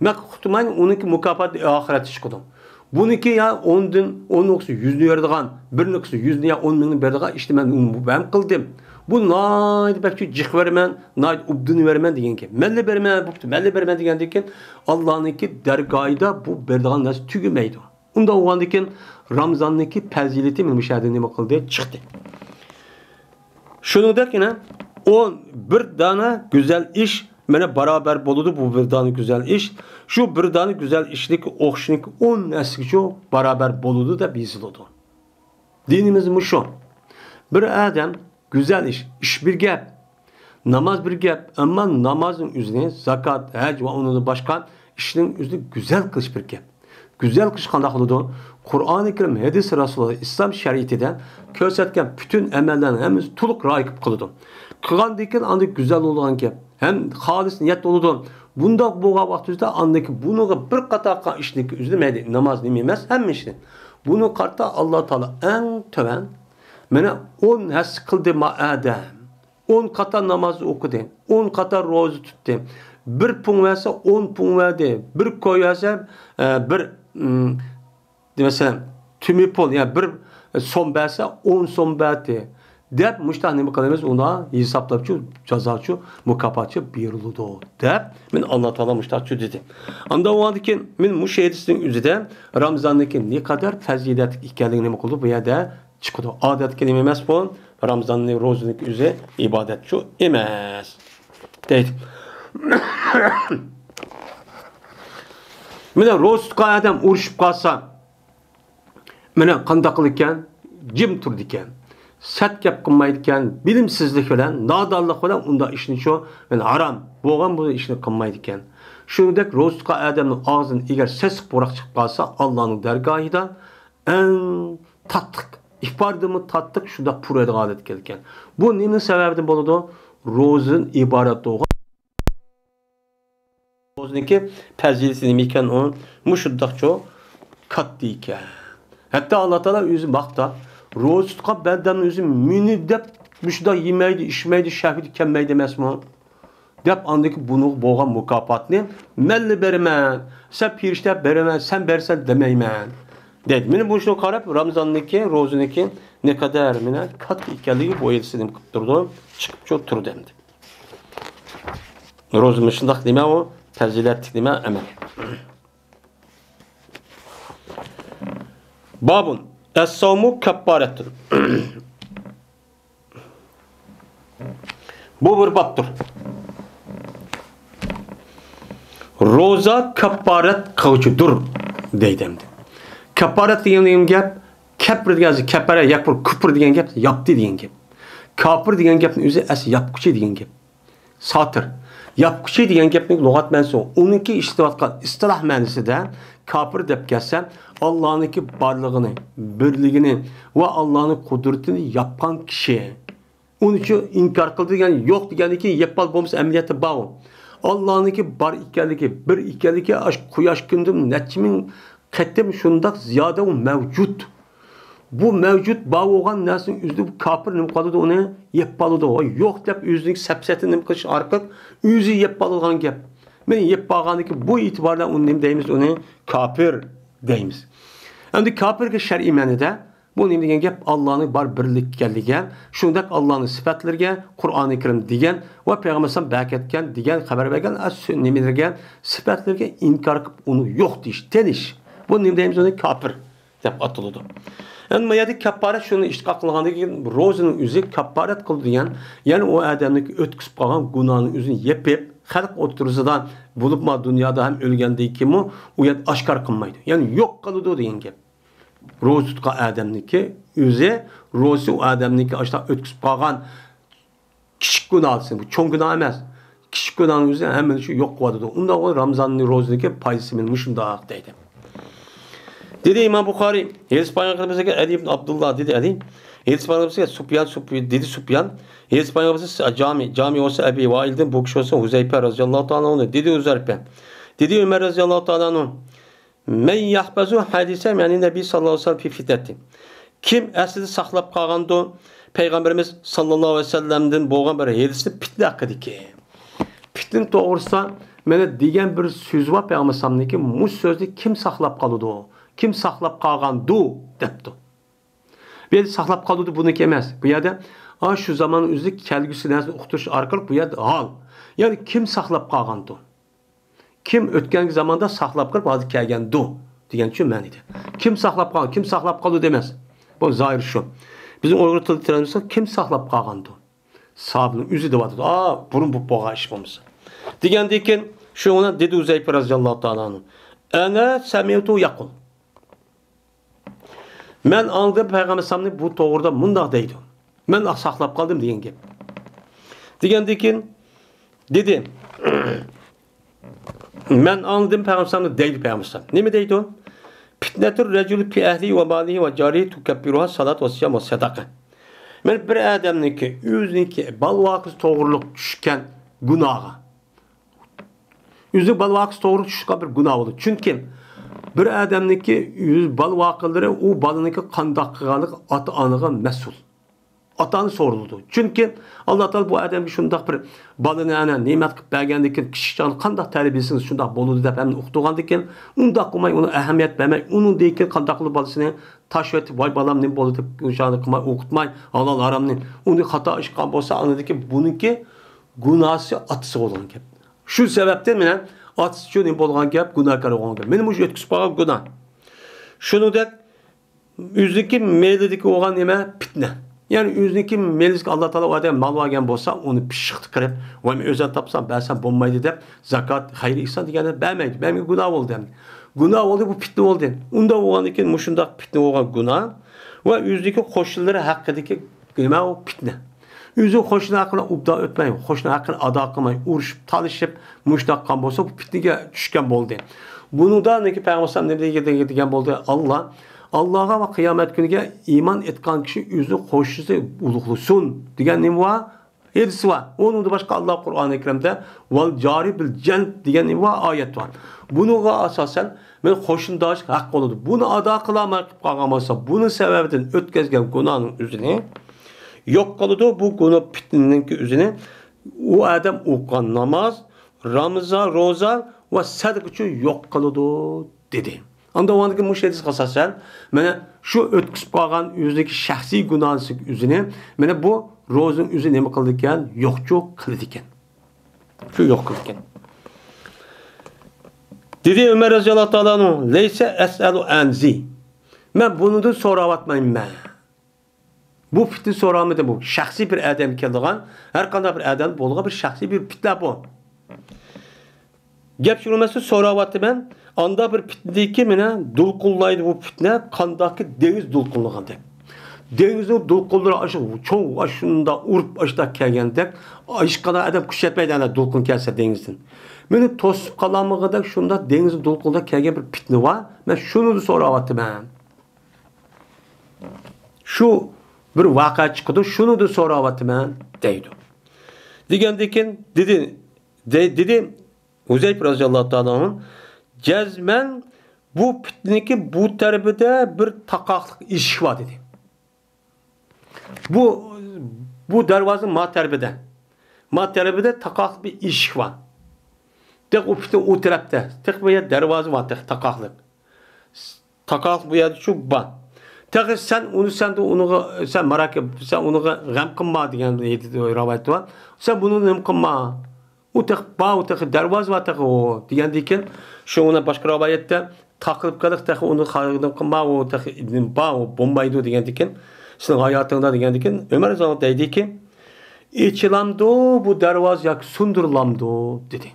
مەن خەققە ئۇقتۇرمايمەن، ئۇنىڭكى مۇكاپاتى ئاخىرەتتە چىقىدۇ. بۇنىڭكى يا ئوندىن، ئون قىلسا يۈزنى بېرىدىغان، بىرنى قىلسا يۈزنى يا ئون مىڭنى بېرىدىغان ئىشنى مەن ئۇنى بەم قىلدىم. بۇ ناھايىتى بەك جىق بېرىمەن، ناھايىتى ئوبدان بېرىمەن دېگەنكەن. مەنلا بېرىمەن، بوپتۇ، مەنلا بېرىمەن دېگەندىكىن، ئاللانىڭكى دەرگاھىدا بۇ بېرىدىغان نەرسە تۈگىمەيدۇ. ئۇنداق بولغاندىكىن، رامزاننىڭكى پەزىلىتى مانا مۇشۇ يەردە نېمە قىلدى؟ چىقتى. شۇنىڭدەك يەنە ئون بىر دانە گۈزەل ئىش مانا باراۋەر بولىدۇ، بۇ بىر دانە گۈزەل ئىش. شۇ بىر دانە گۈزەل ئىشنىڭكى ئوخشىشىنىڭكى ئون ھەسسىگىچە باراۋەر بولىدۇ دەپ يېزىلىدۇ. دىنىمىز مۇشۇ. بىر ئادەم گۈزەل ئىش، ئىش بىر گەپ. ناماز بىر گەپ، ئەمما نامازنىڭ ئۆزىنى، زاكات، ھەج ۋە ئۇنىڭدىن باشقا ئىشنىڭ ئۆزىنى گۈزەل قىلىش بىر گەپ. گۈزەل قىلىش قانداق بولىدۇ؟ قۇرئانى كەرىم، ھەدىس رەسۇلى، ئىسلام شەرىئىتىدە كۆرسەتكەن پۈتۈن ئەمەللەرنىڭ ھەممىسى تولۇق رىئايە قىلىپ قىلىدۇ. قىلغاندىن كېيىن ئاندىن گۈزەل بولىدىغان گەپ ھەم خالىس نىيەت بولىدۇ. بۇنداق بولغان ۋاقتىمىزدا ئاندىن كېيىن بۇنىڭغا بىر قاتار قىلغان ئىشنىڭكى ئۆزىنى مەيلى، ناماز نېمە ئەمەس، ھەممە ئىشنى. بۇنى قارىتا ئاللا تائالا ئەڭ تۆۋەن، مانا ئون ھەسسە قىلدى ما ئادەم. ئون قاتار ناماز ئوقۇدى، ئون قاتار روزا تۇتتى. بىر پۇڭ بەرسە، ئون پۇڭ بەردى. بىر كوي بەرسە، ئە، بىر، ئىم، مەسىلەن، تۈمۈ پۇل، يا بىر سوم بەرسە، ئون سوم بەردى. دەپ، مۇشتاق نېمە قىلىمىز؟ ئۇندا ھېسابلاپچۇ، جازاچۇ، مۇكاپاتچۇ بېرىلىدۇ، دەپ، مانا ئاللا تائالا مۇشتاقچۇ دېدى. ئاندا ئۇندىن كېيىن، مانا مۇشۇ ھەدىسنىڭ ئۆزىدە رامزاننىڭكى نەقەدەر پەزىلەتلىك ئىكەنلىكى نېمە قىلىدۇ؟ بۇ يەردە چىقىدۇ. ئادەتتىكى نېمە ئەمەس بۇ؟ رامزاننى، روزىنىڭكى ئۆزى ئىبادەتچۇ ئەمەس. دەيدۇ. مانا روزا تۇتقان ئادەم ئۇرۇشۇپ قالسا، مانا قانداق قىلىدىكەن؟ جىم تۇرىدىكەن. سەت گەپ قىلمايدىكەن. بىلىمسىزلىك بىلەن، نادانلىق بىلەن ئۇنداق ئىشنىچۇ، مانا ھارام بولغان بۇ ئىشنى قىلمايدىكەن. شۇنىڭدەك روزا تۇتقان ئادەمنىڭ ئاغزىدىن ئەگەر سېسىق پۇراق چىقىپ قالسا، ئاللانىڭ دەرگاھىدا ئەڭ تاتلىق، ئىپارىدىنمۇ تاتلىق شۇنداق پۇرايدىغان ھالەتكە كەلگەن. بۇ نېمىنىڭ سەۋەبىدىن بولىدۇ؟ روزىدىن ئىبارەت بولغان. روزىنىڭكى پەزىلىتى نېمە ئىكەن ئۇ؟ مۇشۇنداقچۇ كاتتا ئىكەن. ھەتتا ئاللا تائالا ئۆزى ماختاپ، روزا تۇتقان بەندەمنىڭ ئۆزى مېنى دەپ مۇشۇنداق يېمەيدۇ، ئىچمەيدۇ، شەھۋىتى كەلمەيدۇ ئەمەسمۇ؟ دەپ، ئاندىن كېيىن بۇنىڭغا بولغان مۇكاپاتنى مەنلا بېرىمەن، سەن پېرىشتە بېرىمەن، سەن بېرىسەن دېمەيمەن، دەيدۇ. مانا بۇ شۇنىڭغا قاراپ، رامزاننىڭكى، روزىنىڭكى نەقەدەر مانا كاتتا ئىكەنلىكى بۇ ھەدىستىن نېمە قىلىپ تۇرىدۇ؟ چىقىپچۇ تۇرىدۇ ئەمدى. روزا مۇشۇنداق نېمە ئۇ؟ پەزىلەتلىك نېمە؟ ئەمەل. بابۇن، ئەسساۋمۇ كەپپارەتتۇن. بۇ بىر بابتۇر. روزا كاپپارەت قىلغۇچىدۇر دەيدۇ ئەمدى. كاپپارەت دېگەن، دېگەن گەپ، كەپپىر دېگەن، كەپپەرە، يەكپۇر، كۇپپۇر دېگەن گەپ، ياپتى دېگەن گەپ. كاپىر دېگەن گەپنىڭ ئۆزى ئەسلى ياپقۇچى دېگەن گەپ. ساتىر. ياپقۇچى دېگەن گەپنىڭ لۇغەت مەنىسى، ئۇنىڭكى ئىشلىتىۋاتقان ئىستىلاھ مەنىسىدە كاپىر دەپ كەلسە، ئاللانىڭكى بارلىقىنى، بىرلىكىنى ۋە ئاللانىڭ قۇدرىتىنى ياپقان كىشى. ئۇنىڭ ئۈچۈن ئىنكار قىلدى دېگەن يوق دېگەندىن كېيىن يەپ بولمىسا ئەمەلىيەتتە بار ئۇ. ئاللانىڭكى بار ئىكەنلىكى، بىر ئىكەنلىكى ئاشۇ قۇياش كۈندىن نەچچە مىڭ قېتىم شۇنداق زىيادە ئۇ مەۋجۇت. بۇ مەۋجۇت بار بولغان نەرسىنىڭ ئۆزىدە بۇ كاپىر نېمە قىلىدۇ، ئۇنى يەپ قالىدۇ. ۋاي يوق دەپ ئۆزىنىڭ سەپسەتىنى نېمە قىلىش ئارقىلىق ئۆزى يەپ قالىدىغان گەپ. مېنى يەپ قالغاندىكىن بۇ ئېتىبار بىلەن ئۇنى نېمە دەيمىز، ئۇنى كاپىر دەيمىز. ئەمدى كاپىرگە شەرئىي مەنىدە بۇ نېمە دېگەن گەپ؟ ئاللانىڭ بار بىرلىك ئىكەنلىكىگە، شۇنداق ئاللانىڭ سۈپەتلىرىگە، قۇرئانى كەرىم دېگەن ۋە پەيغەمبەر ئەلەيھىسسالام بەرىكەت ئەتكەن دېگەن خەۋەر بەرگەن ئە، سۈ-، نېمىلىرىگە، سۈپەتلىرىگە ئىنكار قىلىپ ئۇنى يوق دېيىش، تېنىش. بۇ نېمە دەيمىز ئۇنى؟ كاپىر دەپ ئاتىلىدۇ. ئەمدى ما يەردە كاپپارەت شۇنى ئېتىقاد قىلغاندىن كېيىن روزىنىڭ ئۆزى كاپپارەت قىلىدۇ دېگەن، يەنى ئۇ ئادەمنىڭكى ئۆتكۈزۈپ قالغان گۇناھىنىڭ ئۆزىنى يېپىپ، خەلق ئوتتۇرىسىدا بولۇپمۇ دۇنيادا ھەم ئۆلگەندىن كېيىنمۇ ئۇ يەردە ئاشكارا قىلمايدۇ. يەنى يوق قىلىدۇ دېگەن گەپ. روزا تۇتقان ئادەمنىڭكى ئۆزى، روزىسى ئۇ ئادەمنىڭكى ئاشۇنداق ئۆتكۈزۈپ قالغان كىچىك گۇناھسى، بۇ چوڭ گۇناھ ئەمەس. كىچىك گۇناھنىڭ ئۆزى ھەممىنى شۇ يوق قىلىۋاتىدۇ. ئۇنداق بولغان رامىزاننىڭ روزىنىڭكى پايدىسى مېنىڭ مۇشۇنداق دەيدۇ. دېدى ئىمام بۇخارىي، ھەدىس بايان قىلىمىزدىكى ئەلى ئىبن ئابدۇللا دېدى ئەلى. ھەدىس بايان قىلىمىزدىكى سۇپيان، سۇپي-، دېدى سۇپيان. ھەدىس بايان قىلىمىزدىكى جامى، جامى بولسا ئەبى ۋائىلدىن، بۇ كىشى بولسا ھۇزەيپە رەزىياللاھۇ تائالا ئەنھۇ. دېدى ھۇزەيپە. دېدى ئۆمەر رەزىياللاھۇ تائالا ئەنھۇ. مەن يەھپەزۇ ھەدىسە مەنى نەبى ساللاللاھۇ ئەلەيھى ۋەسەللەم فى فىتنەتىن. كىم ئەسلىدە ساقلاپ قالغاندۇ پەيغەمبىرىمىز ساللاللاھۇ ئەلەيھى ۋەسەللەمدىن بولغان بىر ھەدىسنى پىتنە ھەققىدىكى؟ پىتنە توغرىسىدا مانا دېگەن بىر سۆز بار پەيغەمبەر ئەلەيھىسسالامنىڭكى، مۇشۇ سۆزنى كىم ساقلاپ قالىدۇ؟ كىم ساقلاپ قالغاندۇ؟ دەپتۇ. بۇ يەردە ساقلاپ قالىدۇ بۇنىڭكى ئەمەس. بۇ يەردە ئا، شۇ زامان ئۆزىدە كەلگۈسى نەرسىنى ئۇقتۇرۇش ئارقىلىق بۇ يەردە ھال. يەنى كىم ساقلاپ قالغاندۇ؟ كىم ئۆتكەنكى زاماندا ساقلاپ قېلىپ، ھازىر كەلگەندۇ دېگەن شۇ مەنىدە. كىم ساقلاپ قالغان، كىم ساقلاپ قالدى دەيمىز. بۇ زاھىر شۇ. بىزنىڭ ئۇيغۇر تىلىدا تىلىمىزدا كىم ساقلاپ قالغاندۇ؟ ساھابىنىڭ ئۆزى دەۋاتىدۇ. ئا، بۇرۇن بولۇپ بولغان ئىش بولمىسا. دېگەندىن كېيىن شۇ دېدى ھۇزەيپە رەزىياللاھۇ تائالا ئەنھۇ. ئەنە سەمىئتۇ يەقۇل. مەن ئاڭلىدىم پەيغەمبەر ئەلەيھىسسالامنى بۇ توغرىدا مۇنداق دەيدۇ. مەن ساقلاپ قالدىم دېگەن گەپ. دېگەندىن كېيىن دېدى، مەن ئاڭلىدىم پەيغەمبەر ئەلەيھىسسالامنى دەيدۇ پەيغەمبەر ئەلەيھىسسالام. نېمە دەيدۇ؟ پىتنەتۇر رەجۇلى پى ئەھلى ۋە مالىھى ۋە جارىھى تۇكەببىرۇھا سالات ۋە سىيام ۋە سەدەقە. مەن بىر ئادەمنىڭكى ئۆزىنىڭكى بالا ۋاقىتى توغرۇلۇق چۈشكەن گۇناھى. ئۆزى بالا ۋاقىتى توغرا چۈشكەن بىر گۇناھ بولىدۇ. چۈنكى بىر ئادەمنىڭكى ئۆز بالا ۋاقىتلىرى ئۇ بالىنىڭكى قانداق قىلغانلىقى ئاتا-ئانىغا مەسئۇل. ئاتا-ئانا سورىلىدۇ. چۈنكى ئاللا تائالا بۇ ئادەمگە شۇنداق بىر بالىنى ئەنە نېمەت قىلىپ بەرگەندىن كېيىن، كىچىك چاغدا قانداق تەربىيەسىڭىز شۇنداق بولىدۇ دەپ ھەممىنى ئوقۇتۇلغاندىن كېيىن، ئۇنداق قىلماي، ئۇنىڭ ئەھمىيەت بەرمەي، ئۇنىڭدىن كېيىن قانداق قىلىپ بالىسىنى تاشلىۋېتىپ، ۋاي بالام نېمە بولدى دەپ، ئۇنچىلىك قىلماي، ئوقۇتماي، ھالال ھارامنى، ئۇنى خاتا ئىش قىلغان بولسا، ئاندىن كېيىن بۇنىڭكى گۇناھسى ئاتىسىغا بولغان گەپ. شۇ سەۋەبتىن مانا ئاتىسى ئۈچۈن نېمە بولغان گەپ، گۇناھكار بولغان گەپ. مانا مۇشۇ ئۆتكۈزۈپ قالغان گۇناھ. شۇنىڭدەك ئۆزىنىڭكى مېلىدىكى بولغان نېمە؟ پىتنە. يەنى ئۆزىنىڭكى مېلىدىكى ئاللا تائالا ئۇ ئادەمگە مال بەرگەن بولسا، ئۇنى پىششىقتا قىلىپ، ۋاي مەن ئۆزۈم تاپسام بەرسەم بولمايدۇ دەپ، زاكات، خەير ئېھسان دېگەننى بەرمەيدۇ. بەرمىگەن گۇناھ بولدى ئەمدى. گۇناھ بولدى، بۇ پىتنە بولدى. ئۇنداق بولغاندىن كېيىن مۇشۇنداق پىتنە بولغان گۇناھ ۋە ئۆزىدىكى قوشنىلىرى ھەققىدىكى نېمە ئۇ پىتنە. ئۆزى قوشنا ھەققىنى ئوبدان ئۆتمەي، قوشنا ھەققىنى ئادا قىلماي، ئۇرۇشۇپ، تالىشىپ، مۇشۇنداق قىلغان بولسا، بۇ پىتنىگە چۈشكەن بولدى. بۇنىڭدا نېمە پەيغەمبەر ئەلەيھىسسالام نېمە دېگەن، دېگەن بولدى؟ ئاللا، ئاللاغا ۋە قىيامەت كۈنىگە ئىمان ئېيتقان كىشى ئۆزىنىڭ قوشنىسى ئۇلۇغلىسۇن دېگەن نېمە بار؟ ھەدىس بار. ئۇنىڭدىن باشقا ئاللا قۇرئانى كەرىمدە ۋەل جارى بىل جەنب دېگەن نېمە بار؟ ئايەت بار. بۇنىڭغا ئاساسەن مەن قوشنىداشلىق ھەق بولىدۇ. بۇنى ئادا قىلالماي قېلىپ قالغان بولسا، بۇنىڭ سەۋەبىدىن ئۆتكۈزگەن گۇناھنىڭ ئۆزىنى يوق قىلىدۇ. بۇ گۇناھ پىتنىنىڭكى ئۆزىنى ئۇ ئادەم ئوقۇغان ناماز، رامىزان، روزا ۋە سەدىقە ئۈچۈن يوق قىلىدۇ، دېدى. ئاندا ئۇنىڭدىكى مۇشۇ ھەدىسكە ئاساسەن، مانا شۇ ئۆتكۈزۈپ قالغان ئۆزىدىكى شەخسىي گۇناھنىڭ ئۆزىنى، مانا بۇ روزىنىڭ ئۆزى نېمە قىلىدىكەن؟ يوقچۇ قىلىدىكەن. شۇ يوق قىلىدىكەن. دېدى ئۆمەر رەزىياللاھۇ تائالا ئەنھۇ، لەيسە ئەسئەلۇ ئەنزى. مەن بۇنىڭدىن سوراۋاتمايمەن. بۇ پىتنە سورالمىدى بۇ. شەخسىي بىر ئادەمگە كېلىدىغان، ھەر قانداق بىر ئادەمدە بولىدىغان بىر شەخسىي بىر پىتنە بۇ. گەپ شۇ ئەمەس، سوراۋاتىمەن. ئاندا بىر پىتنىدىكى مانا دولقۇنلايدۇ بۇ پىتنە، قانداقكى دېڭىز دولقۇنلىغاندەك. دېڭىزنىڭ دولقۇنلىرى ئاشۇ چوڭ، ئاشۇنداق ئۇرۇپ، ئاشۇنداق كەلگەندەك، ھېچقانداق ئادەم كۈچ يەتمەيدۇ، ئانداق دولقۇن كەلسە دېڭىزدىن. مېنى توسۇپ قالالمىغۇدەك شۇنداق دېڭىزنىڭ دولقۇنىدا كەلگەن بىر پىتنە بار. مەن شۇنى سوراۋاتىمەن. شۇ بىر ۋەقە چىقىدۇ، شۇنى سوراۋاتىمەن، دەيدۇ. دېگەندىن كېيىن دېدى، دەي-، دېدى ھۇزەيپە رەزىياللاھۇ تائالا ئەنھۇ، جەزمەن بۇ پىتنىنىڭكى بۇ تەرىپىدە بىر تاقاقلىق ئىشىك بار، دېدى. بۇ، بۇ دەرۋازىنىڭ ما تەرىپىدە، ما تەرىپىدە تاقاقلىق بىر ئىشىك بار. تېخى ئۇ پىتنە ئۇ تەرەپتە. تېخى بۇ يەردە دەرۋازا بار، تېخى تاقاقلىق. تاقاق بۇ يەردە شۇ بار. تېخى سەن ئۇنى، سەن ئۇنىڭغا، سەن ماراكە، سەن ئۇنىڭغا غەم قىلما دېگەن رىۋايەت بار. سەن بۇنى نېمە قىلما. ئۇ تېخى بار، ئۇ تېخى دەرۋازا بار تېخى ئۇ دېگەندىكىن، شۇ ئۇنى باشقا رىۋايەتتە تاقىلىپ قېلىق تېخى ئۇنى نېمە قىلما، ئۇ تېخى بار، ئۇ بولمايدۇ دېگەندىكىن، سېنىڭ ھاياتىڭدا دېگەندىكىن، ئۆمەر رەزىياللاھۇ دەيدىكى، ئېچىلامدۇ بۇ دەرۋازا ياكى سۇندۇرۇلامدۇ دېدى.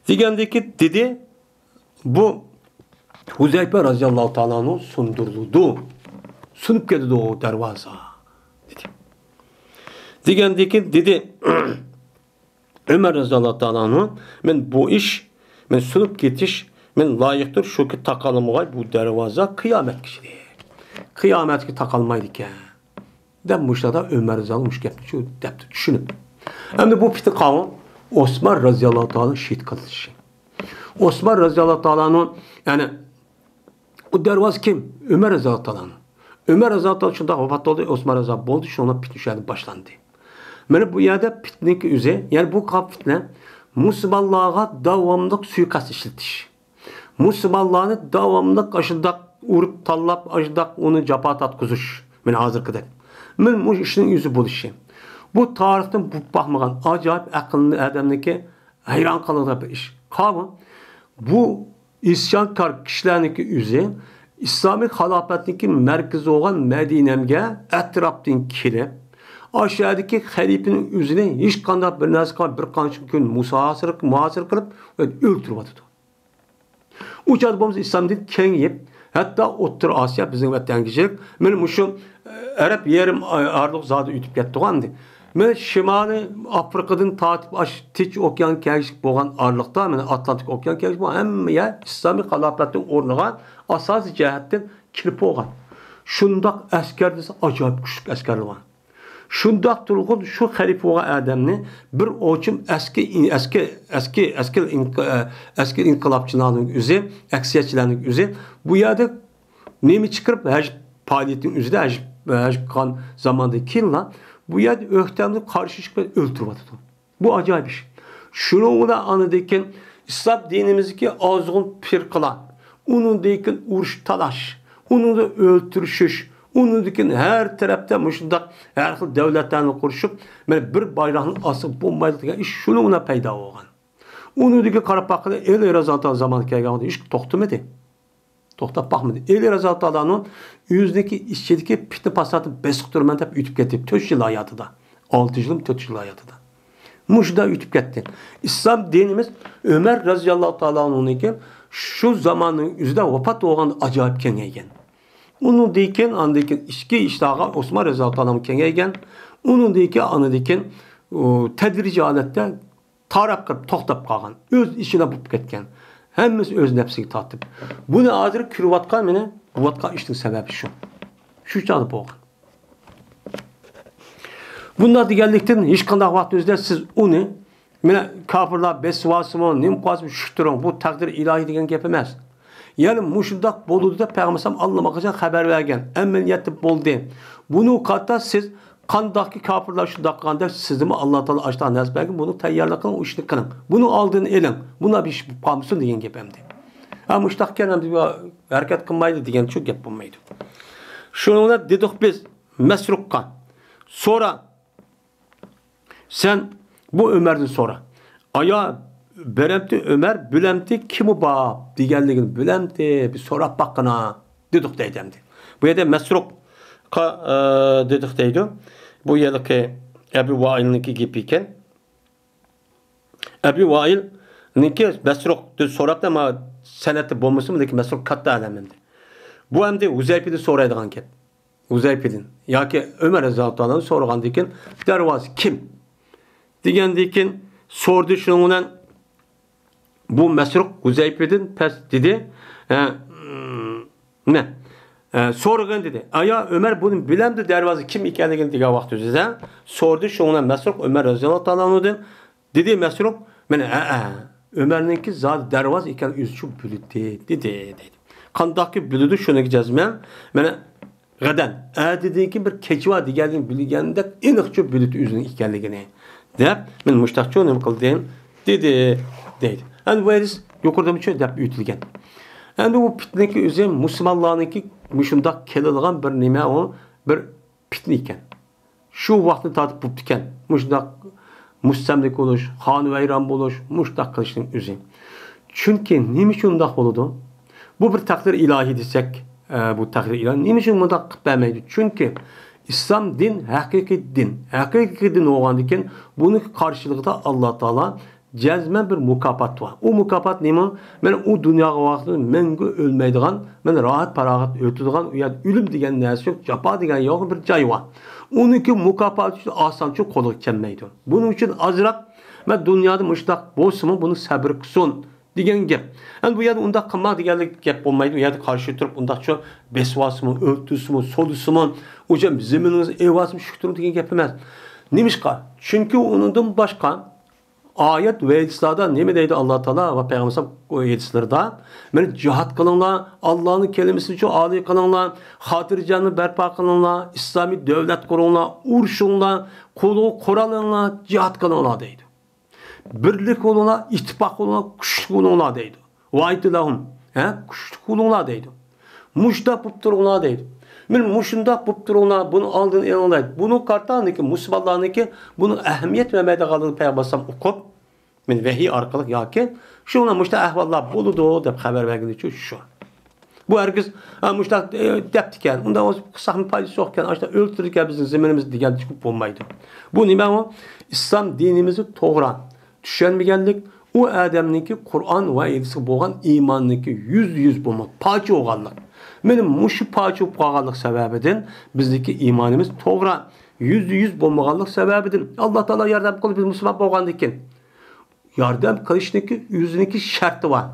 دېگەندىكى دېدى، بۇ ھۇزەيپە رەزىياللاھۇ تائالا ئەنھۇ سۇندۇرۇلىدۇ، سۇنۇپ كېتىدۇ دەرۋازا، دېدى. دېگەندىكىن دېدى، ئۆمەر رەزىياللاھۇ تائالا ئەنھۇ، مەن بۇ ئىش، مەن سۇنۇپ كېتىش، مەن لايىقتۇر، شۇكى تاقالمىغاي بۇ دەرۋازا قىيامەتكىچە. قىيامەتكە تاقالمايدىكەن. دەپ مۇشۇلاردا ئۆمەر رەزىياللاھۇ مۇشۇ گەپنى شۇ دەپتۇ چۈشىنىپ. ئەمدى بۇ پىتنە قاۋۇ ئوسمان رەزىياللاھۇ تائالا شېھىت قىلىنىشى. ئوسمان رەزىياللاھۇ تائالانىڭ، يەنى، ئۇ دەرۋازا كىم؟ ئۆمەر رەزىياللاھۇ تائالا. ئۆمەر رەزىياللاھۇ تائالا شۇنداق ۋاپات بولدى، ئوسمان رەزىياللاھۇ بولدى، شۇنىڭ پىتنە شۇ يەردە باشلاندى. مەنە بۇ يەردە پىتنىنىڭكى ئۆزى، يەنى بۇ قىلغان پىتنە مۇسۇلمانلارغا داۋاملىق سۇيىقەست ئىشلىتىش. مۇسۇلمانلارنى داۋاملىق ئاشۇنداق ئۇرۇپ تاللاپ، ئاشۇنداق ئۇنى جاپا تارتقۇزۇش. مانا ھازىرقىدەك. مانا مۇشۇ ئىشنىڭ ئۆزى بولۇشى. بۇ تارىختىن بولۇپ باقمىغان ئاجايىپ ئەقىلنى ئادەمنىڭكى ھەيران قالىدىغان بىر ئىش. قاۋۇ، بۇ ئىسيانكار كىشىلەرنىڭكى ئۆزى ئىسلامىي خىلاپەتنىڭكى مەركىزى بولغان مەدىنەمگە ئەتراپتىن كېلىپ، ئاشۇ يەردىكى خەلىپىنىڭ ئۆزىنى ھېچقانداق بىر نەرسە قىلماي بىر قانچە كۈن مۇساھاسىرە، مۇھاسىرە قىلىپ ئۆلتۈرۈۋاتىدۇ. ئۇ چاغدا بولمىسا ئىسلام دىنى كېڭىيىپ، ھەتتا ئوتتۇرا ئاسىيا، بىزنىڭ ۋەتەنگىچىلىك، مانا مۇشۇ، ئە، ئەرەب يېرىم ئارىلىق زادى ئۆتۈپ كەتتىغۇ ئەمدى. مانا شىمالىي ئافرىقىدىن تارتىپ ئاش تىنچ ئوكيان كەڭلىكلىك بولغان ئارىلىقتا، مانا ئاتلانتىك ئوكيان كەڭلىكلىك بولغان ھەممە يەر ئىسلامىي خىلاپەتنىڭ ئورنىغا ئاساسىي جەھەتتىن كىرىپ بولغان. شۇنداق ئەسكەر دېسە ئاجايىپ كۈچلۈك ئەسكەرلەر بار. شۇنداق تۇرغۇن شۇ خەلىپە بولغان ئادەمنى بىر ئوچۇم ئەسكى، ئەسكى، ئەسكى، ئەسكى ئىنق-، ئەسكى ئىنقىلابچىلارنىڭ ئۆزى، ئەكسىيەتچىلەرنىڭ ئۆزى بۇ يەردە نېمە چىقىرىپ، ھەج پائالىيىتىنىڭ ئۆزىدە، ھەج، ھەج قىلغان زاماندىن كېيىنلا بۇ يەردە ئۆكتەمدىن قارشى چىقىپ ئۆلتۈرۈۋاتىدۇ. بۇ ئاجايىپ ئىش. شۇنىڭ بىلەن ئاندىن كېيىن ئىسلام دىنىمىزدىكى ئازغۇن پىرقىلار، ئۇنىڭدىن كېيىن ئۇرۇش تالاش، ئۇنىڭدا ئۆلتۈرۈشۈش، ئۇنىڭدىن كېيىن ھەر تەرەپتە مۇشۇنداق ھەر خىل دۆلەتلەرنى قۇرۇشۇپ، مانا بىر بايراقنىڭ ئاستىغا بولمايدۇ دېگەن ئىش شۇنىڭ بىلەن پەيدا بولغان. ئۇنىڭدىن كېيىن قاراپ باققىلى، ئەلى رەزىياللاھۇ تائالا زامانى كەلگەن ۋاقىتتا ھېچ توختىمىدى. توختاپ باقمىدى. ئەلى رەزىياللاھۇ تائالانىڭ ئۆزىنىڭكى ئىچىدىكى پىتنە پاساتنى بېسىپ تۇرىمەن دەپ ئۆتۈپ كەتتى. تۆت يىل ھاياتىدا. ئالتە يىلمۇ تۆت يىل ھاياتىدا. مۇشۇنداق ئۆتۈپ كەتتى. ئىسلام دىنىمىز ئۆمەر رەزىياللاھۇ تائالا ئەنھۇنىڭكى شۇ زاماننىڭ ئۆزىدە ۋاپات بولغان ئاجايىپ كېڭەيگەن. ئۇنىڭدىن كېيىن، ئاندىن كېيىن ئىچكى ئىشلارغا ئوسمان رەزىياللاھۇ تائالا كېڭەيگەن. ئۇنىڭدىن كېيىن، ئاندىن كېيىن، ئۇ، تەدرىجىي ھالەتتە تاراپ قېلىپ توختاپ قالغان. ئۆز ئىچىدە بولۇپ كەتكەن. ھەممىسى ئۆز نەپسىگە تارتىپ. بۇنى ھازىر كۆرۈۋاتقان مېنى بولۇۋاتقان ئىشنىڭ سەۋەبى شۇ. شۇ چاغدا بولغان. بۇنداق دېگەنلىكتىن ھېچقانداق ۋاقىت ئۆزىدە سىز ئۇنى، مانا، كاپىرلار بېسىۋالسىمۇ، نېمە قىلسىمۇ چۈشۈپ تۇرۇڭ، بۇ تەقدىر ئىلاھىي دېگەن گەپ ئەمەس. يەنى مۇشۇنداق بولىدۇ دەپ پەيغەمبەر ئەلەيھىسسالام ئاللىماقاچان خەۋەر بەرگەن. ئەمەلىيەتتە بولدى. بۇنىڭغا قارىتا سىز قانداقكى كاپىرلار شۇنداق قىلغان دەپ سىزنىمۇ ئاللا تائالا ئاشۇنداق نەرسە بەرگەن، بۇنىڭ تەييارلىقىنى، ئۇ ئىشنى قىلىڭ. بۇنىڭ ئالدىنى ئېلىڭ. بۇنداق بىر ئىش بولۇپ قالمىسۇن دېگەن گەپ ئەمدى. ھە، مۇشۇنداق ئىكەن ئەمدى ھەرىكەت قىلمايلى دېگەن شۇ گەپ بولمايدۇ. شۇنىڭ بىلەن دېدۇق بىز مەسرۇققا. سورا. سەن بۇ ئۆمەردىن سورا. ئايا، بېرەمتى ئۆمەر، بىلەمتى كىمۇ بار دېگەنلىكىنى بىلەمتى، بىر سوراپ باققىنا، دېدۇق دەيدۇ ئەمدى. بۇ يەردە مەسرۇققا، ئە، دېدۇق دەيدۇ. بۇ ھېلىقى ئەبۇ ۋائىلنىڭكى گېپى ئىكەن. ئەبۇ ۋائىلنىڭكى مەسرۇقتىن سوراپتۇ، ئەمما سەنەدتە بولمىسىمۇ، لېكىن مەسرۇق كاتتا ئادەم ئەمدى. بۇ ئەمدى ھۇزەيپىدىن سورايدىغان گەپ. ھۇزەيپىدىن ياكى ئۆمەر رەزىياللاھۇ تائالا ئەنھۇ سورىغاندىن كېيىن، دەرۋازا كىم؟ دېگەندىن كېيىن سورىدى، شۇنىڭ بىلەن بۇ مەسرۇق ھۇزەيپىدىن پەس دېدى. ھە، نە؟ ھە، سورىغىن دېدى. ئايا ئۆمەر بۇنى بىلەمدۇ دەرۋازا كىم ئىكەنلىكىنى دېگەن ۋاقتى ئۆزىدە سورىدى، شۇنىڭ بىلەن مەسرۇق ئۆمەر رەزىياللاھۇ تائالا ئەنھۇدىن دېدى مەسرۇق، مانا، ھەئە، ئۆمەرنىڭكى زادى دەرۋازا ئىكەن، ئۆزىچۇ بۆلىدى، دېدى، دەيدۇ. قانداقكى بۆلىدۇ، شۇنىڭكى جەزمەن، مانا، غەدەن، ئەتىدىكى بىر كېچە بار دېگەندىن بىلگەندەك ئېنىقچۇ بۆلىدى ئۆزىنىڭ ئىكەنلىكىنى، دەپ، مانا مۇشتاقچۇ نېمە قىلدىم، دېدى، دەيدۇ. ئەمدى بۇ ھەدىس يۇقىرىدىمۇچۇ دەپ ئۆتۈلگەن. ئەمدى بۇ پىتنىكى ئۆزى مۇسۇلمانلارنىڭكى مۇشۇنداق كېلىدىغان بىر نېمە، ئۇ بىر پىتنە ئىكەن. شۇ ۋاقىتنى تارتىپ بوپتىكەن. مۇشۇنداق مۇستەملىكە بولۇش، خانىۋەيران بولۇش، مۇشۇنداق قىلىشنىڭ ئۆزى. چۈنكى نېمە ئۈچۈن ئۇنداق بولىدۇ؟ بۇ بىر تەقدىر ئىلاھىي دېسەك، ئە، بۇ تەقدىر ئىلاھىي. نېمە ئۈچۈن بۇنداق قىلىپ بەرمەيدۇ؟ چۈنكى ئىسلام دىن ھەقىقىي دىن. ھەقىقىي دىن بولغاندىكىن بۇنىڭ قارشىلىقىدا ئاللا تائالا جەزمەن بىر مۇكاپات بار. ئۇ مۇكاپات نېمە؟ مانا ئۇ دۇنياغا ۋاقتىدا مەڭگۈ ئۆلمەيدىغان، مانا راھەت پاراغەت ئۆتىدىغان، ئۇ يەردە ئۆلۈم دېگەن نەرسە يوق، جاپا دېگەن يوق، بىر جاي بار. ئۇنىڭكى مۇكاپاتى ئۈچۈن ئاسانچە قولىغا كەلمەيدۇ. بۇنىڭ ئۈچۈن ئازراق، مانا دۇنيادا مۇشۇنداق بولسىمۇ، بۇنى سەبرى قىلسۇن دېگەن گەپ. ئەمدى بۇ يەردە ئۇنداق قىلماق دېگەنلىك گەپ بولمايدۇ. ئۇ يەردە قارشى تۇرۇپ، ئۇنداقچە بېسىۋالسىمۇ، ئۆلتۈرسىمۇ، سولىسىمۇ، ئۇ يەر زېمىنىڭىزنى ئېلىۋالسىمۇ، شۈكرى دېگەن گەپ ئەمەس. نېمىشقا؟ چۈنكى ئۇنىڭدىن باشقا ئايەت ۋە ھەدىسلەردە نېمە دەيدۇ ئاللا تائالا ۋە پەيغەمبەر ھەدىسلىرىدا؟ مانا جىھاد قىلىڭلار، ئاللانىڭ كەلىمىسىنى ئالىي قىلىڭلار، خاتىرجەملىك بەرپا قىلىڭلار، ئىسلامىي دۆلەت قۇرۇڭلار، ئۇرۇشۇڭلار، قولغا قورال ئېلىڭلار، جىھاد قىلىڭلار دەيدۇ. بىرلىك بولۇڭلار، ئىتتىپاق بولۇڭلار، كۈچلۈك بولۇڭلار دەيدۇ. ۋەئىدۇ لەھۇم. ھە؟ كۈچلۈك بولۇڭلار دەيدۇ. مۇشۇنداق بولۇپ تۇرۇڭلار دەيدۇ. مانا مۇشۇنداق بولۇپ تۇرۇڭلار، بۇنى ئالدىنى ئېلىڭلار دەيدۇ. بۇنىڭ قارىتا ئانىكى مۇسۇلمانلارنىڭكى بۇنىڭ ئەھمىيەت بەرمەيدىغانلىقىنى پەيغەمبەر ئەلەيھىسسالام ئوقۇپ، مانا ۋەھىي ئارقىلىق ياكى شۇ مۇشۇنداق ئەھۋاللار بولىدۇ دەپ خەۋەر بەرگىنىچۇ شۇ. بۇ ھەرگىز، ھە، مۇشۇنداق، ئە، دەپتىكەن، ئۇنداق بولسا قىلساقمۇ پايدىسى يوقكەن، ئاشۇنداق ئۆلتۈرىدىكەن بىزنىڭ زېمىنىمىزنى دېگەن چىقىپ بولمايدۇ. بۇ نېمە ئۇ؟ ئىسلام دىنىمىزنى توغرا چۈشەنمىگەنلىك، ئۇ ئادەمنىڭكى قۇرئان ۋە ھەدىسكە بولغان ئىماننىڭكى يۈزدە يۈز بولماي پاچە بولغانلىق. مانا مۇشۇ پاچە بولۇپ قالغانلىق سەۋەبىدىن بىزنىڭكى ئىمانىمىز توغرا، يۈزدە يۈز بولمىغانلىق سەۋەبىدىن ئاللا تائالا ياردەم قىلىپ بىز مۇسۇلمان بولغاندىكىن، ياردەم قىلىشنىڭكى ئۆزىنىڭكى شەرتى بار.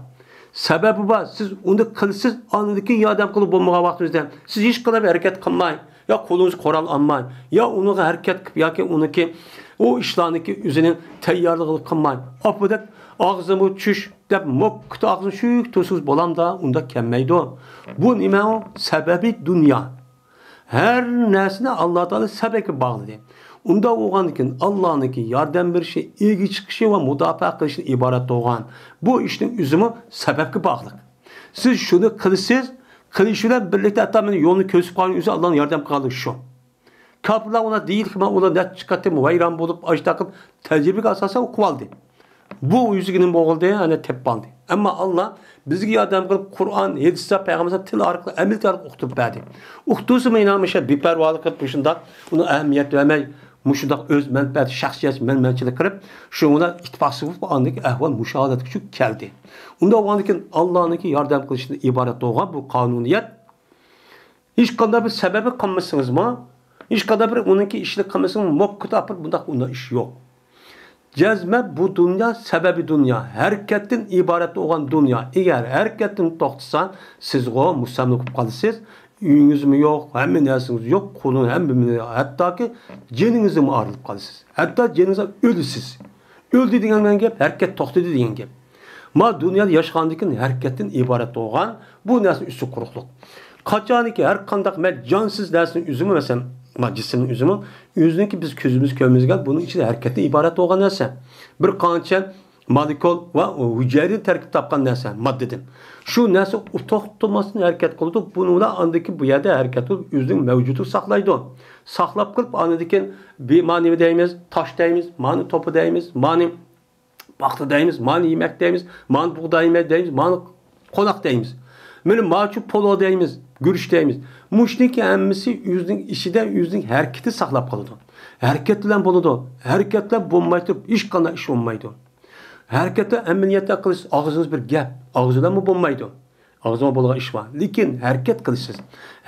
سەۋەبى بار. سىز ئۇنى قىلىسىز، ئاندىن كېيىن ياردەم قىلىپ بولمىغان ۋاقتىڭىزدا سىز ھېچقانداق بىر ھەرىكەت قىلماي، يا قولىڭىزغا قورال ئالماي، يا ئۇنىڭغا ھەرىكەت قىلىپ ياكى ئۇنىڭكى ئۇ ئىشلارنىڭكى ئۆزىنىڭ تەييارلىقىنى قىلماي، ئاپىدەك ئاغزىمغا چۈش دەپ موككىتا ئاغزىنى شۈك تۇرسىڭىز بولامدا؟ ئۇنداق كەلمەيدۇ. بۇ نېمە ئۇ؟ سەۋەبى دۇنيا. ھەر نەرسىنى ئاللا تائالا سەۋەبكە باغلىدى. ئۇنداق بولغاندىكىن، ئاللانىڭكى ياردەم بېرىشى، ئىگە چىقىشى ۋە مۇداپىئە قىلىشىدىن ئىبارەت بولغان بۇ ئىشنىڭ ئۆزىمۇ سەۋەبكە باغلىق. سىز شۇنى قىلىسىز، قىلىش بىلەن بىرلىكتە ھەتتا مانا يولنى كۆرسىتىپ قالغان ئۆزى ئاللانىڭ ياردەم قىلغانلىقى شۇ. كاپىرلار ئۇنداق دېيىلدىكى، مانا ئۇلار نەچچە قېتىم ۋەيران بولۇپ، ئاشۇنداق قىلىپ تەجرىبىگە ئاساسەن ئۇقۇۋالدى. بۇ يۈزىگە نېمە بولدى؟ ئەنە تېپىپ ئالدى. ئەمما ئاللا بىزگە ياردەم قىلىپ، قۇرئان، ھەدىستە پەيغەمبەر تىل ئارقىلىق، ئەمەلىيەت ئارقىلىق ئۇقتۇرۇپ بەردى. ئۇقتۇرسىمۇ، ئىنان مۇشۇ بىپەرۋالىق قىلىپ، مۇشۇنداق ئۇنىڭ ئەھمىيەت بەرمەي، مۇشۇنداق ئۆز مەنپەئەتى، شەخسىي مەنمەنچىلىك قىلىپ، شۇنىڭ بىلەن ئىتتىپاقسىز بولۇپ، ئاندىكى ئەھۋال مۇشۇ ھالەتكىچە كەلدى. ئۇنداق بولغاندىكىن، ئاللانىڭكى ياردەم قىلىشىدىن ئىبارەت بولغان بۇ قانۇنىيەت ھېچقانداق بىر سەۋەبى قىلمىسىڭىزمۇ، ھېچقانداق بىر ئۇنىڭكى ئىشىنى قىلمىسىڭىز، موككىتا ئاپىرىپ بۇنداق، ئۇنداق ئىش يوق. جەزمەن بۇ دۇنيا سەۋەبى دۇنيا، ھەرىكەتتىن ئىبارەت بولغان دۇنيا. ئەگەر ھەرىكەتتىن توختىسا، سىزغۇ مۇستەملىكە بولۇپ قالىسىز. ئۆيىڭىزمۇ يوق، ھەممە نەرسىڭىز يوق، قولىڭىز ھەممە، ھەتتاكى جېنىڭىزدىنمۇ ئايرىلىپ قالىسىز. ھەتتا جېنىڭىز ئۆلىسىز. ئۆلدى دېگەن گەپ، ھەرىكەت توختىدى دېگەن گەپ. ما دۇنيادا ياشىغاندىن كېيىن ھەرىكەتتىن ئىبارەت بولغان بۇ نەرسىنىڭ ئۈستى قۇرۇقلۇق. قاچانكى ھەر قانداق مە-، جانسىز نەرسىنىڭ ئۆزىمۇ، مەسىلەن، ما جىسىمنىڭ ئۆزىمۇ، ئۆزىنىڭكى بىز كۆزىمىز كۆرمىگەن بۇنىڭ ئىچىدە ھەرىكەتتىن ئىبارەت بولغان نەرسە. بىر قانچە مولېكۇل ۋە ھۈجەيرىدىن تەركىب تاپقان نەرسە، ماددىدىن. شۇ نەرسە ئۇ توختىماستىن ھەرىكەت قىلىدۇ، بۇنىڭ بىلەن ئاندىن كېيىن بۇ يەردە ھەرىكەت قىلىپ ئۆزىنىڭ مەۋجۇتلۇقىنى ساقلايدۇ. ساقلاپ قىلىپ، ئاندىن كېيىن بى-، مانى نېمە دەيمىز؟ تاش دەيمىز، مانى توپا دەيمىز، مانى پاختا دەيمىز، مانى يېمەك دەيمىز، مانى بۇغداي يېمەك دەيمىز، مانى قوناق دەيمىز. مانا ماچۇ پولۇ دەيمىز، گۈرۈچ دەيمىز. مۇشۇنىڭكى ھەممىسى ئۆزىنىڭ ئىچىدە ئۆزىنىڭ ھەرىكىتى ساقلاپ قالىدۇ. ھەرىكەت بىلەن بولىدۇ. ھەرىكەت بىلەن بولماي تۇرۇپ ھېچقانداق ئىش بولمايدۇ. ھەرىكەتتە ئەمەلىيەتتە قىلىسىز، ئاغزىڭىز بىر گەپ، ئاغزى بىلەنمۇ بولمايدۇ. ئاغزىڭىزدا بولغان ئىش بار. لېكىن ھەرىكەت قىلىسىز.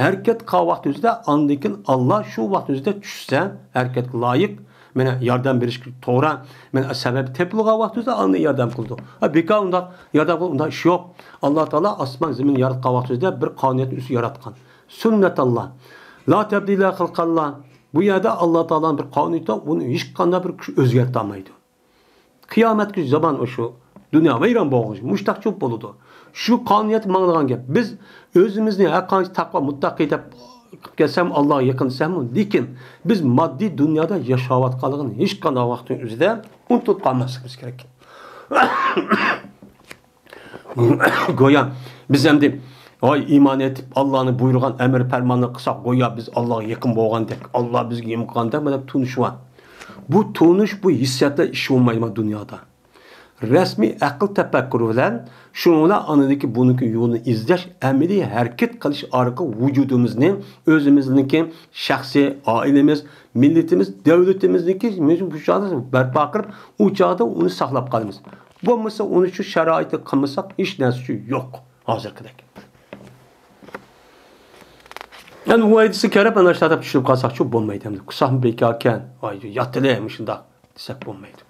ھەرىكەت قىلغان ۋاقتىڭىزدا ئاندىن كېيىن ئاللا شۇ ۋاقتىڭىزدا چۈشسە، ھەرىكەتكە لايىق، مانا ياردەم بېرىشكە توغرا، مانا سەۋەب تېپىلغان ۋاقتىڭىزدا ئاندىن ياردەم قىلىدۇ. ھە، بىكار ئۇنداق ياردەم قىلىدۇ، ئۇنداق ئىش يوق. ئاللا تائالا ئاسمان زېمىننى ياراتقان ۋاقتىڭىزدا بىر قانۇنىيەتنى ئۆزى ياراتقان. سۈننەتاللا. لا تەبدىلە خەلقىللا. بۇ يەردە ئاللا تائالانىڭ بىر قانۇنىيىتى، ئۇنى ھېچقانداق بىر كۈچ ئۆزگەرتەلمەيدۇ. قىيامەتكىچە زامان ئۇ شۇ. دۇنيا ۋەيران بولغۇچە مۇشتاقچۇ بولىدۇ. شۇ قانۇنىيەت ماڭىدىغان گەپ. بىز ئۆزىمىزنى ھەرقانچە تاقۋا، مۇتتەقىي دەپ قىلىپ كەلسەم، ئاللاغا يېقىن دېسەممۇ، لېكىن بىز ماددىي دۇنيادا ياشاۋاتقانلىقىنى ھېچقانداق ۋاقىتنىڭ ئۆزىدە ئۇنتۇپ قالماسلىقىمىز كېرەك. گويا بىز ئەمدى، ۋاي، ئىمان ئېيتىپ، ئاللانى بۇيرۇغان ئەمر پەرماننى قىلساق، گويا بىز ئاللاغا يېقىن بولغاندەك، ئاللا بىزگە يېقىن قىلغاندەك، مانا تونۇش بار. بۇ تونۇش، بۇ ھېسسىياتلار ئىش بولمايدۇ دۇنيادا. رەسمىي ئەقىل تەپەككۇر بىلەن شۇنىڭ بىلەن ئانىدىكى بۇنىڭكى يولىنى ئىزدەش، ئەمەلىي ھەرىكەت قىلىش ئارقىلىق ۋۇجۇدىمىزنى، ئۆزىمىزنىڭكى شەخسىي، ئائىلىمىز، مىللىتىمىز، دۆلىتىمىزنىڭكى بۇ چاغدا بەرپا قىلىپ، ئۇ چاغدا ئۇنى ساقلاپ قالىمىز. بولمىسا ئۇنى شۇ شارائىتى قىلمىساق ھېچ نەرسە ئۈچۈن يوق ھازىرقىدەك. ئەمدى ئۇ ئايدىسى كەرەپ ئەنە شۇنداق دەپ چۈشۈرۈپ قالساقچۇ بولمايدۇ ئەمدى. قىلساقمۇ بىكاركەن، ئاي ياتىلى مۇشۇنداق دېسەك بولمايدۇ.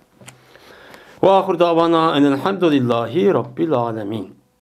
ۋە ئاخىر داۋانا ئەنىل ھەمدۇلىللاھى رەببىل ئالەمىن.